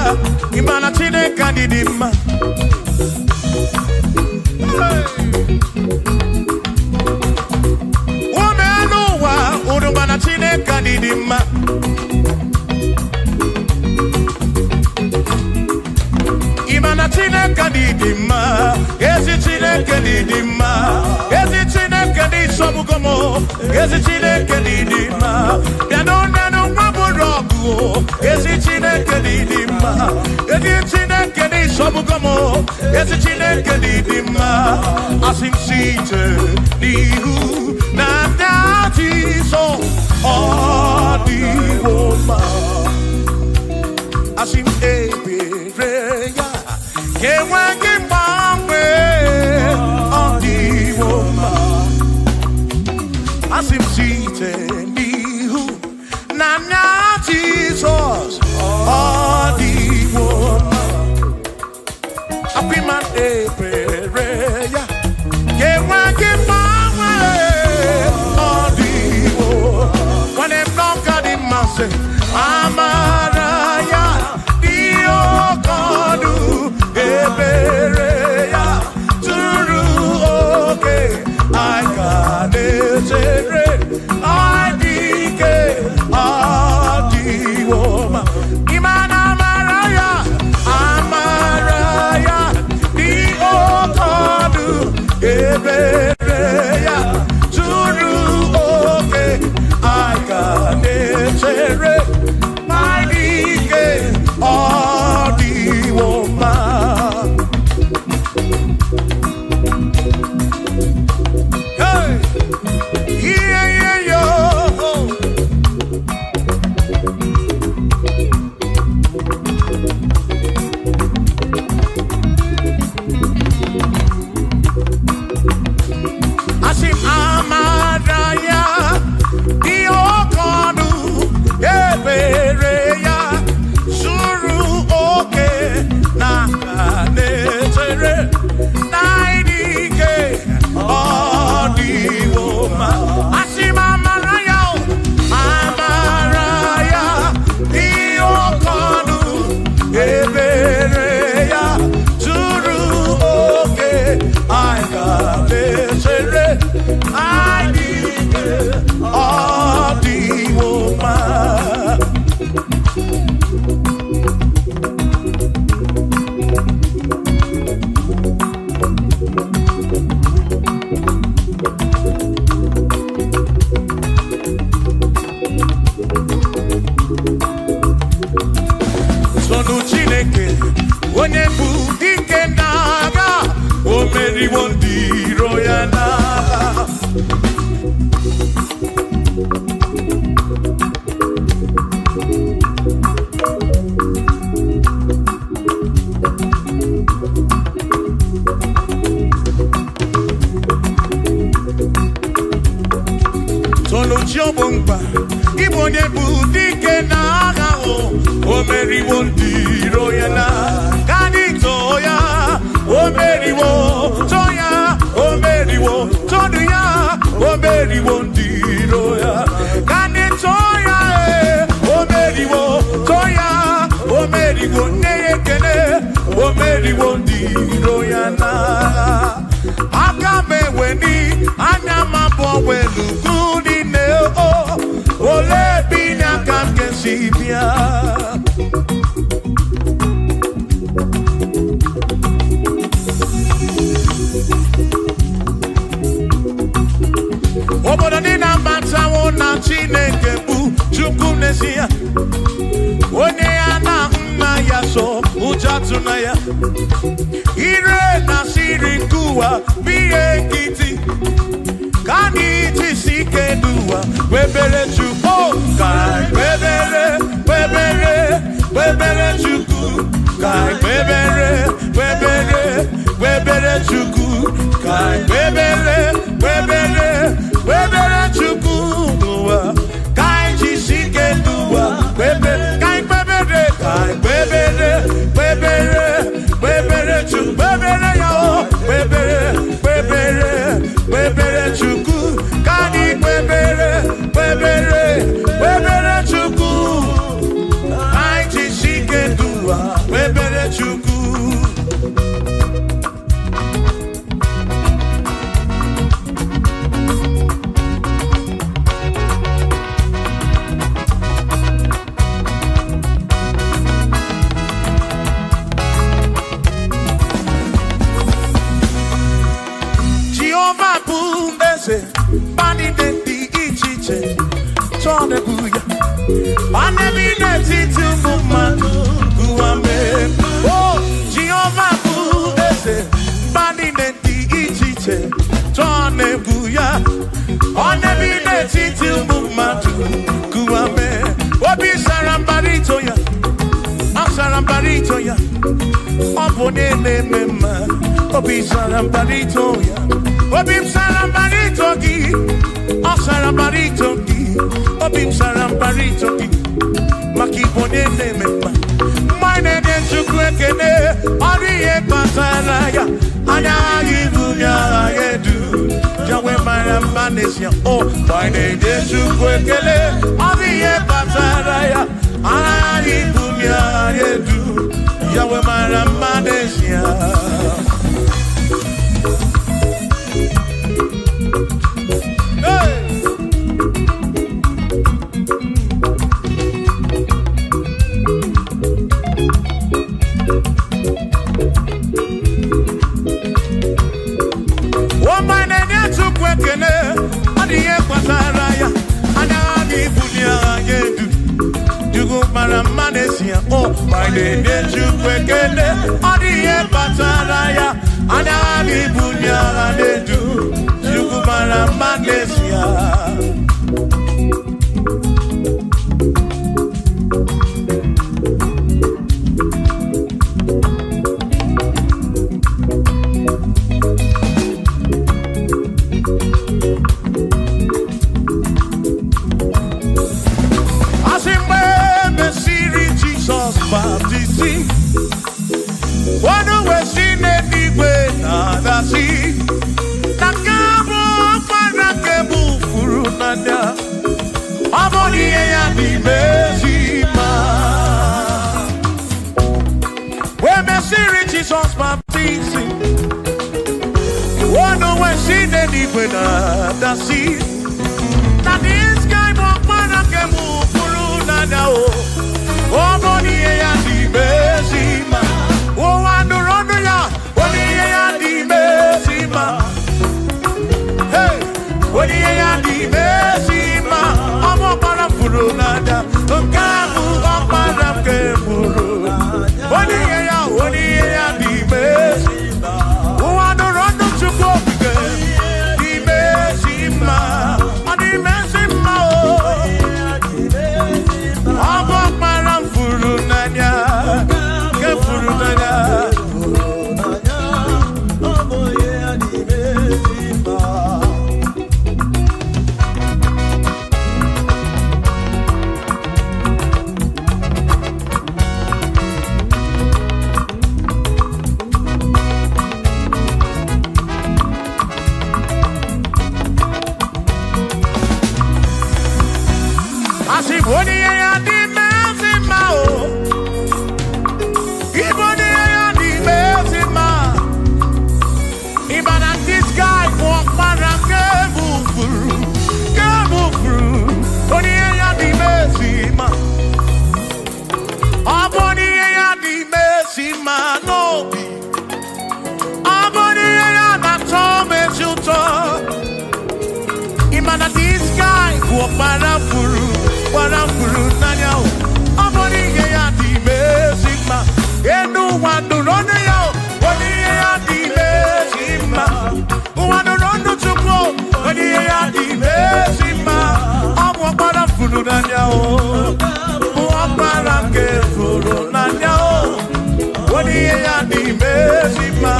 ịma na Chineke anyị dị mma. Omenụwa, unu ma na Chineke anyị dị mma. Ịma na Chineke anyị dị mma, ezi Chineke dị mma, ezi Chineke dị nsọgbugo m, ezi Chineke dị mma. Bịanụ nenụ nwa bụrụ ọgụ o, ezi Chineke dị mma, ezi Chineke dị nsọgbugo m, ezi Chineke dị mma. Asị m site n'ihu na ndị Jizọs, ọ dịwo mma. Asị m ebere ya ka enweghị mgbanwe, ọ dịwo mma. Asị m site n'ihu na anya Jizọs, ọ dịwo mma. Apịma ebere ya ka enweghị mgbanwe, ọ dịwo. Nwanne m n'ọka dị mma sị, amara ya dị oke ọnụ, ebere ya zuru oke, anyị ka na-echere, anyị dị ike, ọ dịwo mma. Ịma na amara ya, amara ya dị oke ọnụ, ebere ya zuru oke, anyị ka na-echere, anyị dị ike, ọ dịwo mma. Hey! Yeah, yeah, yo. Asị m amara ya dị oke ọnụ, ebere ya zuru oke, na na-echere na ịdị ike, ọ dịwo mma. Asị m amara ya, o, amara ya dị oke ọnụ, ebere ya zuru oke, anyị ga na-echere, anyị dị ike, ọ dịwo mma. Sonu Chineke, onye bụ dike n'agha, o meriwo ndị iro ya n'agha. Sonu chi ọ bụ mkpa, ịbụ onye bụ dike n'agha, o meriwo ndị iro ya na ka anyị too ya, o meriwo, too ya, o meriwo, tonu ya, o meriwo ndị iro ya, ka anyị too ya, ee, o meriwo, too ya, o meriwo, nne ya ekele, o meriwo ndị iro ya na aka m eweni anya m abụọ welugu niile, o olee ebe inye aka m ga-esi bịa? Obodo niile amatawo na Chineke bụ Chukwu n'ezie, onye ya na nna ya so, ụjọ atụna ya. Ire na siri nke ụwa bụ ihe nkịtị, ka anyị jisi ike n'ụwa kwebere Chukwu, ka anyị kwebere, kwebere, kwebere Chukwu, ka anyị kwebere, kwebere. Kwebere Chukwu, ka anyị kwebere, kwebere, kwebere Chukwu n'ụwa. Ka anyị jisi ike n'ụwa, kwebere, ka anyị kwebere, ka anyị kwebere, kwebere, kwebere Chukwu, kwebere ya o, kwebere, kwebere, kwebere Chukwu, ka anyị kwebere, kwebere, kwebere Chukwu. Ka anyị jisi ike n'ụwa, kwebere Chukwu. Jehova bụ eze, mba niile dị iche iche chọọ na-ebu ya. Ma n'ebe n'etiti ụmụ mmadụ ụwa mee. O Jehova bụ eze, mba niile dị iche iche chọọ na-ebu ya. Ọ na-ebi n'etiti ụmụ mmadụ ụwa mee. Obi sara mbara ito ya, ọ sara mbara ito ya. Ọ bụ onye na-eme mma, obi sara mbara ito ya. Obi m sara mbara ito gị, ọ sara mbara ito gị, obi m sara mbara ito gị, maka ịbụ onye na-eme mma. Mma na-enye Chukwu ekele, ọrụ ihe kpatara ya, anya agha ibu ya agha edu, Yahweh mara mma n'ezie, o mma na-enye Chukwu ekele, ọrụ ihe kpatara ya, anya agha ibu ya agha edu, Yahweh mara mma n'ezie. Hey! Ọma na-enye Chukwu ekele, ọ dị ihe kpatara ya, anya agha ibuli agha ya edu. Chukwu mara mma n'ezie, o ma na-enye Chukwu ekele, ọ dị ihe kpatara ya, anya agha ibuli agha na-edu. Chukwu mara mma n'ezie. Asị mgbe e mesịrị Jizọs baptizim, ọnụ wee si n'eluigwe na-adasị, na nke a bụ ọkpara nke bụ furu n'anya, ọ bụ n'ihe ya n'ime ezi mma. Wee mesịrị Jizọs baptizim, ọnụ wee si n'eluigwe na-adasị, na this guy bụ ọkpara nke bụ furu n'anya o. Ọ bụ n'ihe ya n'ime ezi mma. Ụwa nụrụ ọnụ ya, ọ n'ihe ya n'ime ezi mma. Hey! Onye ihe ya n'ime ezi mma. Ọ bụ ọkpara furu n'anya, nke a bụ ọkpara nke furu. Onye ihe ya, onye ihe ya n'ime ezi mma. Ụwa nụrụ ọnụ Chukwu okike n'ime ezi mma. Ọ n'ime ezi mma o. Ọ bụ ọkpara m furu n'anya, nke furu n'anya. Asị bụ onye ihe ya dị ezi mma o. Ịbụ onye ihe ya dị ezi mma. Ịma na this guy bụ ọkpara nke bụ furu, nke bụ furu. Onye ihe ya dị ezi mma. Ọ bụ onye ihe ya dị ezi mma n'obi. Ọ bụ onye ihe ya na-atọ m ezi ụtọ. Ịma na this guy bụ ọkpara furu, gbara furu n'anya o. Ọ bụ n'ihe ya dị ezi mma. Enu ụwa nụrụ ọnụ ya o. Ọ n'ihe ya dị ezi mma. Ụwa nụrụ ọnụ Chukwu o. Ọ n'ihe ya dị ezi mma. Ọ bụ ọkpara furu n'anya o. Bụ ọkpara nke furu n'anya o. Ọ n'ihe ya dị ezi mma.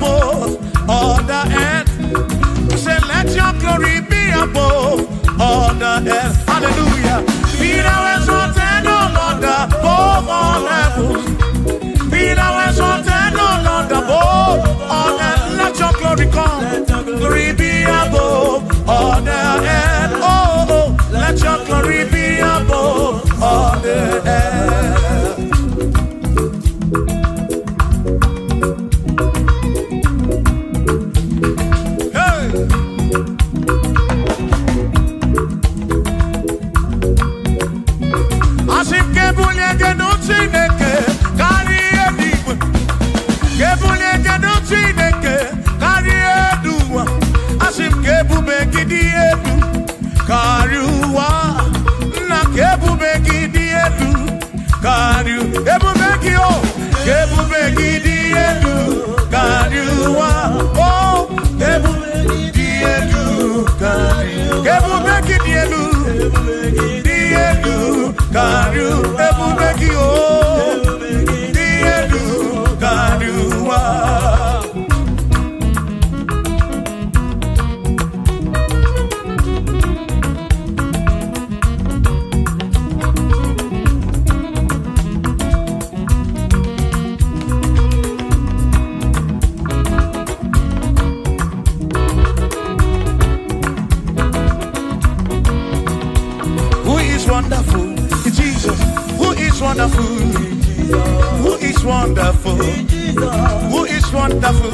above all the earth. Say, let your glory be above all the earth. Hallelujah. Be thou exalted, O Lord, above all heavens. Be thou exalted, O Lord, above all earth. Let your glory come. Glory be above all the earth. Oh, oh, let your glory be above all the earth. Hey! Asị m ka ebulie gị nụ Chineke karịa eluigwe. Ka ebulie gị nụ Chineke karịa elu ụwa. Asị m ka ebube gị dị elu karịa ụwa. Nna ka ebube gị dị elu karịa ebube gị o. Ka ebube gị dị elu karịa ụwa. O ebube gị dị elu karịa. Ka ebube gị dị elu. Dị elu karịa ebube gị o. Dị elu karịa ụwa. Who is wonderful? Jesus. Who is wonderful? Who is wonderful? Who is wonderful?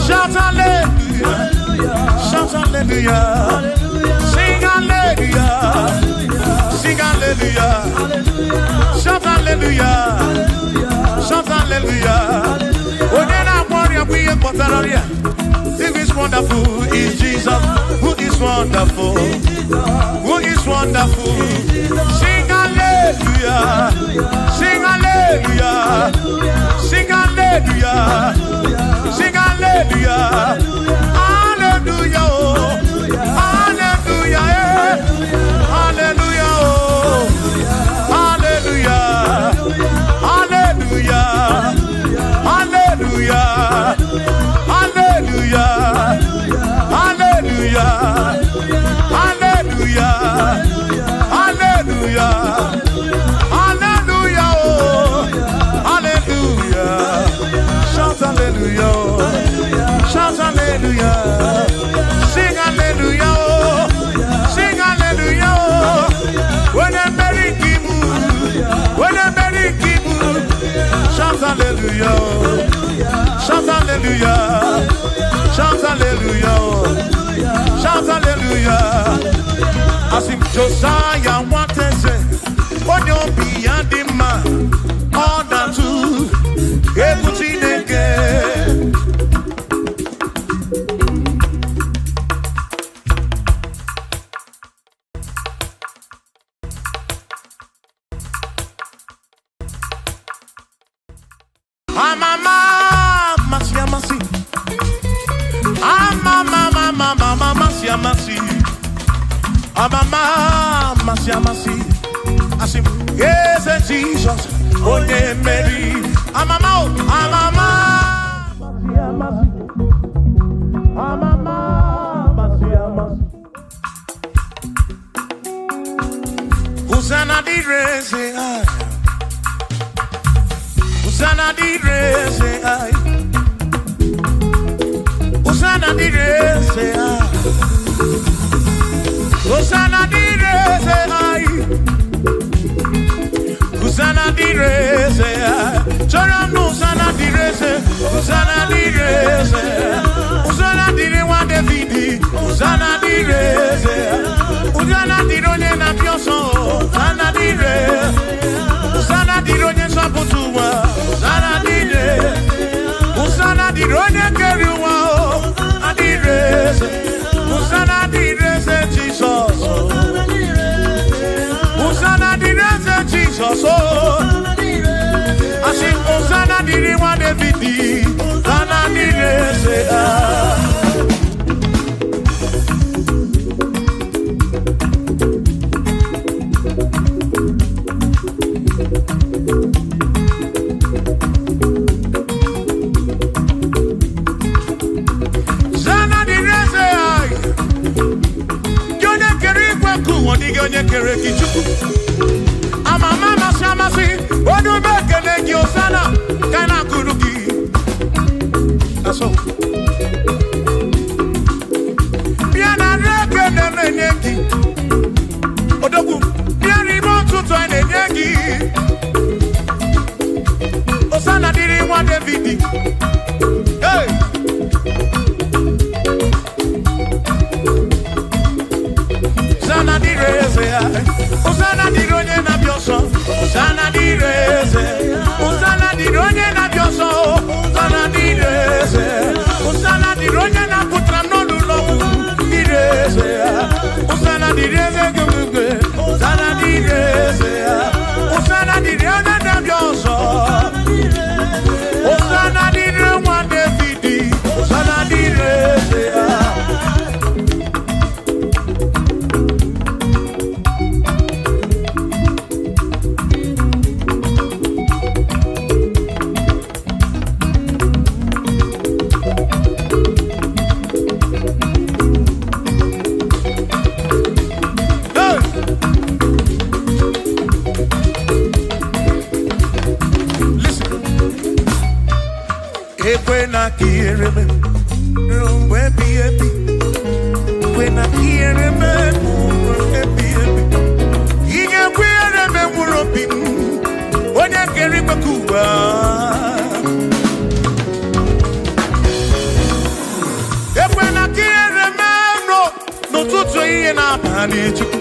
Shout hallelujah. Shout hallelujah. Sing hallelujah. Sing hallelujah. Shout hallelujah. Shout hallelujah. Onye na-agwọ ọrịa bụ ihe kpọtara ọrịa. Who is wonderful is Jesus. Who is wonderful? Who is wonderful? Sing hallelujah. Sing hallelujah. Sing hallelujah. Sing hallelujah. Hallelujah. Oh. Hallelujah. Eh. Hallelujah. Oh. Hallelujah. Hallelujah. Hallelujah. Hallelujah. Hallelujah. Hallelujah. Hallelujah. Hallelujah. Oh. Hallelujah. Shout hallelujah. Shout hallelujah. Sing hallelujah. Oh. Sing hallelujah. Oh. When I'm married, when I'm married, shout hallelujah. Shout hallelujah. Shout hallelujah. Shout hallelujah. Asị m Josiah nwateze onye obi ya dị mma ọ na-atụ egwu Chineke. Amama amasị amasị. Amama amama amasị amasị. Amama amasị amasị. Asị m eze Jizọs onye mmeri. Amama o amama amasị amasị. Amama amasị amasị. Hosanna dịrị eze anyị. Hosanna dịrị eze anyị. Hosanna dịrị eze anyị. Hosanna dịrị eze anyị. Hosanna dịrị eze anyị. Chọrọ m Hosanna dịrị eze. Hosanna dịrị eze. Hosanna dịrị nwa Davidi. Hosanna dịrị eze. Hosanna dịrị onye na-apịa ọsọ. Hosanna dịrị. Hosanna dịrị onye nzọpụta ụwa. Hosanna dịrị. Hosanna dịrị onye kere ụwa. Hosanna dịrị eze. Hosanna dịrị eze Jizọs. Hosanna dịrị eze Jizọs. Asị Hosanna dịrị nwa Davidi. Hosanna dịrị eze. Dịghị onye kere gị Chukwu. Ama ama amasị amasị, onye ume ekele gị Hosana ka a na-akụrụ gị. That's all. Bịa na nri ekele na-enye gị. Odogwu, bịa n'ime ụtụtụ a na-enye gị. Hosana dịrị nwa David. Hey! Hosanna dịrị eze ya. Hosanna dịrị onye na-abịa ọsọ. Hosanna dịrị eze. Hosanna dịrị onye na-abịa ọsọ. Hosanna dịrị eze. Hosanna dịrị onye na-apụtara m n'ọnụ ụlọ ọgwụ. Dịrị eze ya. Hosanna dịrị eze gị. Hosanna dịrị eze ya. Hosanna dịrị onye na-abịa ọsọ. Hosanna dịrị nwa David. Hosanna dịrị eze ya. Hey! Listen. Ekwena ka ihere mee ruo mgbe ebighị ebi. Ekwena ka ihere mee ruo mgbe ebighị ebi. Ị ga-ekwe ihere mee mkpụrụ obi m, onye kere igwe ka ụwa. Ekwena ka ihere mee n'ụtụtụ ehihie na abalị Chukwu.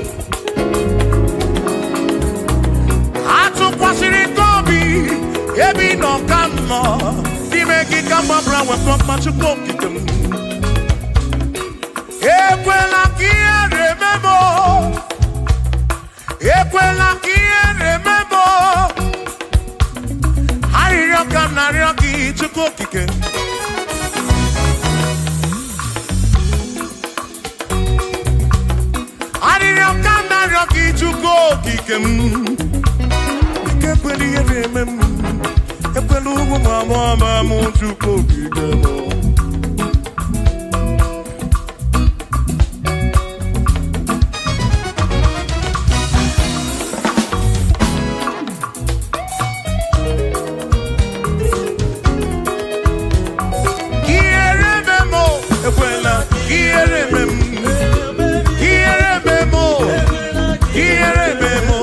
Atụkwasịrị gị obi ebe ị nọ ka m nọ n'ime gị ka m gbabara wepụ mma Chukwu okike m. Ekwela ka ihere mee m o. Ekwela ka ihere mee m o. Arịrịọ ka m na-arịọ gị Chukwu okike. Arịrịọ ka m na-arịọ gị Chukwu okike m. Ike ekwela ihere eme m. Ekwela ugwu ma ama ama m Chukwu okike m. Ihere eme m o, ekwela ihere eme m. Ihere eme m o, ihere eme m o.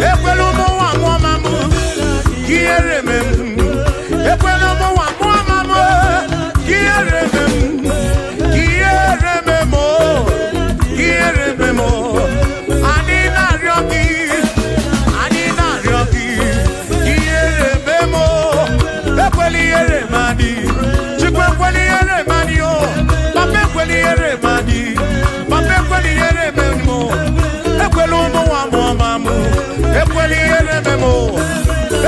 Ekwela ụmụ nwa mụọ ma m. Ihere eme m. Ekwela ụmụ nwa mụọ ma m. Ihere eme m. Ihere eme m o. Ihere eme m o. Anyị na-arịọ gị. Anyị na-arịọ gị. Ihere eme m o. Ekwela ihere eme anyị. Chukwu ekwela ihere eme anyị o. Papa ekwela ihere eme anyị. Papa ekwela ihere eme m o. Ekwela ụmụ nwa mụọ ma m. Ekwela ihere eme m o.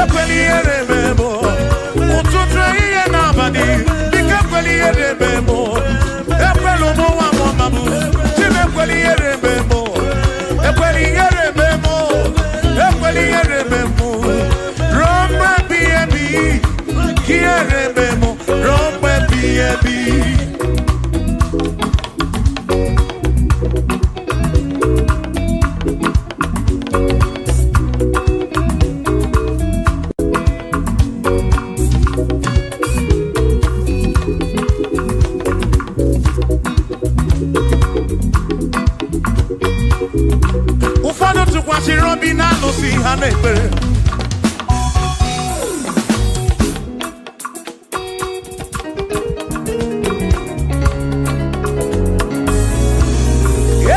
Ekwela ihere eme m o. Ụtụtụ ehihie na abalị, biko ekwela ihere eme m o. Ekwela ụmụ nwa mụọ ma m. Chim ekwela ihere eme m o. Ekwela ihere eme m o. Ekwela ihere eme m o. Ruo mgbe ebighị ebi, ka ihere eme m o. Ruo mgbe ebighị ebi. Ụfọdụ tụkwasịrị obi na-alụsị ha n'ekpere.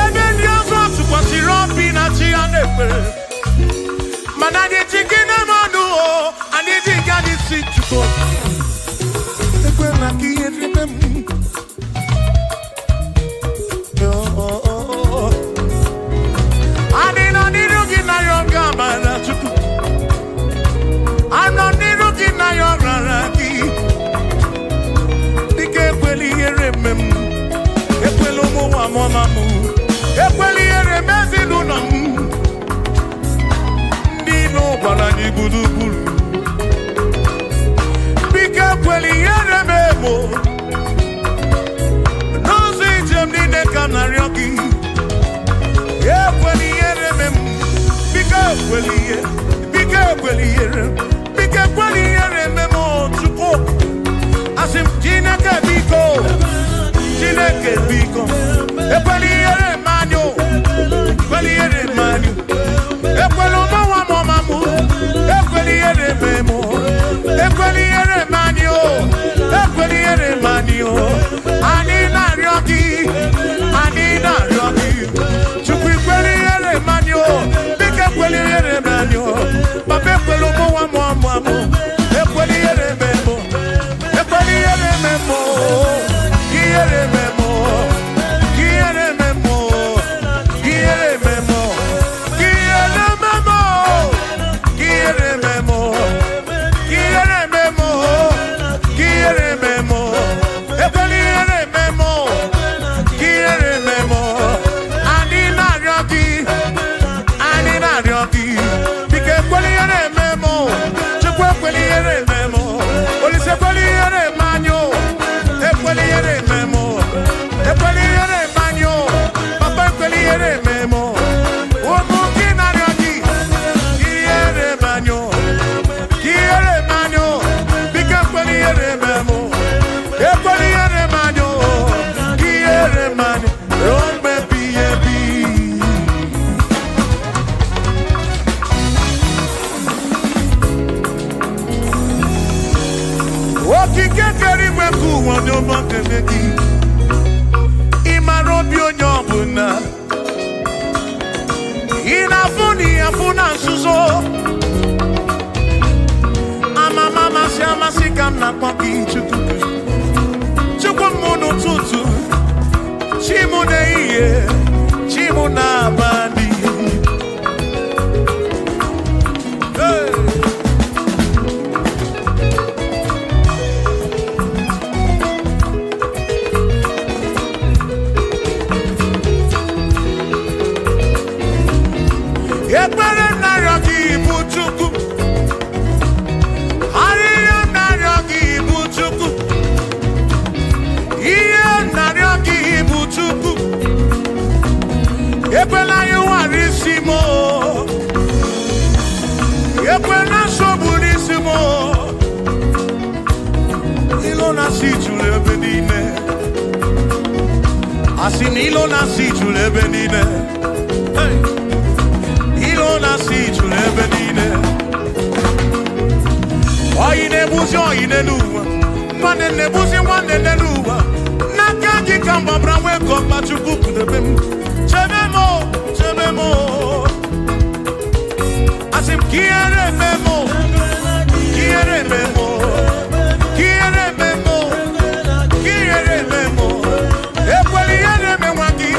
Ebe ndị ọzọ tụkwasịrị obi na chi ha n'ekpere. Mana anyị ji gị na-eme ọnụ o, anyị ji gị anyị si Chukwu. Ekwela ka ihe rite m. Oh, oh, oh, oh. Anyị nọ n'iru gị na ya oge amara Chukwu. Anọ n'iru gị na ya ọrara gị. Dịka ekwela ihere eme m. Ekwela ụmụ nwa mụọ m. Ekwela ihere eme ezinụlọ m. Ndị ilo gwara ekwela ihe, biko ekwela ihere, biko ekwela ihere eme m Chukwu. Asị m Chineke biko, Chineke biko, ekwela ihere eme anyị o, ekwela ihere eme anyị. Ekwela ụmụ nwa m ọma mụ, ekwela ihere eme mụ, ekwela ihere eme anyị o, ekwela ihere eme anyị o. Anyị na-arịọ gị, anyị na-arịọ gị, Chukwu ekwela ihere eme anyị o, biko ekwela ihere eme anyị o. Papa ekwela ụmụ nwa m ọma mụ, ekwela ihere eme mụ, ekwela ihere eme mụ, ihere eme mụ, ihere eme mụ, ihere eme mụ, ihere eme mụ, ihere eme mụ, ihere eme mụ, ihere eme mụ, ekwela ihere eme mụ, ihere eme mụ. Anyị na-arịọ gị, anyị na-arịọ gị, biko ekwela ihere eme mụ, Chukwu ekwela ihere eme mụ, Olise ekwela ihere eme anyị o, ekwela ihere eme mụ, ekwela ihere eme anyị o, Papa ekwela ihere eme mụ, ụmụ gị na-arịọ gị, ihere eme anyị o, ihere eme anyị o, biko ekwela ihere eme mụ, ekwela ihere eme anyị o, ihere eme anyị ruo mgbe ebighị ebi. Okike kere igwe nke ụwa onye ọma kele gị, ị mara obi onye ọbụla, ị na-afụ na ị afụ na nzuzo. Amama amasị amasị ka m na-akpọ gị Chukwu, Chukwu m n'ụtụtụ, chi m n'ehihie, chi m n'abalị. Hey! Ekpere narịọ gị bụ Chukwu, arịrịọ narịọ gị bụ Chukwu, ihe narịọ gị bụ Chukwu, ekwela ịwara isi m o, ekwela nsogbu n'isi m o. Ilo na-asị juru ebe niile, asị na ilo na-asị juru ebe niile. Hey! Ilo na-asị juru ebe niile. Oyi na-egbuzi oyi n'elu ụwa, nwanne na-egbuzi nwanne n'elu ụwa. N'aka gị ka mgbabara nwee ka ọkpa Chukwu kpụdebe m. Chebe m o, chebe m o. Asị m ka ihere eme m o, ka ihere eme m o, ka ihere eme m o, ka ihere eme m o. Ekwela ihere eme nwa gị,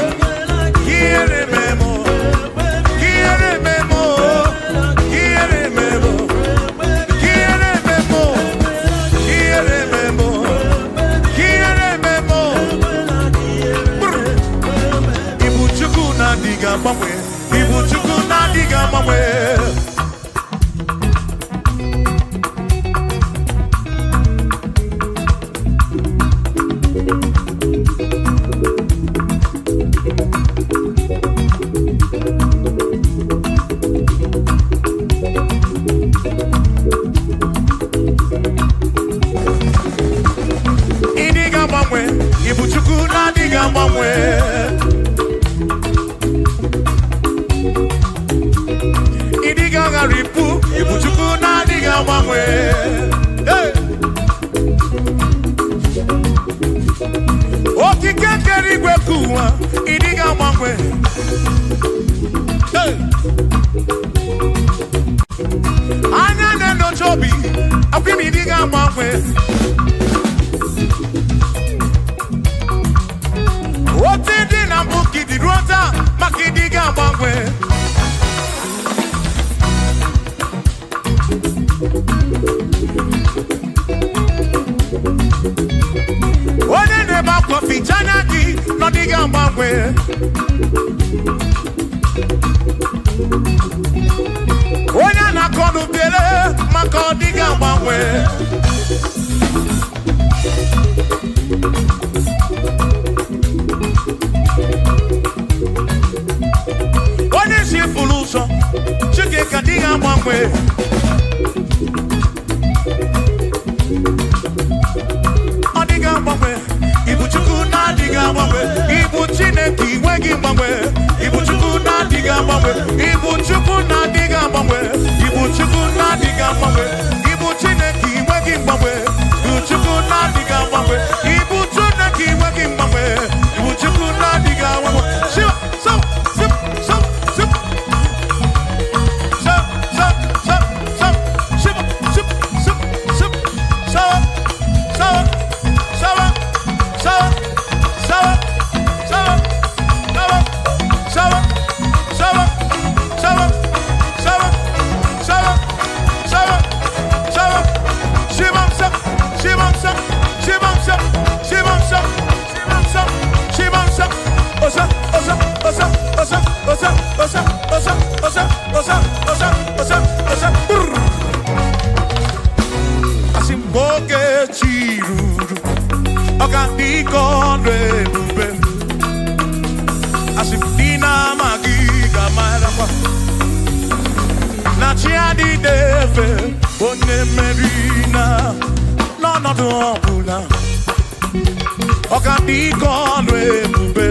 ka ihere eme m o, ka ihere eme m o, ka ihere eme m o, ka ihere eme m o, ka ihere eme m o, ka ihere eme m o. Brr. Ibu Chukwu na-adịghị agbanwe, Ibu Chukwu na-adịghị agbanwe. Ịdịghị agbanwe, Ibu Chukwu na-adịghị agbanwe. Ịdịghị agharịpụ, Ibu Chukwu na-adịghị agbanwe. Hey! Okike kere igwe ka ụwa, ịdịghị agbanwe. Hey! Anya na-enyocha obi, akwa ime ịdịghị agbanwe. Otu dị na mbụ ka ịdị ruo taa, maka ịdịghị agbanwe. Onye na-ebe akwa ficha anya gị nọdịghị agbanwe. Onye a na-akọ n'ubere maka ọ dịghị agbanwe. Onye isi fụrụ ụzọ, Chike ka agbanwe. Ọ dịghị agbanwe. Ibu Chukwu na-adịghị agbanwe. Ibu Chineke inweghị mgbanwe. Ibu Chukwu na-adịghị agbanwe. Ibu Chukwu na-adịghị agbanwe. Ibu Chukwu na-adịghị agbanwe. Ibu Chineke inweghị mgbanwe. Ibu Chukwu na-adịghị agbanwe. Ibu Chineke inweghị mgbanwe. Ibu Chukwu na-adịghị agbanwe. Shiva, so, sip, so, sip. So, so, so, so, shiva, sip, sip, sip. So, so, so, so, so, so, so, so, so, so, so, so, so, Shivam sap, Shivam sap, Shivam sap, Shivam sap, Shivam sap, Shivam sap, Osa, osa, osa, osa, osa, osa, osa, osa, osa, osa, osa, osa, brr. Asị m oge chi ruru, ọ ga-adị ka ọnụ ebube. Asị m ndị na-amaghị ga-amarakwa na chi adịghị efe onye mmeri na n'ọnọdụ ọbụla. Ọ ga-adị ka ọnụ ebube.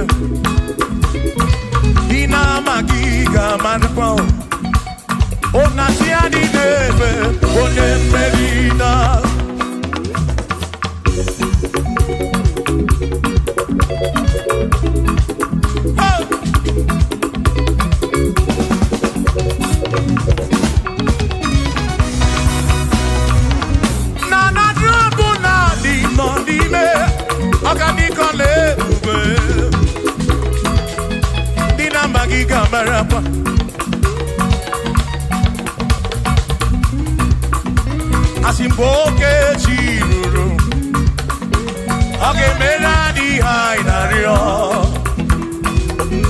Ndị na-amaghị ga-amarakwa o na chi adịghị efe onye mmeri na. Oh! Na na drọbụ na dị nọ n'ime ọgadịkọla ebube. Ndị na-amaghị ga-amarakwa. Asị mgbe oke chi ruru, ọ ga-emere anyị ihe anyị na-arịọ.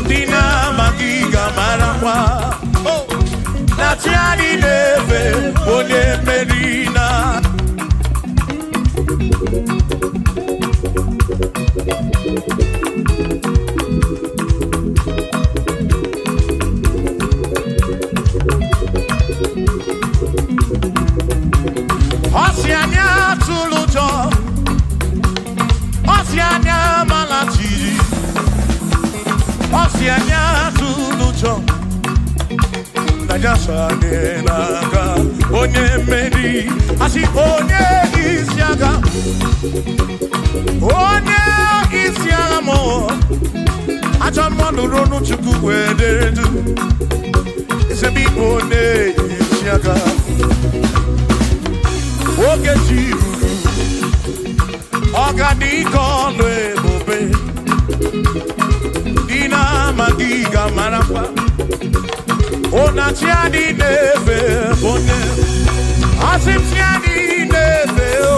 Ndị na-amaghị ga-amarakwa. Oh! Na chi anyị na-efe onye mmeri na. Ọ sị anyị atụla ụjọ, ọ sị anyị amala jijiji, ọ sị anyị atụla ụjọ, na ya so anyị n'aka onye mmeri. Asị onye isi agha, onye isi agha mụ, ajọ mmụọ nụrụ ọnụ Chukwu wee dere du. Eze m ịbụ onye isi agha. Oge chi ruru, ọ ga-adị ka ọlụ ebube. Ndị na-amaghị ga-amarakwa. Ụna chi adị na-efe onye. Asị m chi adị na-efe o.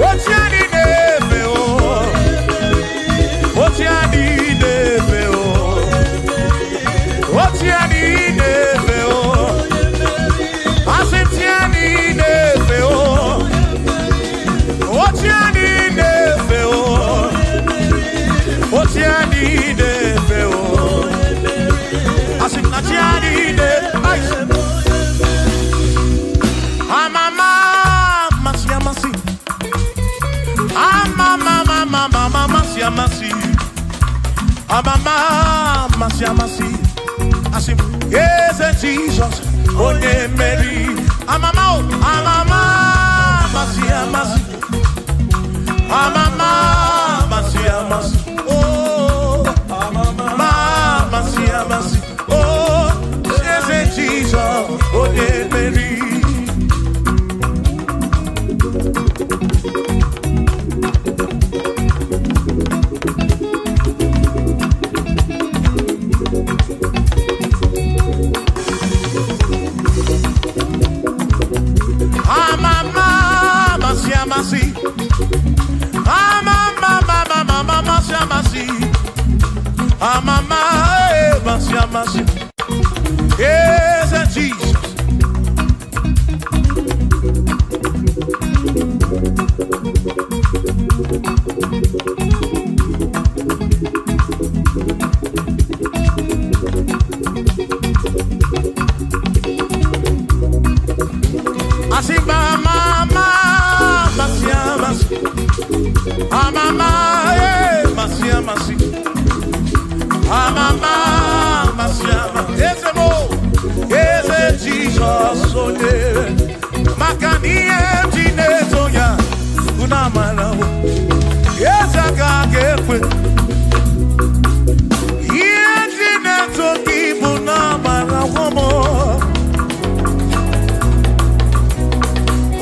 O chi adị na-efe o. O chi adị na-efe o. O chi adị na-efe o. Asị m chi adị na-efe o. O chi adị na-efe o. O chi adị na-efe o. Asị m na chi adị na-efe. Amama amasị amasị. Amama amama amasị amasị. Amama amasị amasị. Asị m eze Jizọs onye mmeri. Amama o, amama amasị amasị. Amama amasị amasị. Oh, amama amasị amasị. Oh, eze Jizọs onye mmeri. Amama amasị amasị. Amama amama amasị amasị. Amama amasị amasị. Eze Jizọs. Asị ma ma masị amasị. Amama e masị amasị. Amama masị amasị. Eze mo, eze Jizọs onye. Maka na ihe m ji na-eto ya bụ na amara o. Eze aka ga-ekwe. Ihe m ji na-eto gị bụ na amara o.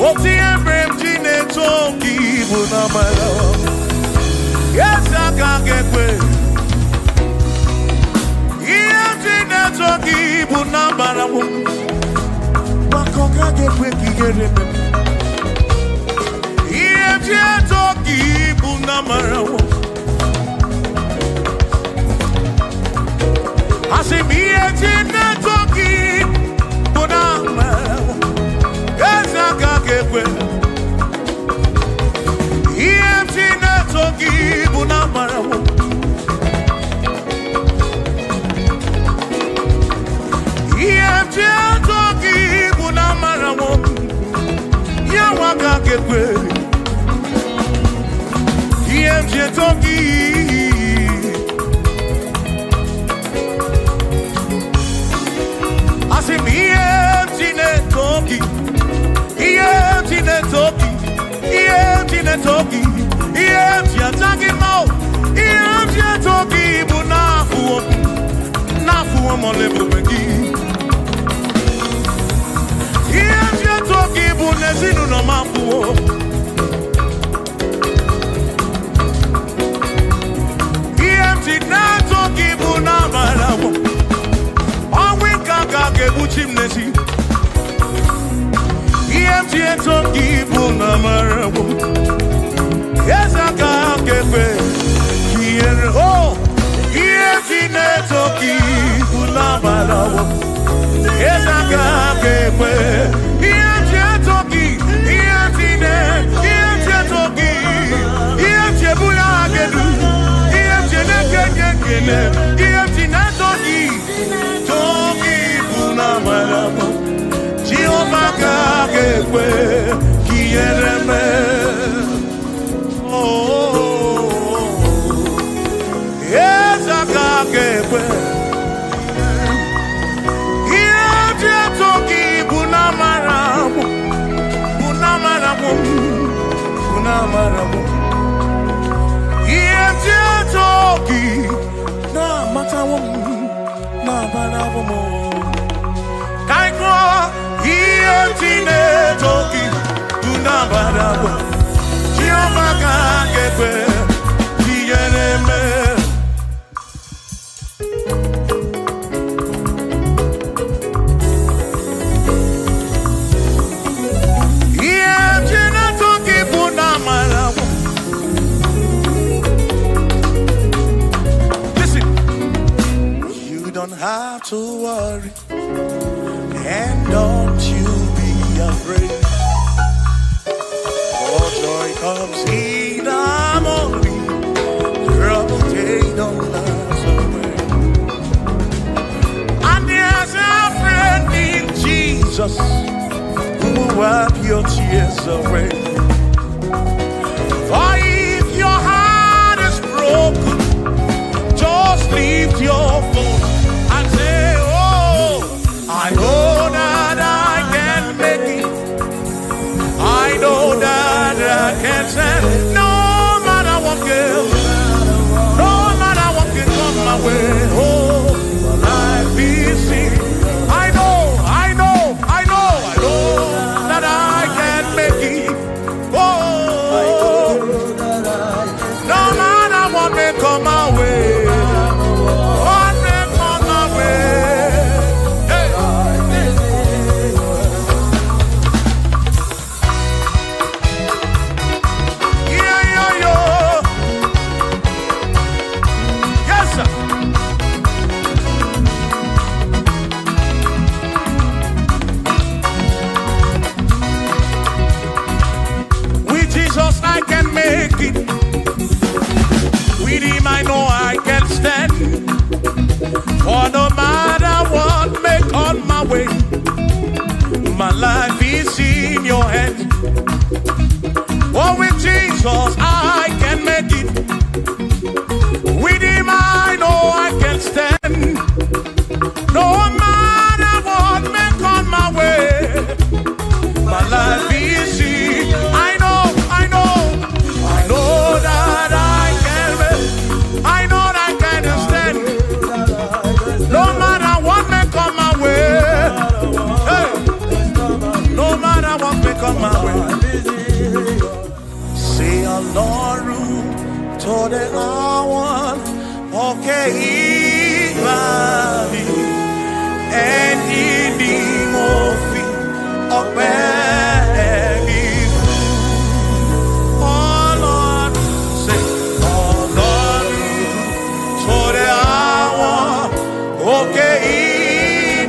Otu ihe mere m ji na-eto gị bụ na amara o. Eze aka ga-ekwe. Ihe m ji na-eto gị bụ na amara o. Maka ọ gaghị ekwe ka ihere mee m. Ihe m ji eto gị bụ na amara o. Asị m ihe ji na-eto gị bụ na amara o. Eze aka ga-ekwe. Ihe m ji na-eto gị bụ na amara o. Ihe m ji eto gị bụ na amara o. Ya nwa aka ga-ekwe. Ihe m ji eto gị. Asị m ihe m ji na-eto gị. Ihe m ji na-eto gị. Ihe m ji na-eto gị. Ihe m ji aja gị mma o. Ihe m ji eto gị bụ n'afụwo m. N'afụwo m ọla ebube gị. Ihe m ji eto gị bụ n'ezinụlọ m afụwo. Ihe m ji na-eto gị bụ n'amara m. Ọnwụ ike aka ga-egbuchi m n'ezi. Ihe m ji eto gị bụ n'amara m. Eze aka ga-ekwe ka ihere o. Ihe m ji na-eto gị bụ n'amara m. Eze aka ga-ekwe. Ihe m ji eto gị, ihe m ji na ihe m ji eto gị, ihe m ji ebuli aha gị elu, ihe m ji na-eke nye ekele, ihe m ji na-eto gị, too gị bụ n'amara m. Jehova ka ga-ekwe ka ihere mee. Oh, eze aka ga-ekwe. Ihe ji eto gị bụ n'amara m, bụ n'amara m, bụ n'amara m. Ihe ji eto gị na-amatawo m, na-abarawo m. Ka anyị gụọ, ihe ji na-eto gị bụ n'amara m. Jehova ka ga-ekwe ka ihere mee. Ihe ji na-eto gị bụ n'amara m. Listen, you don't have to worry, and don't you be afraid. For joy comes in the morning, trouble they don't last away. And there's a friend in Jesus who will wipe your tears away. For if your heart is broken, just lift your voice and say, oh, I know that I can make it. I know that I can stand. No matter what goes, no matter what can come my way. Oh, my life is seen. I know, I know, I know, I know that I can make it. Oh, no matter what may come my way. What may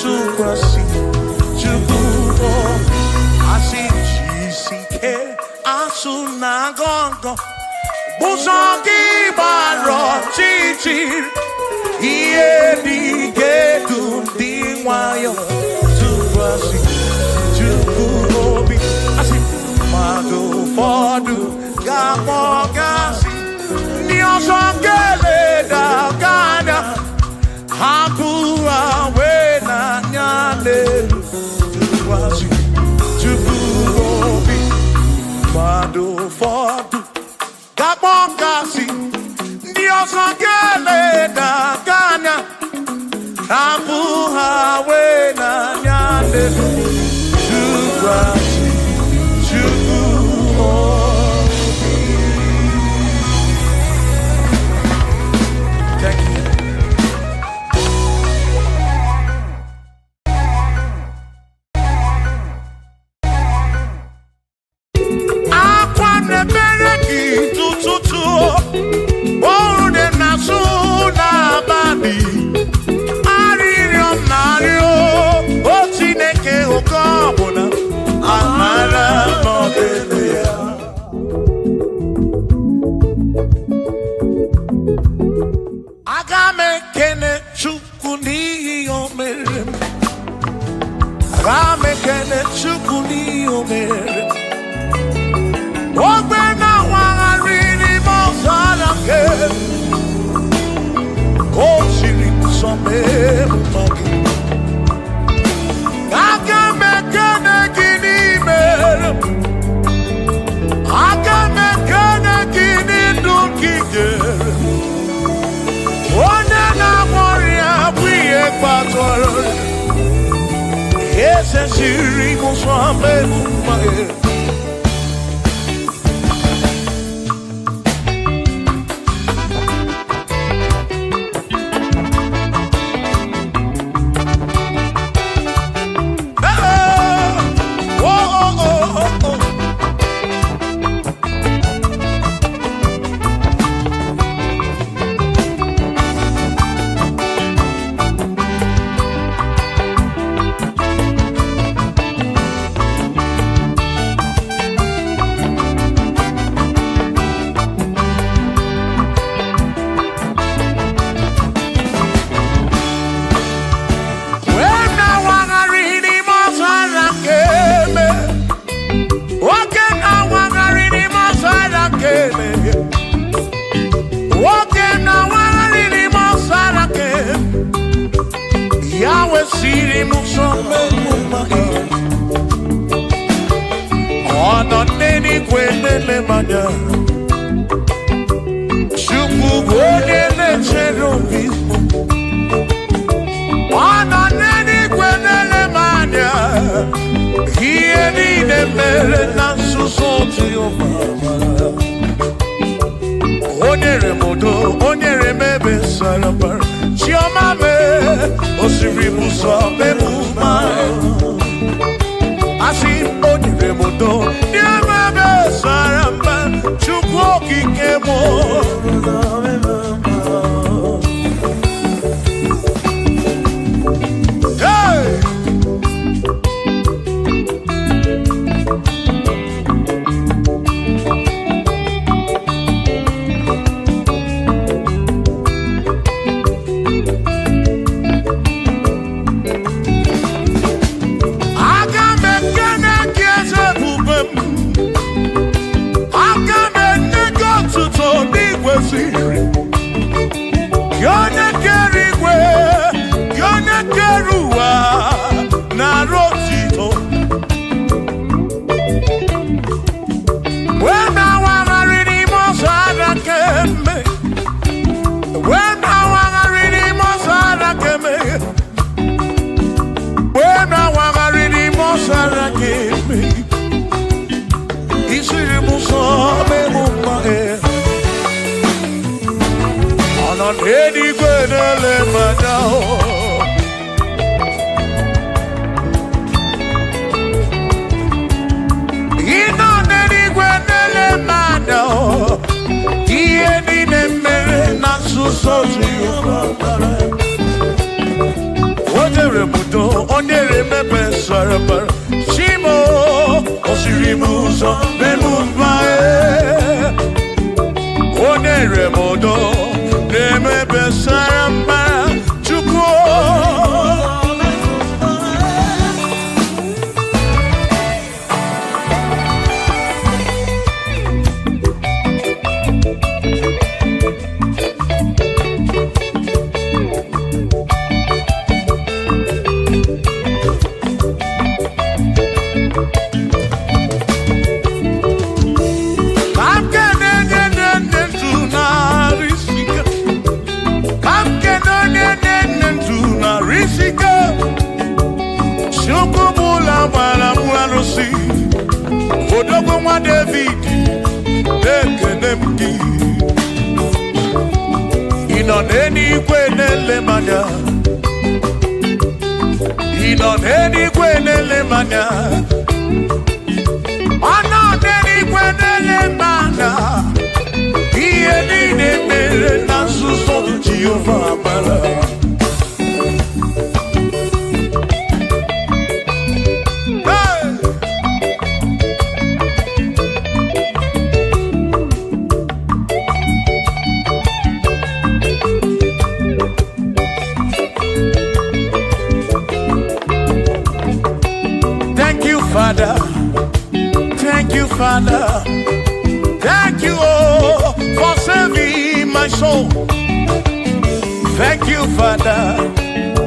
tụkwasị Chukwu obi. Asị jisike asụ na gọngọ ụzọ gị gbara ọchịchịrị ihe dị ga-edu ndị nwayọ tụkwasị Chukwu obi. Asị mmadụ ụfọdụ ga-akpọ gasị ndị ọzọ ga-eleda gị anya hapụ ha wee n'anya n'elu tụkwasị Chukwu obi. Mmadụ ụfọdụ ga-akpọ gasị ndị ọzọ ga-eleda gị anya hapụ ha wee n'anya n'elu tụkwasị Chukwu obi. Thank you. Akwa na-emere gị tụtụtụ ọrụ dị na-asụ n'abalị arịrịọ m na-arịọ o Chineke oke ọbụla amara n'ọdịdị ya. Aga m ekene Chukwu n'ihi o mere m. Aga m ekene Chukwu n'ihi o mere m. Ogbe na-awagharị n'ime ọzara nke o siri nsọ mee mma gị. Aga m ekene gị n'ime m. Aga m ekene gị n'ndụ gị nyere m. Onye na-agwọ ọrịa bụ ihe kpatara eze siri m nsọ mee mma gị. Oh, oh, oh, oh, oh. Wee na-awagharị n'ime ọzara nke eme. Nwoke na-awagharị n'ime ọzara nke eme. Nwoke na-awagharị n'ime ọzara nke eme. Ya wesịrị m ụzọ mmegbu mma gị. Ọ nọ n'eluigwe na-ele m anya. Chukwu bụ onye na-echere obi m. Ọ nọ n'eluigwe na-ele m anya. Ihe niile mere na nzuzo Jehova mara. O nyere m udo, o nyere m ebe sara mbara. Chiọma mee, o siri m ụzọ mee m mma. Asị m, o nyere m udo, nye m ebe sara mbara. Chukwu okike m. Hey! na-erebudo, ọ na-emepe sara mbara. Chimo, o siri m ụzọ memu mba e. Ọ na-erebudo, na-emepe sara mbara. Chukwu. Odogwu nwa David, ekene m gị. Ị nọ n'eluigwe na-ele m anya. Ị nọ n'eluigwe na-ele m anya. Ọ nọ n'eluigwe na-ele m anya. Ihe niile mere na nzuzo Jehova mara. Thank you, Father. Thank you, Father. Thank you, oh, for saving my soul. Thank you, Father.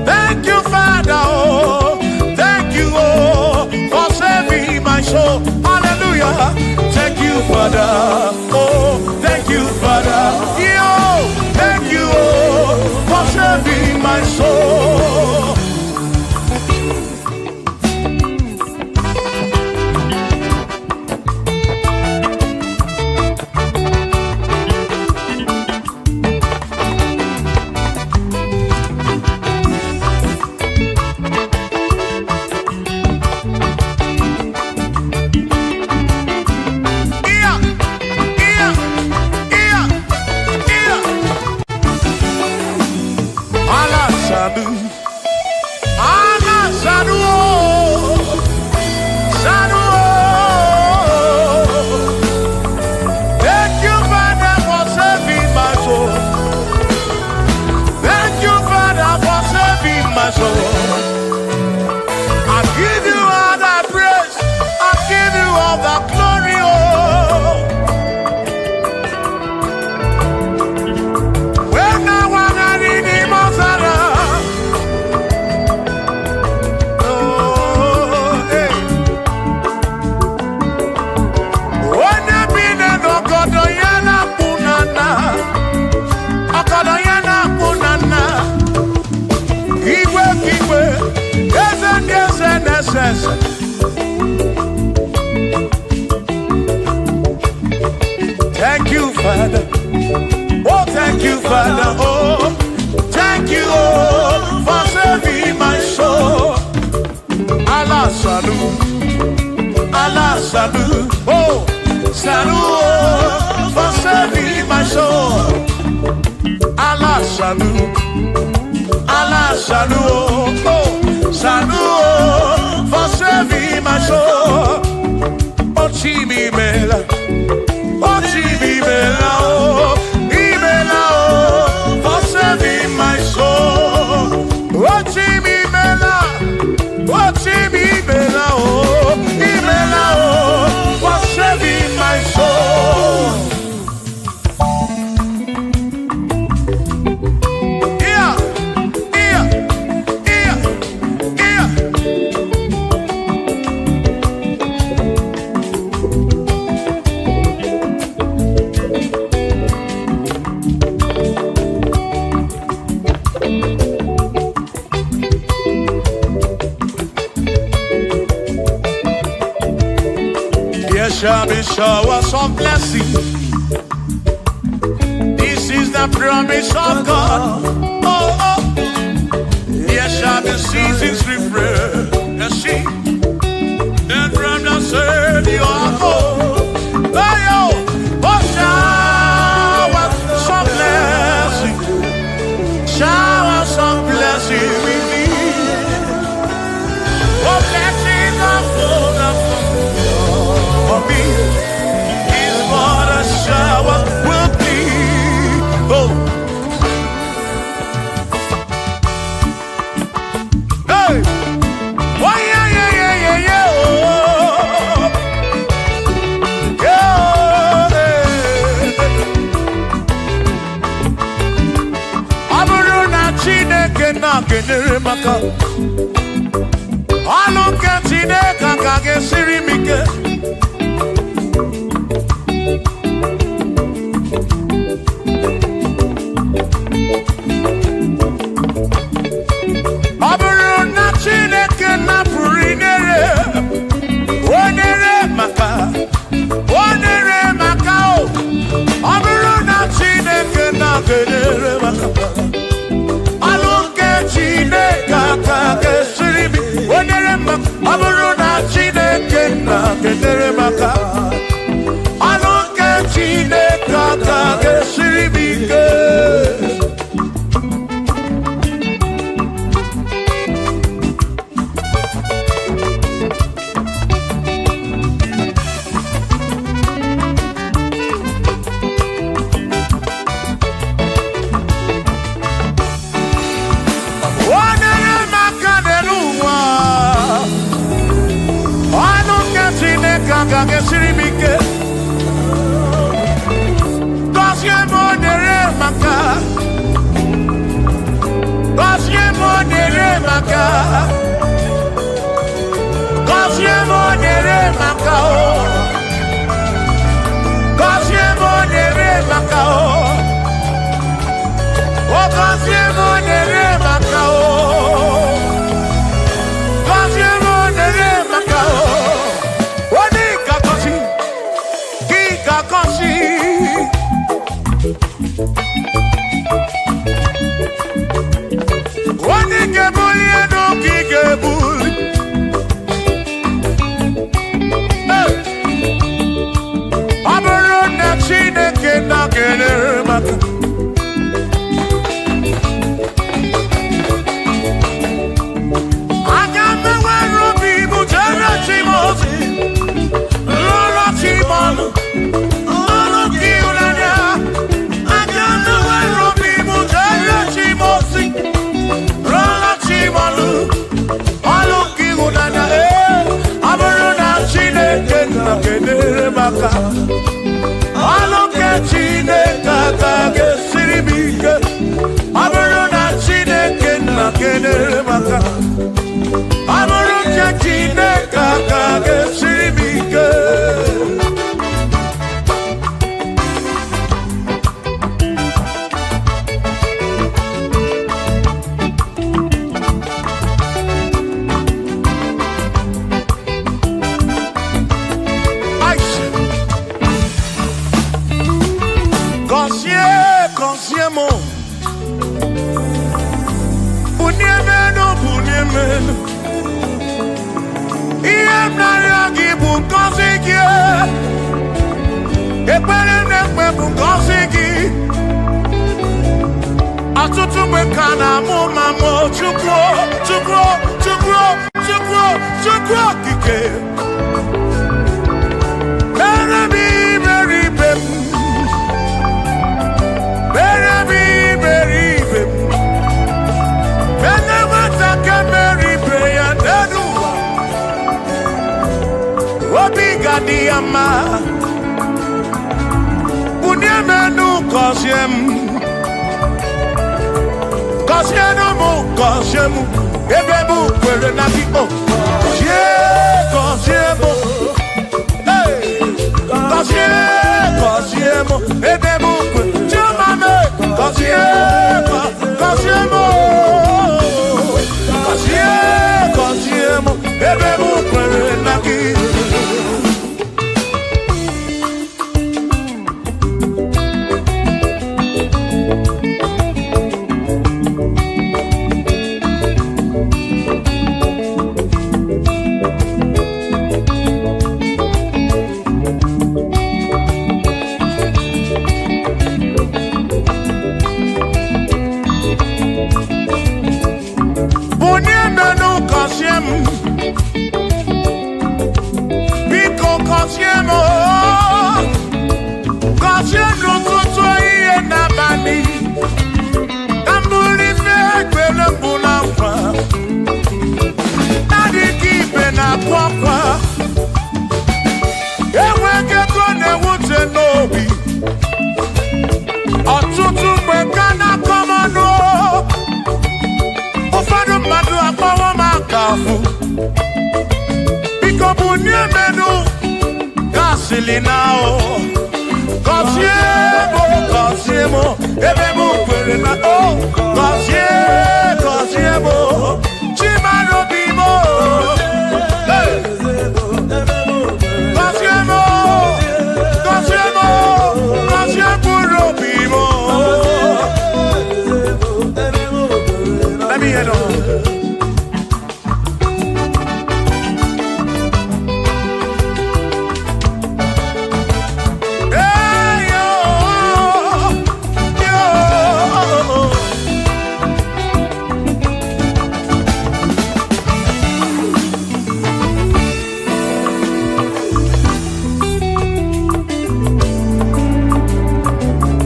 Thank you, Father. Oh, thank you, oh, for saving my soul. Hallelujah. Thank you, Father. Oh, thank you, Father. Yo, thank you, oh, for saving my soul. Yeah, yeah, yeah, yeah. Allah Sadu, Allah Sadu, oh, Sadu. Oh. Thank you, Father, for saving my soul. Thank you, Father, for saving my soul. I give you all the praise. I give you all the glory. Oh. When I wanna read him, oh, hey. Onye bi n'ọgọdọ ya na-akpụ na nna, ọgọdọ ya na-akpụ na nna. Igwe ka igwe, eze ndị eze na-ese ese. Thank you, Father. Oh, thank you, Father. Oh, thank you, oh, for saving my soul. Allah Salu, Allah Salu, oh, Salu, oh, for saving my soul. Allah Salu, Allah Salu, oh, Salu, oh, for saving my soul. Oh, Chimi Mela. Oh, Chimi Mela, oh, Imela, oh, for saving my soul. Oh, Chimi Mela, oh, Chimi Mela, oh, Imela, oh, for saving my soul. Yeah, yeah, yeah, yeah. There shall be showers of blessing. This is the promise of God. Oh, oh. There shall be seasons refreshing. And from the Savior, oh, oh, oh, showers of blessing. Showers of blessing we need. ga-enyere m aka. Ọlụ nke Chineke aka ga-esiri m ike. Ọ bụrụ na Chineke napụrụ inyere, o nyere maka, o nyere maka o. Ọ bụrụ na Chineke na-enyere maka, ọlụ nke Chineke aka ga-esiri m, o nyere maka. Ọ bụrụ na Chineke na-enyere maka, ọlụ nke Chineke aka ga-esiri m ike. O nyere m aka n'elu ụwa, ọnụ nke Chineke agaghị esiri m ike. Gọzie m, o nyere m aka. Gọzie m, o nyere m aka. Gọzie m, o nyere m aka o. Gọzie m, o nyere m aka o. O gọzie m, o nyere m aka o. Gọzie m, o nyere m aka o. Onye ga-agọzi, gị ga-agọzi. Onye ga-ebuli elu ka ị ga-ebuli. Hey! Ọ bụrụ na Chineke na-enyere m aka, aga m enwere obi m jere chi m ozi, lụrụ chi m ọlụ, lụrụ gị ịhụnanya. Aga m enwere obi m jere chi m ozi, lụrụ chi m ọlụ, ọlụ gị ịhụnanya. Ee, ọ bụrụ na Chineke na-enyere m aka, ọlụ nke Chineke aka ga-esiri m ike. Ọ bụrụ na Chineke na-enyere m aka, ọ bụrụ nke Chineke aka ga-esiri m ike. Aisha. Gọzie, gọzie m, bunie m elu, bunie m elu. Ihe m na-arịọ gị bụ ngọzi gị. Ekpere m na-ekpe bụ ngọzi gị. Ọtụtụ mgbe ka na-amụ ma mụ, Chukwu, Chukwu, Chukwu, Chukwu, Chukwu okike. Mere m iberibe m, mere m iberibe m. Ele nwata ka mere ibe ya n'elu ụwa, obi ga-adị ya mma. Bunie m enu, gọzie m. Gọzienụ m, gọzie m, ebe m kwere na gị o. Gọzie, gọzie m. Hey! Gọzie, gọzie m, ebe m kwere. Chioma m, gọzie, gọzie m o. Gọzie, gọzie m, ebe m kwere na gị. Biko bunie menu gasịlị na o. Gọzie m, gọzie m, ebe m kwere na o. Gọzie, gọzie m, Chimara obi m. Hey! Gọzie m, gọzie m, gọzie mkpụrụ obi m. Let me hear them. Hey, yo, yo.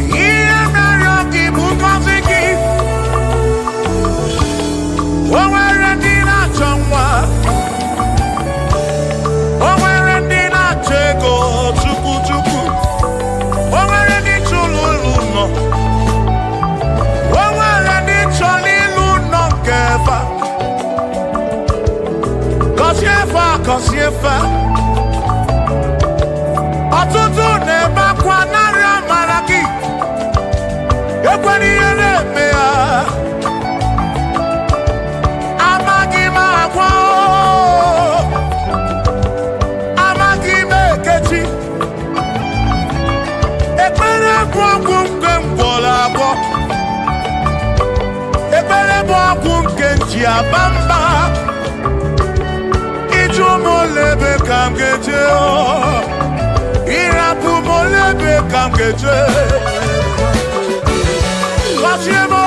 Ihe mere gị bụ ngọzi gị. O nwere ndị na-achọ nwa. O nwere ndị na-achọ ego chukwu chukwu. O nwere ndị chọrọ ụlọ nọ. O nwere ndị chọrọ ịlụ nọ nke fa. Gọzie fa, gọzie fa. Ọtụtụ na-ebe akwa narị amara gị. Ekwela ihe na-eme ya. Amaghị m agwa o. Amaghị m ekechi. Ekpere bụ ọgwụ nke m gwọrọ agwọ. Ekpere bụ ọgwụ nke m ji aba mba. Ịjụ m ole ebe ka m ga-eje o. Ịrapụ m ole ebe ka m ga-eje. Gọzie m o.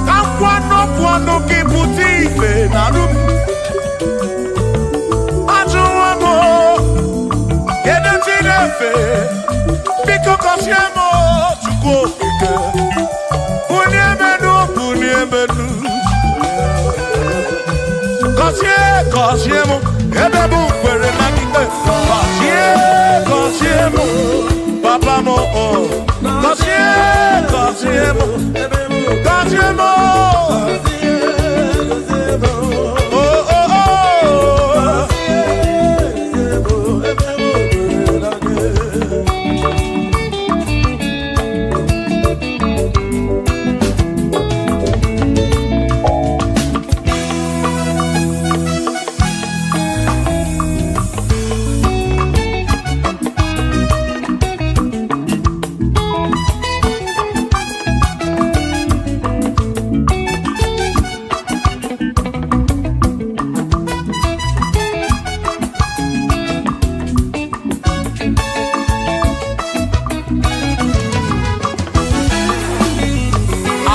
Ka nkwanụ kwanụ gị pụta ife na rum. Ajụwo m o, kedu ndị na-efe? Biko gọzie m o, Chukwu okike. Bunie m enu, bunie m enu. Gọzie, gọzie m, ebe m kwere na gị. Gọzie, gọzie m, papa m o. Gọzie, gọzie m, gọzie m o. Oh, oh, oh.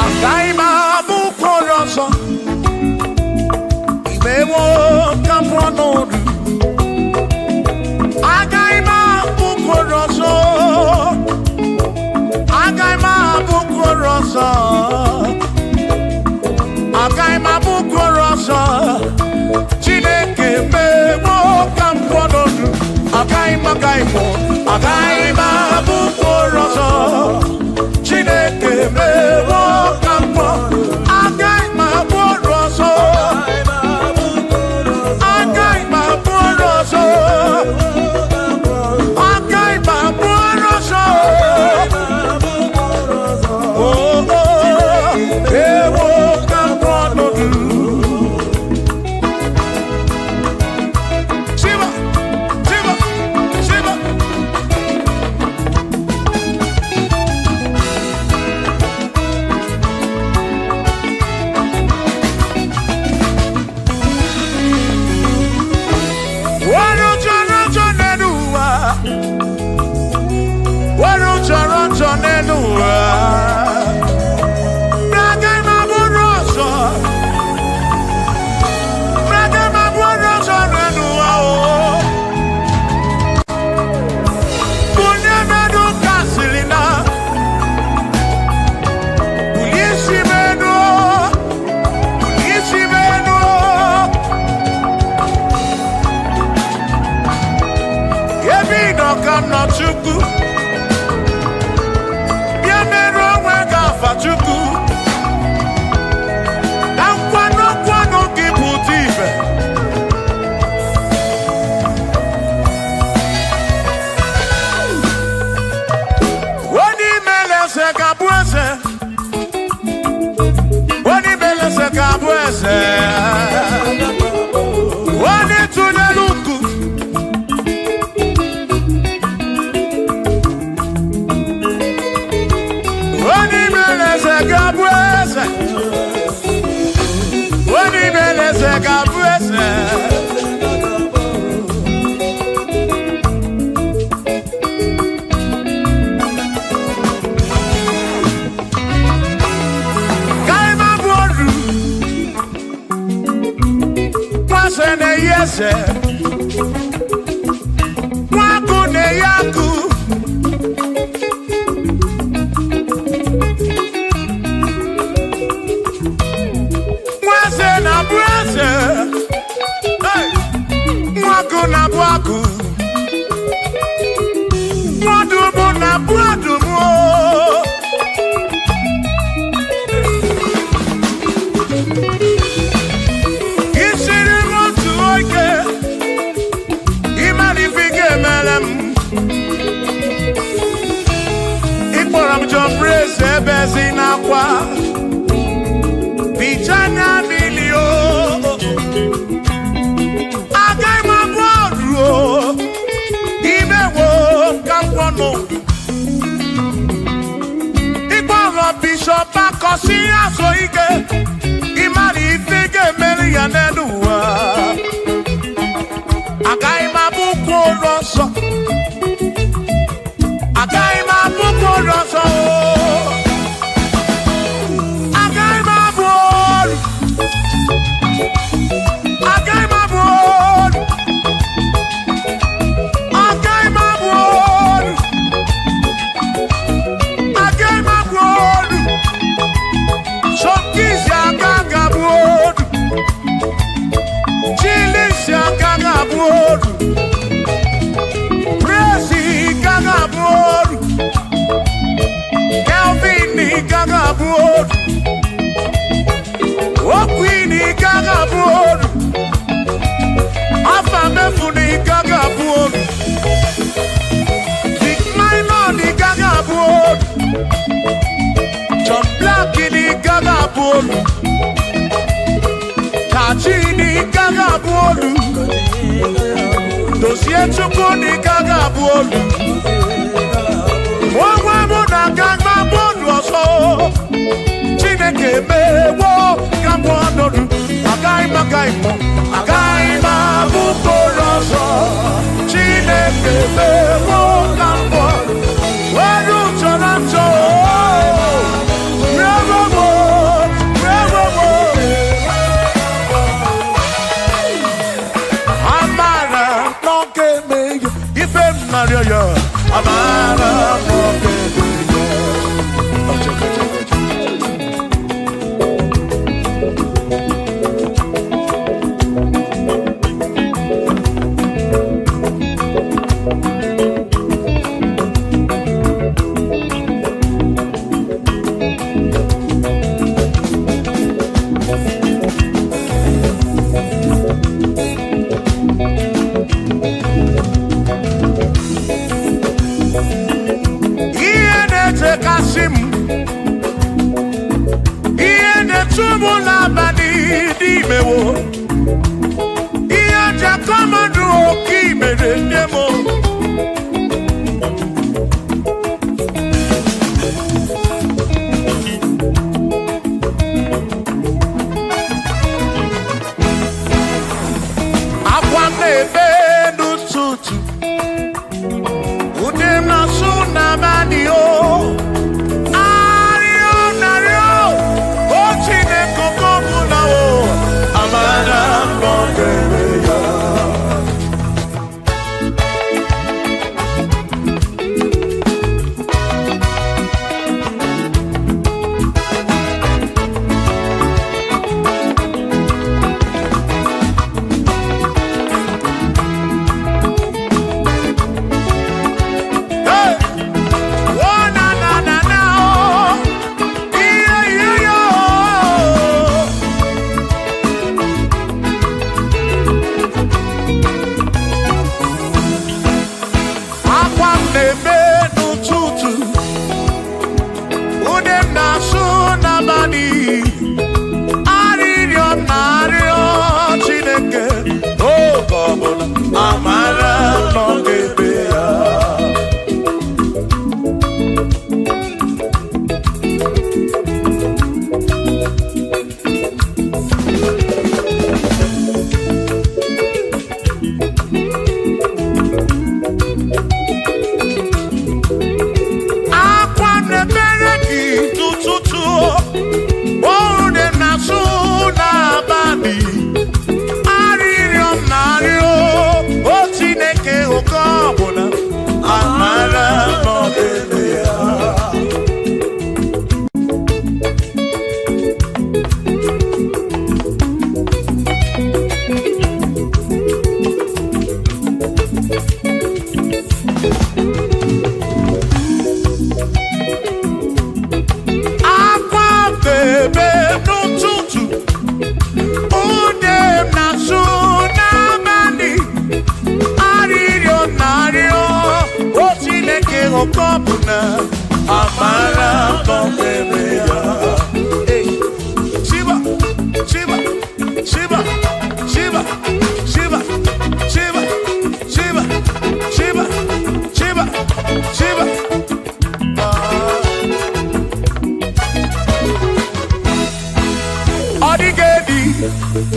Agaghị m abụ ụkwara ọzọ. Imewo ka m pụọ n'ọrụ. Agaghị m abụ ụkwara ọzọ. Agaghị m abụ ụkwara ọzọ. Agaghị m abụ ụkwara ọzọ. Chineke mewo ka m pụọ n'ọrụ. Agaghị m, agaghị m, agaghị m abụ ụkwara ọzọ. Chineke mewo ka m pụọ. Agaghị m abụ ọrụ ọzọ. Agaghị m abụ ọrụ ọzọ. Agaghị m abụ ọrụ ọzọ. Oh, oh, ewo ka m pụọ n'ọdụ. Shiva, Shiva, Shiva. Onye mere eze ga-abụ eze. Kaima bụ oru. Kwasị na-eyi eze. Nwakụ na-eyi akụ. Nweze na-abụ eze. Hey! Nwakụ na-abụ akụ. Nwadụmụ na-abụ adụmụ. Isiri m otu oge, ịmara ife ị ga-emere m. Ịkpọrọ m John Praise ebe ezi n'akwa. Bichanya mmiri o. Agaghị m abụ ọrụ o. Imewo ka m gwọnụ. Ịkpọrọ Bishọp Akọsị azụ ike. Ịmara ife ị ga-emere ya n'elu ụwa. Agaghị m abụ ụkwụ ụlọ nsọ. Agaghị m abụ ụkwụ ụlọ nsọ o. Agaghị m abụ ọrụ. Agaghị m abụ ọrụ. Agaghị m abụ ọrụ. Agaghị m abụ ọrụ. Sọkịsị aka ga-abụ ọrụ. Chilisi aka ga-abụ ọrụ. Presi ka ga-abụ ọrụ. Kelvin ka ga-abụ ọrụ. Okwini ka ga-abụ ọrụ. Afa mefuni ka ga-abụ ọrụ. Big Minor ka ga-abụ ọrụ. John Black ka ga-abụ ọrụ. Kachi ka ga-abụ ọrụ. Dozie Chukwu ka ga-abụ ọrụ. Onwe mụ na aga m abụ ọrụ ọzọ. Chineke mewo ka m ọnọdụ. Agaghị m agaghị m agaghị m abụ mkpụrụ ọzọ. Chineke mewo ka m ọnọdụ. Were chọrọ nchọ. Rewo m, rewo m. Amara n'oge eme ya, ife m narịọ ya. Amara n'oge eme ya. Ihe na-echekasị m, ihe na-echu m n'abalị n'imewo, ihe ji akọmọdụ oke imere nne m. Akwa m na-ebe n'ụtụtụ, ụdị m na-asụ n'abalị o. Arịọ narịọ, o Chineke ọbụla o, amara m na ọ ga-eme ya.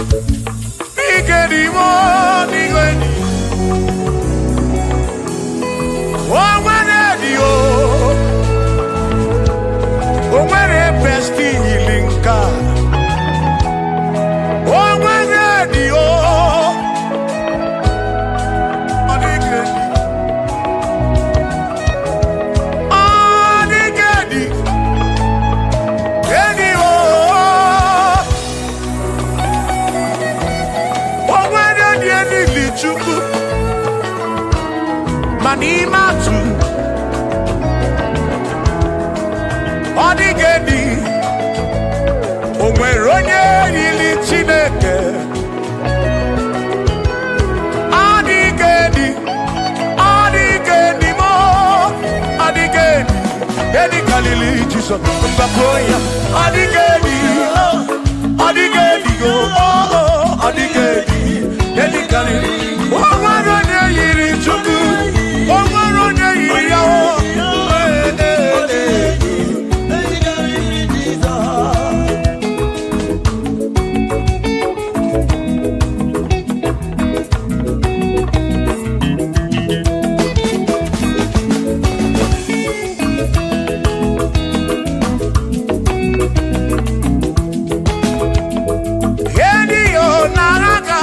Ike dị m n'igwe dị. O nwere dị o. O nwere besti yiri nke a. O nwere dị o. Ọ dịghị dị. Ọ dịghị dị. Enyi o. O nwere dị enili Chukwu. Ma n'ime atụ. Ọ dịghị dị. O nwere onye yiri Chineke. Ọ dịghị dị. Ọ dịghị dị mo. Ọ dịghị dị. Edi kalili Jisọs mgbapụ ya. Ọ dịghị dị. Ọ dịghị dị o. Ọ dịghị dị. Edi kalili. O nwere onye yiri Chukwu. O nwere onye yiri ya o. Ee, ee, ee. Edi yo naraga,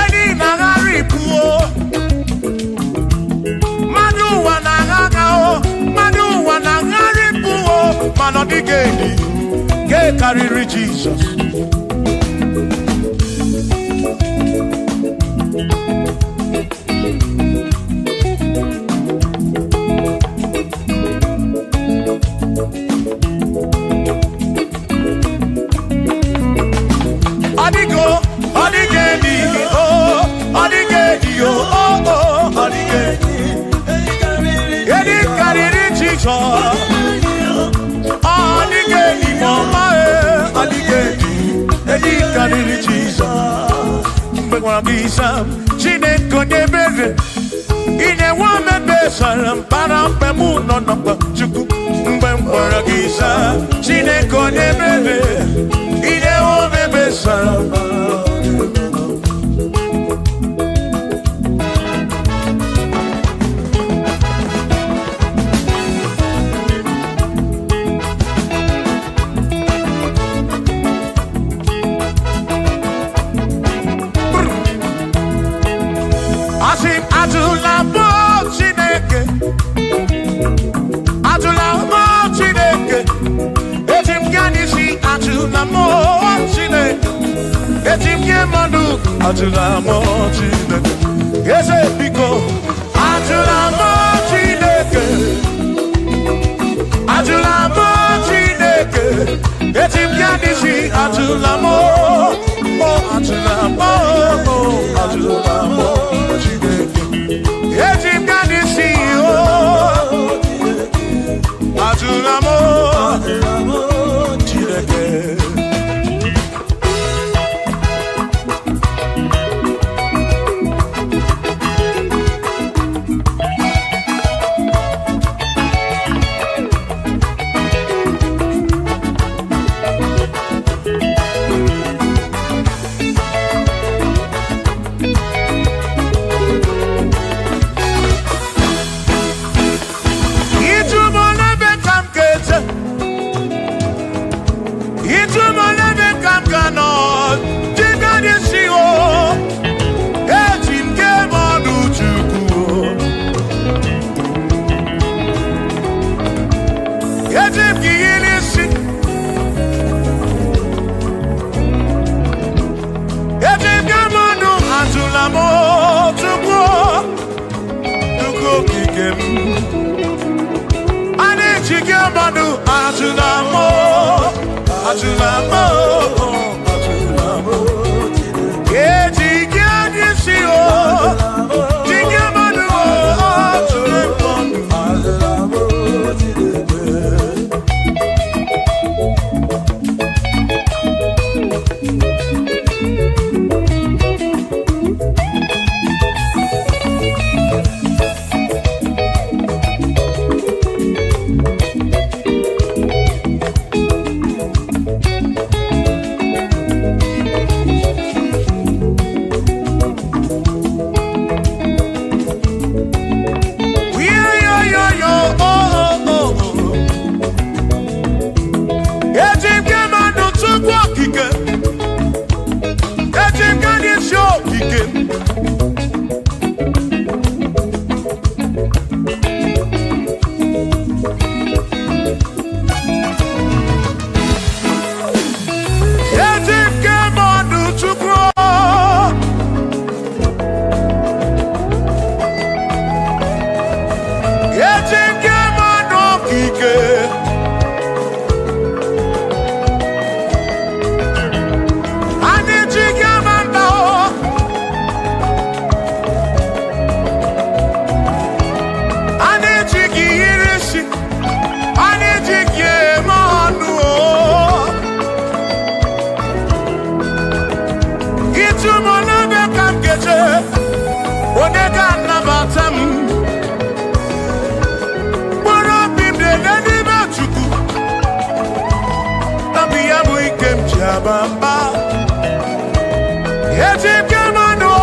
edi nagaripu o. Mmadụ ụwa na-agha o, mmadụ ụwa na-agharịpụ o, mana ọ dịghị edi, nke karịrị Jizọs. Ọ dịgo, ọ dịghị edi o, ọ dịghị edi o, o, o, ọ dịghị edi. Edi karịrị Jizọs. Ọ dịghị edi ma ọma e, ọ dịghị edi. Edi karịrị Jizọs. Mgbe gwara gị sam, Chineke onye ebere, inyewa m ebe sara mbara mgbe mụ nọ n'ọkpa Chukwu. Mgbe m gwara gị sam, Chineke onye ebere, inyewa m ebe sara mbara. Asị m ajụla m Chineke, ajụla m Chineke, eji m gaa n'isi ajụla m Chineke, eji m nye mmadụ ajụla m Chineke, eze biko ajụla m Chineke, ajụla m Chineke, eji m gaa n'isi ajụla m, o ajụla m, o ajụla m Chineke. Eji m gaa n'isi o, ajụla m Chineke. Eji m gani isi okike m. Eji m keme ọnụ Chukwu. Eji m keme ọnụ okike. Anyị ji keme mba o. Anyị ji gị yiri isi. Anyị ji gị eme ọnụ o. Ịtụ m n'ebe ka m ga-eje, onye ga-anabata m. Mkpụrụ obi m dị n'ime Chukwu, ọ bụ ya bụ ike m ji aba mba. Eji m gị mmanụ,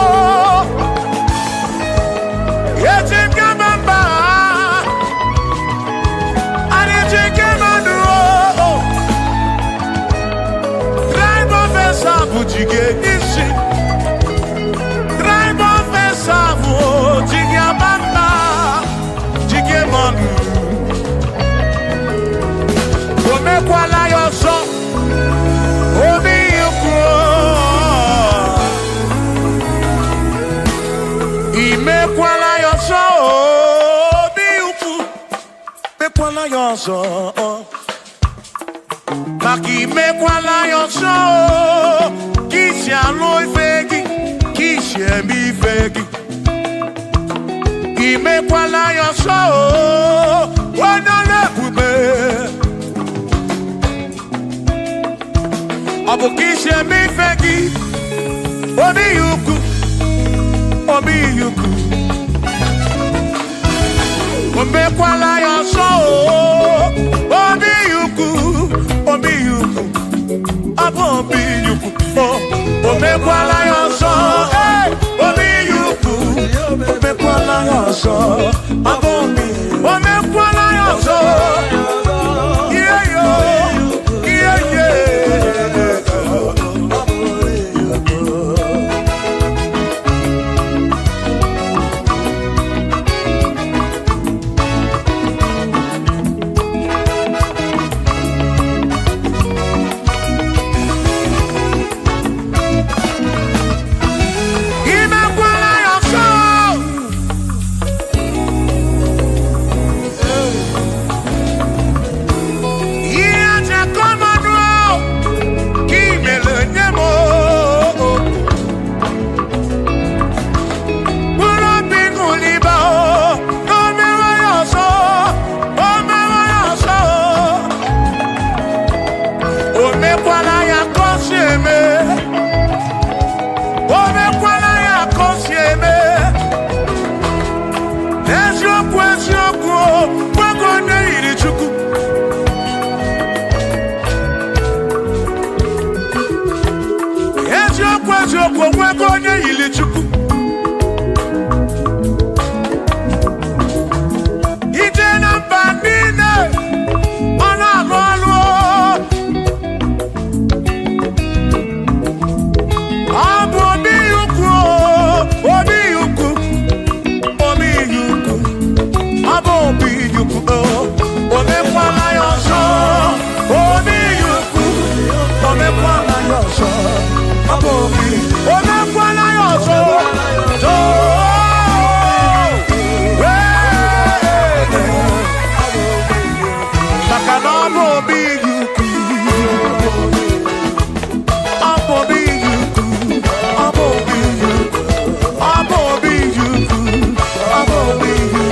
eji m gị mba, anyị ji gị mmanụ. Tribe of Esau bụ ji gị isi. Tribe of Esau bụ ji gị aba mba, ji gị mmanụ. O mekwala ya ọzọ, obi ukwu. I mekwala ya ọzọ, obi ukwu. Mekwala ya ọzọ, maka imekwala ya ọzọ, ka isi alụ ife gị, ka isi eme ife gị. Imekwala ya ọzọ, onye na-ebube. Ọ bụ ka isi eme ife gị, obi ya ukwu, obi ya ukwu. O mekwala ya ọzọ, obi ya ukwu, obi ya ukwu, ọ bụ obi ya ukwu. O mekwala ya ọzọ, ee, obi ya ukwu. O mekwala ya ọzọ, ọ bụ obi. O mekwala ya ọzọ, ihe yo, ihe ye. Imekwala ya ọzọ. Ihe aja kọmanụ ka imere nye m o. Mkpụrụ obi ṅụliba o, na o mewe ya ọzọ, o mewe ya ọzọ. O mekwala ya ka o si eme. O mekwala ya ka o si eme. Eziokwu, eziokwu, o, nwoke onye yiri Chukwu. Eziokwu, eziokwu, onwego onye yiri Chukwu. Ije na mba niile, ọ na-alụ ọlụ. Ọ bụ obi ya ukwu, obi ya ukwu, obi ya ukwu. Ọ bụ obi ya ukwu, o mekwala ya ọzọ, obi ya ukwu, o mekwala ya ọzọ. Ọ bụ obi, o mekwala ya ọzọ. Maka na ọ bụ obi ya ukwu, ọ bụ obi ya ukwu, ọ bụ obi ya ukwu, ọ bụ obi ya ukwu, ọ bụ obi ya ukwu.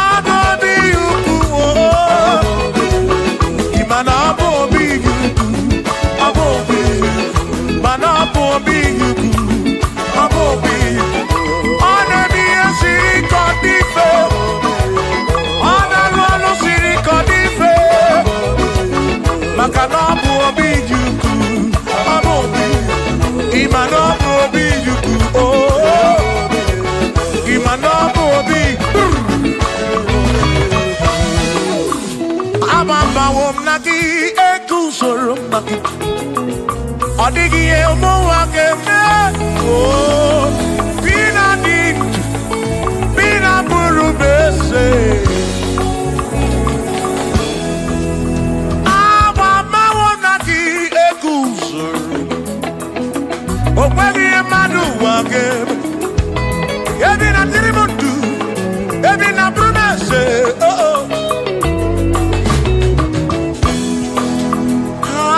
Ọ bụ obi ya ukwu, oo. Ị ma na ọ bụ obi ya ukwu, ọ bụ obi ya ukwu, mana ọ bụ obi ya ukwu, ọ bụ obi ya ukwu. Ọ na-eme ihe siri ike ọ dị mfe. Ọ na-arụ ọrụ siri ike ọ dị mfe. Maka na ọ bụ obi ya ukwu, ọ bụ obi. Ị ma na ọ bụ obi ya ukwu, oo. Ị ma na ọ bụ obi. Agbabawo m na gị, eguzoro m na gị. Ọ dịghị ihe ụmụ nwa ga-eme. O nweghị ihe mmadụ ụwa ga-eme. Ebi na dịrị m ndụ, ebi na bụrụ m eze. Oh, oh.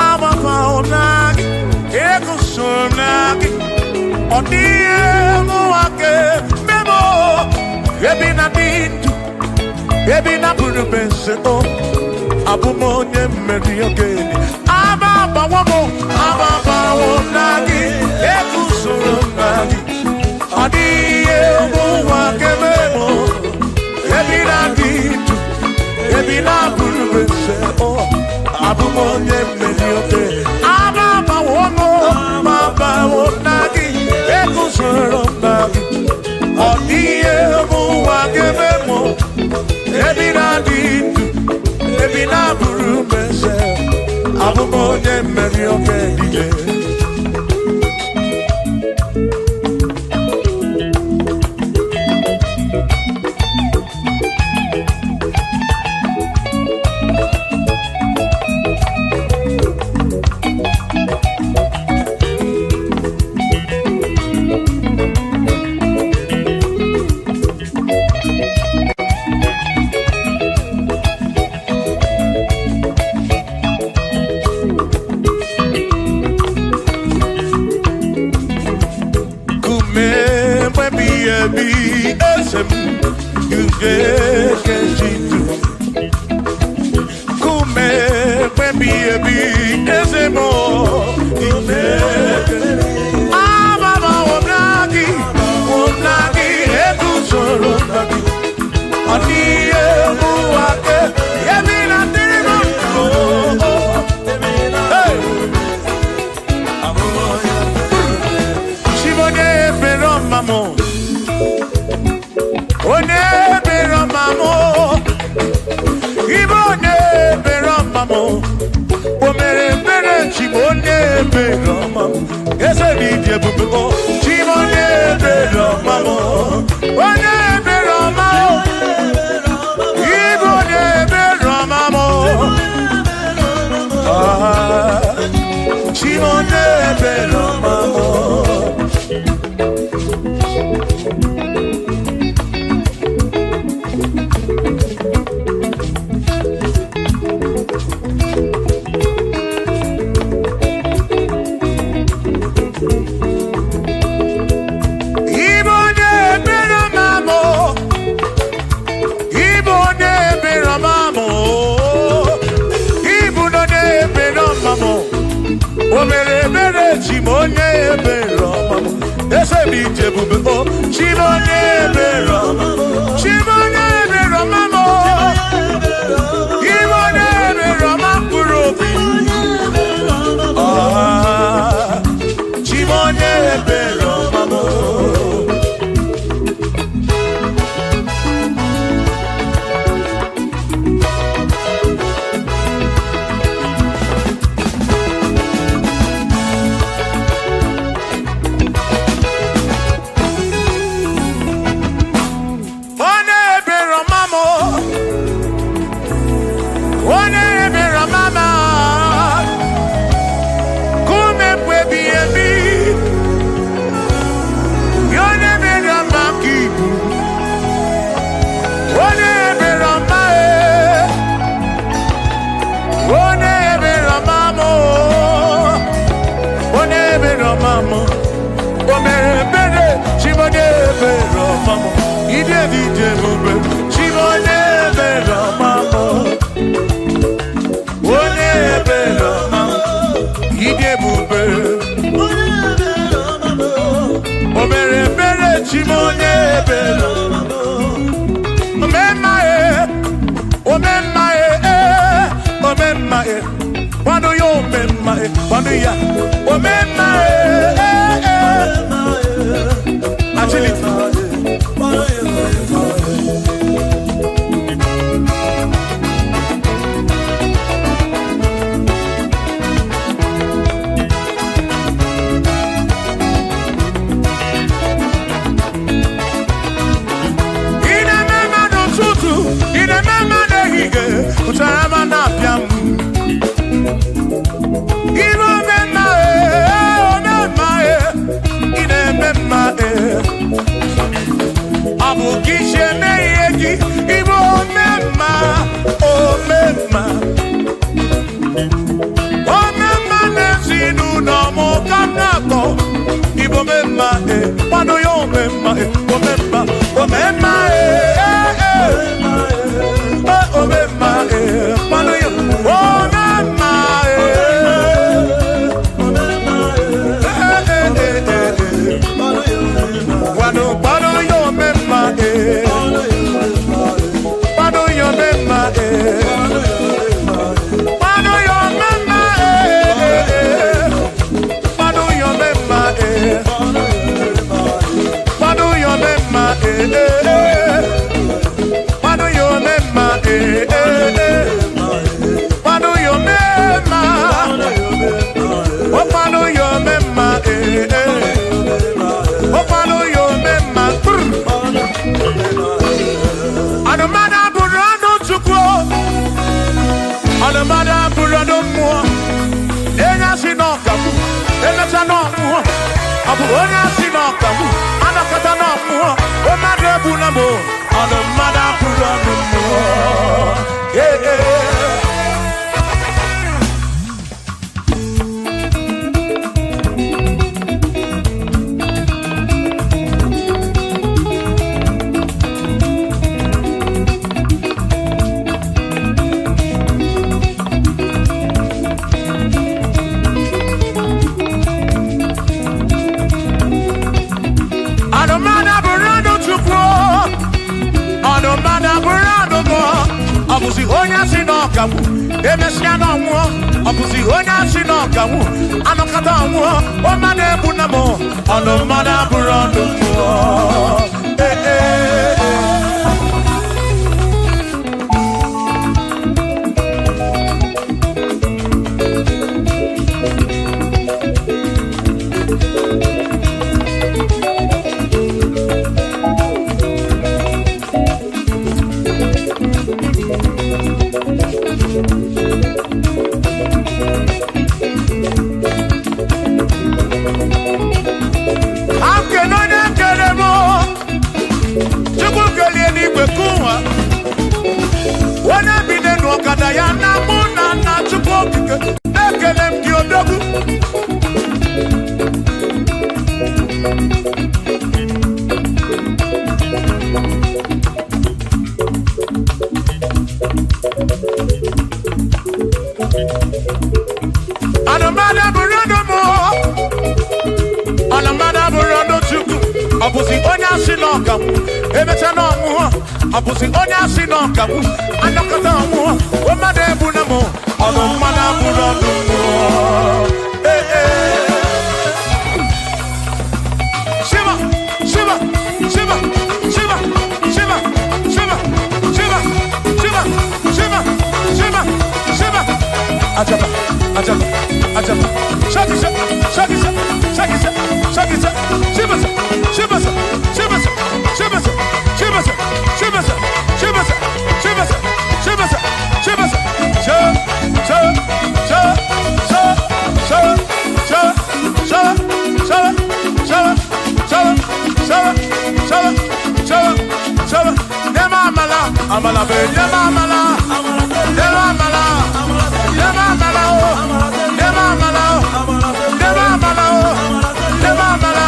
Agbabawo na gị, eguzoro m na gị. Ọ dịghị ihe mụnwa ga-eme m o. Ebi na dị ndụ, ebi na bụrụ m eze. O abụ m onye mmeri ogene. Ama agbawo m, ama agbawo m na gị, eguzoro m na gị. Ọ dịghị ihe ụwa ga-eme m o. Ebi na dị ndụ, ebi na bụrụ m eze. O abụ m onye mmeri ogene. Ama agbawo m, ama agbawo m na gị, eguzoro m na gị. Ọ dịghị ihe ụwa ga-eme m o. Ebi na-adị ndụ, ebi na-abụrụ m eze, abụ m onye mmeri oge niile. Kume mgbe ebi eze m ude kejitu. Kume mgbe ebi eze m ude. Amabawo m na gị, m na gị, eguzoro m na gị. Ọ dịghị ihe ụwa ga-eme na dịrị m ndụ. Hey! Chibonye ebere ọma m, onye ebere ọma m, ibe onye ebere ọma m, o mere ebere Chibonye ebere ọma m, eze dị dị ebube o, Chibonye ebere ọma m, onye ebere ọma m, ibe onye ebere ọma m, ah, Chibonye ebere ọma m. Ibo onye ebere ọma m, Ibo onye ebere ọma m, Ibu onye ebere ọma m, o mere ebere chi m onye ebere ọma m, eze m ije ebube o, chi m onye ebere ọma m, chi m onye ebere ọma m, Ibo onye ebere ọma mkpụrụ obi, ah, chi m onye ebere ọma m. Onye ebere ọma m, onye ebere ọma m, kume mgbe ebighị ebi, ya onye ebere ọma ka ibu, onye ebere ọma e, onye ebere ọma m, onye ebere ọma m, o mere ebere chi m onye ebere ọma m, ide dị ije ebube chi m onye ebere ọma m. Onye ebere ọma m, ịdị ebube. O mere ebere chi m onye ebere ọma m. Omemma e, omemma e, e, omemma e. Kwado ya omemma e, kwado ya. Omemma e, e, e. Agility. Ị na-eme mma n'ụtụtụ, ị na-eme mma n'ehihie, ụtara ma na-apịa m. Ibe omemma e, omemma e, Kwado ya omemma, omemma, omemma, omemma, kwado ya omemma, kwado, kwado ya omemma, kwado ya omemma, kwado ya omemma, kwado ya omemma, kwado ya omemma, kwado ya omemma, kwado ya omemma, oh kwado ya omemma, oh kwado ya omemma. Anụmanụ bụrụ anụ Chukwu, anụmanụ bụrụ anụ mmụọ. Onye asị na ọkagbu, emecha na ọmụọ. Ọ bụ onye asị na ọkagbu, anakọta na ọmụọ. Mmadụ egbu na mụ, anụmanụ bụrụ anụ mmụọ. Ee, ee. Anụmanụ bụrụ anụ Chukwu, anụmanụ bụrụ anụ mmụọ. Ọ bụzi onye asị na ọkagbu, emesịa na ọnwụọ. Ọ bụzi onye asị na ọkagbu, anọkọta ọnwụọ. Ọmmadụ egbu na mụ, anụmanụ bụrụ anụ mmụọ. Ee, ee, ee. Akene onye kere m, Chukwu kelie n'igwe kụwa. Onye bi n'elu ọkada ya na mụ na nna Chukwu okike, ekele m gị odogwu. Anụmanụ bụrụ anụ mmụọ, anụmanụ bụrụ anụ Chukwu. Ọ bụzi onye asị na ọkagbu, emecha na ọnwụọ. Ọ bụzi onye asị na ọkagbu, anọkọta ọnwụọ. Mmadụ egbu na mụ, ọnụ mmadụ abụrụ ọnụ mmụọ. Ee, ee. Shiva, Shiva, Shiva, Shiva, Shiva, Shiva, Shiva, Shiva, Shiva, Shiva, Shiva. Ajaba, ajaba, ajaba. Shaki, shaki, shaki, shaki, shaki, shaki. Shiva, Shiva, Shiva, Shiva, Shiva, Shiva, Shiva, Shiva, Shiva, Shiva. Sha, sha, sha, sha, sha, sha, sha, sha, sha, sha, sha, sha, sha, sha. Nema amala, amala be, nema amala, nema amala, nema amala o, nema amala o, nema amala o, nema amala,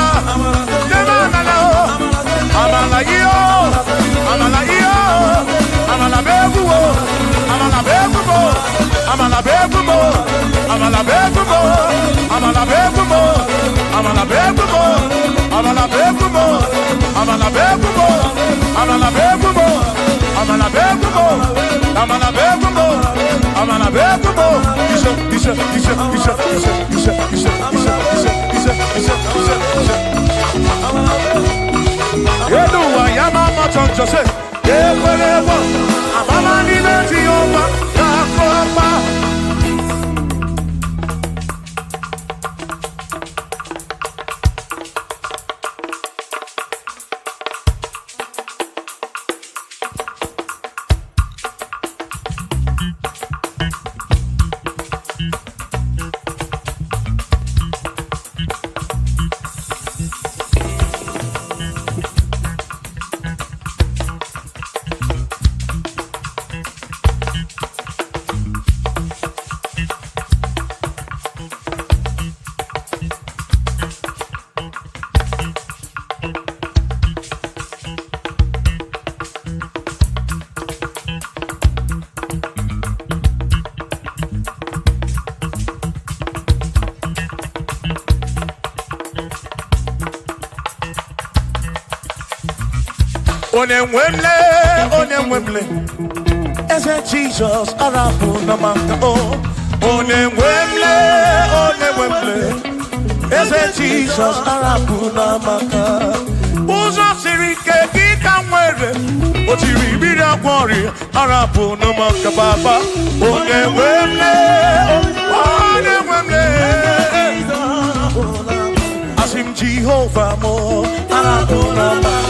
nema amala o, amala iyo, amala iyo, amala be guo, amala be guo, amala be guo, amala be guo, amala be guo, amala be guo, amala be guo, amala be guo, amala be guo, amala be guo, amala be guo, amala be guo. Isha, isha, isha, isha, isha, isha, isha, isha, isha, isha, isha, isha, isha. Yeduwa ya mama choncho se, yekwelewa, amama ni leti yoba, kakopa. Onye nwemle, eze Jizọs arapụ na maka o. Onye nwemle, eze Jizọs arapụ na maka. Ụzọ siri ike gị ka nwere, o tiri mmiri agwọ ọrịa arapụ na maka baba. Onye nwemle, onye nwemle, asị m Jehova mụ arapụ na maka.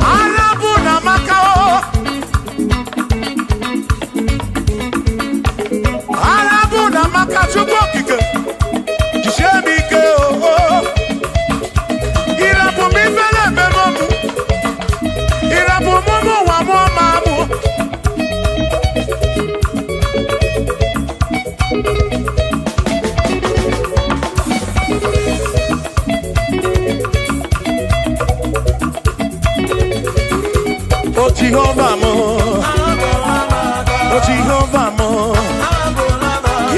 Arabu na Macao, Arabu na Macao, Chukwu okike, jisie m ike o. Ịrapụ m ifele ememe mụ, ịrapụ m ụmụ ụwa mụọ ma mụ. O Jehovah mo, o Jehovah mo,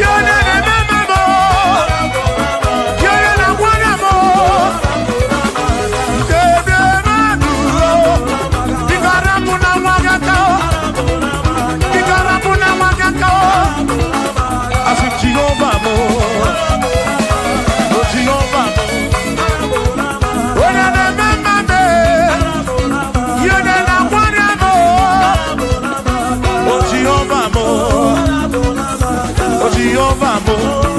yone na mama mo, yone na mwana mo, debe maduro, ikarapu na wagaka, ikarapu na wagaka, asi Jehovah mo, o Jehovah mo, yone na mama me, yone na mwana mo, o Jehovah mo, o Jehovah mo.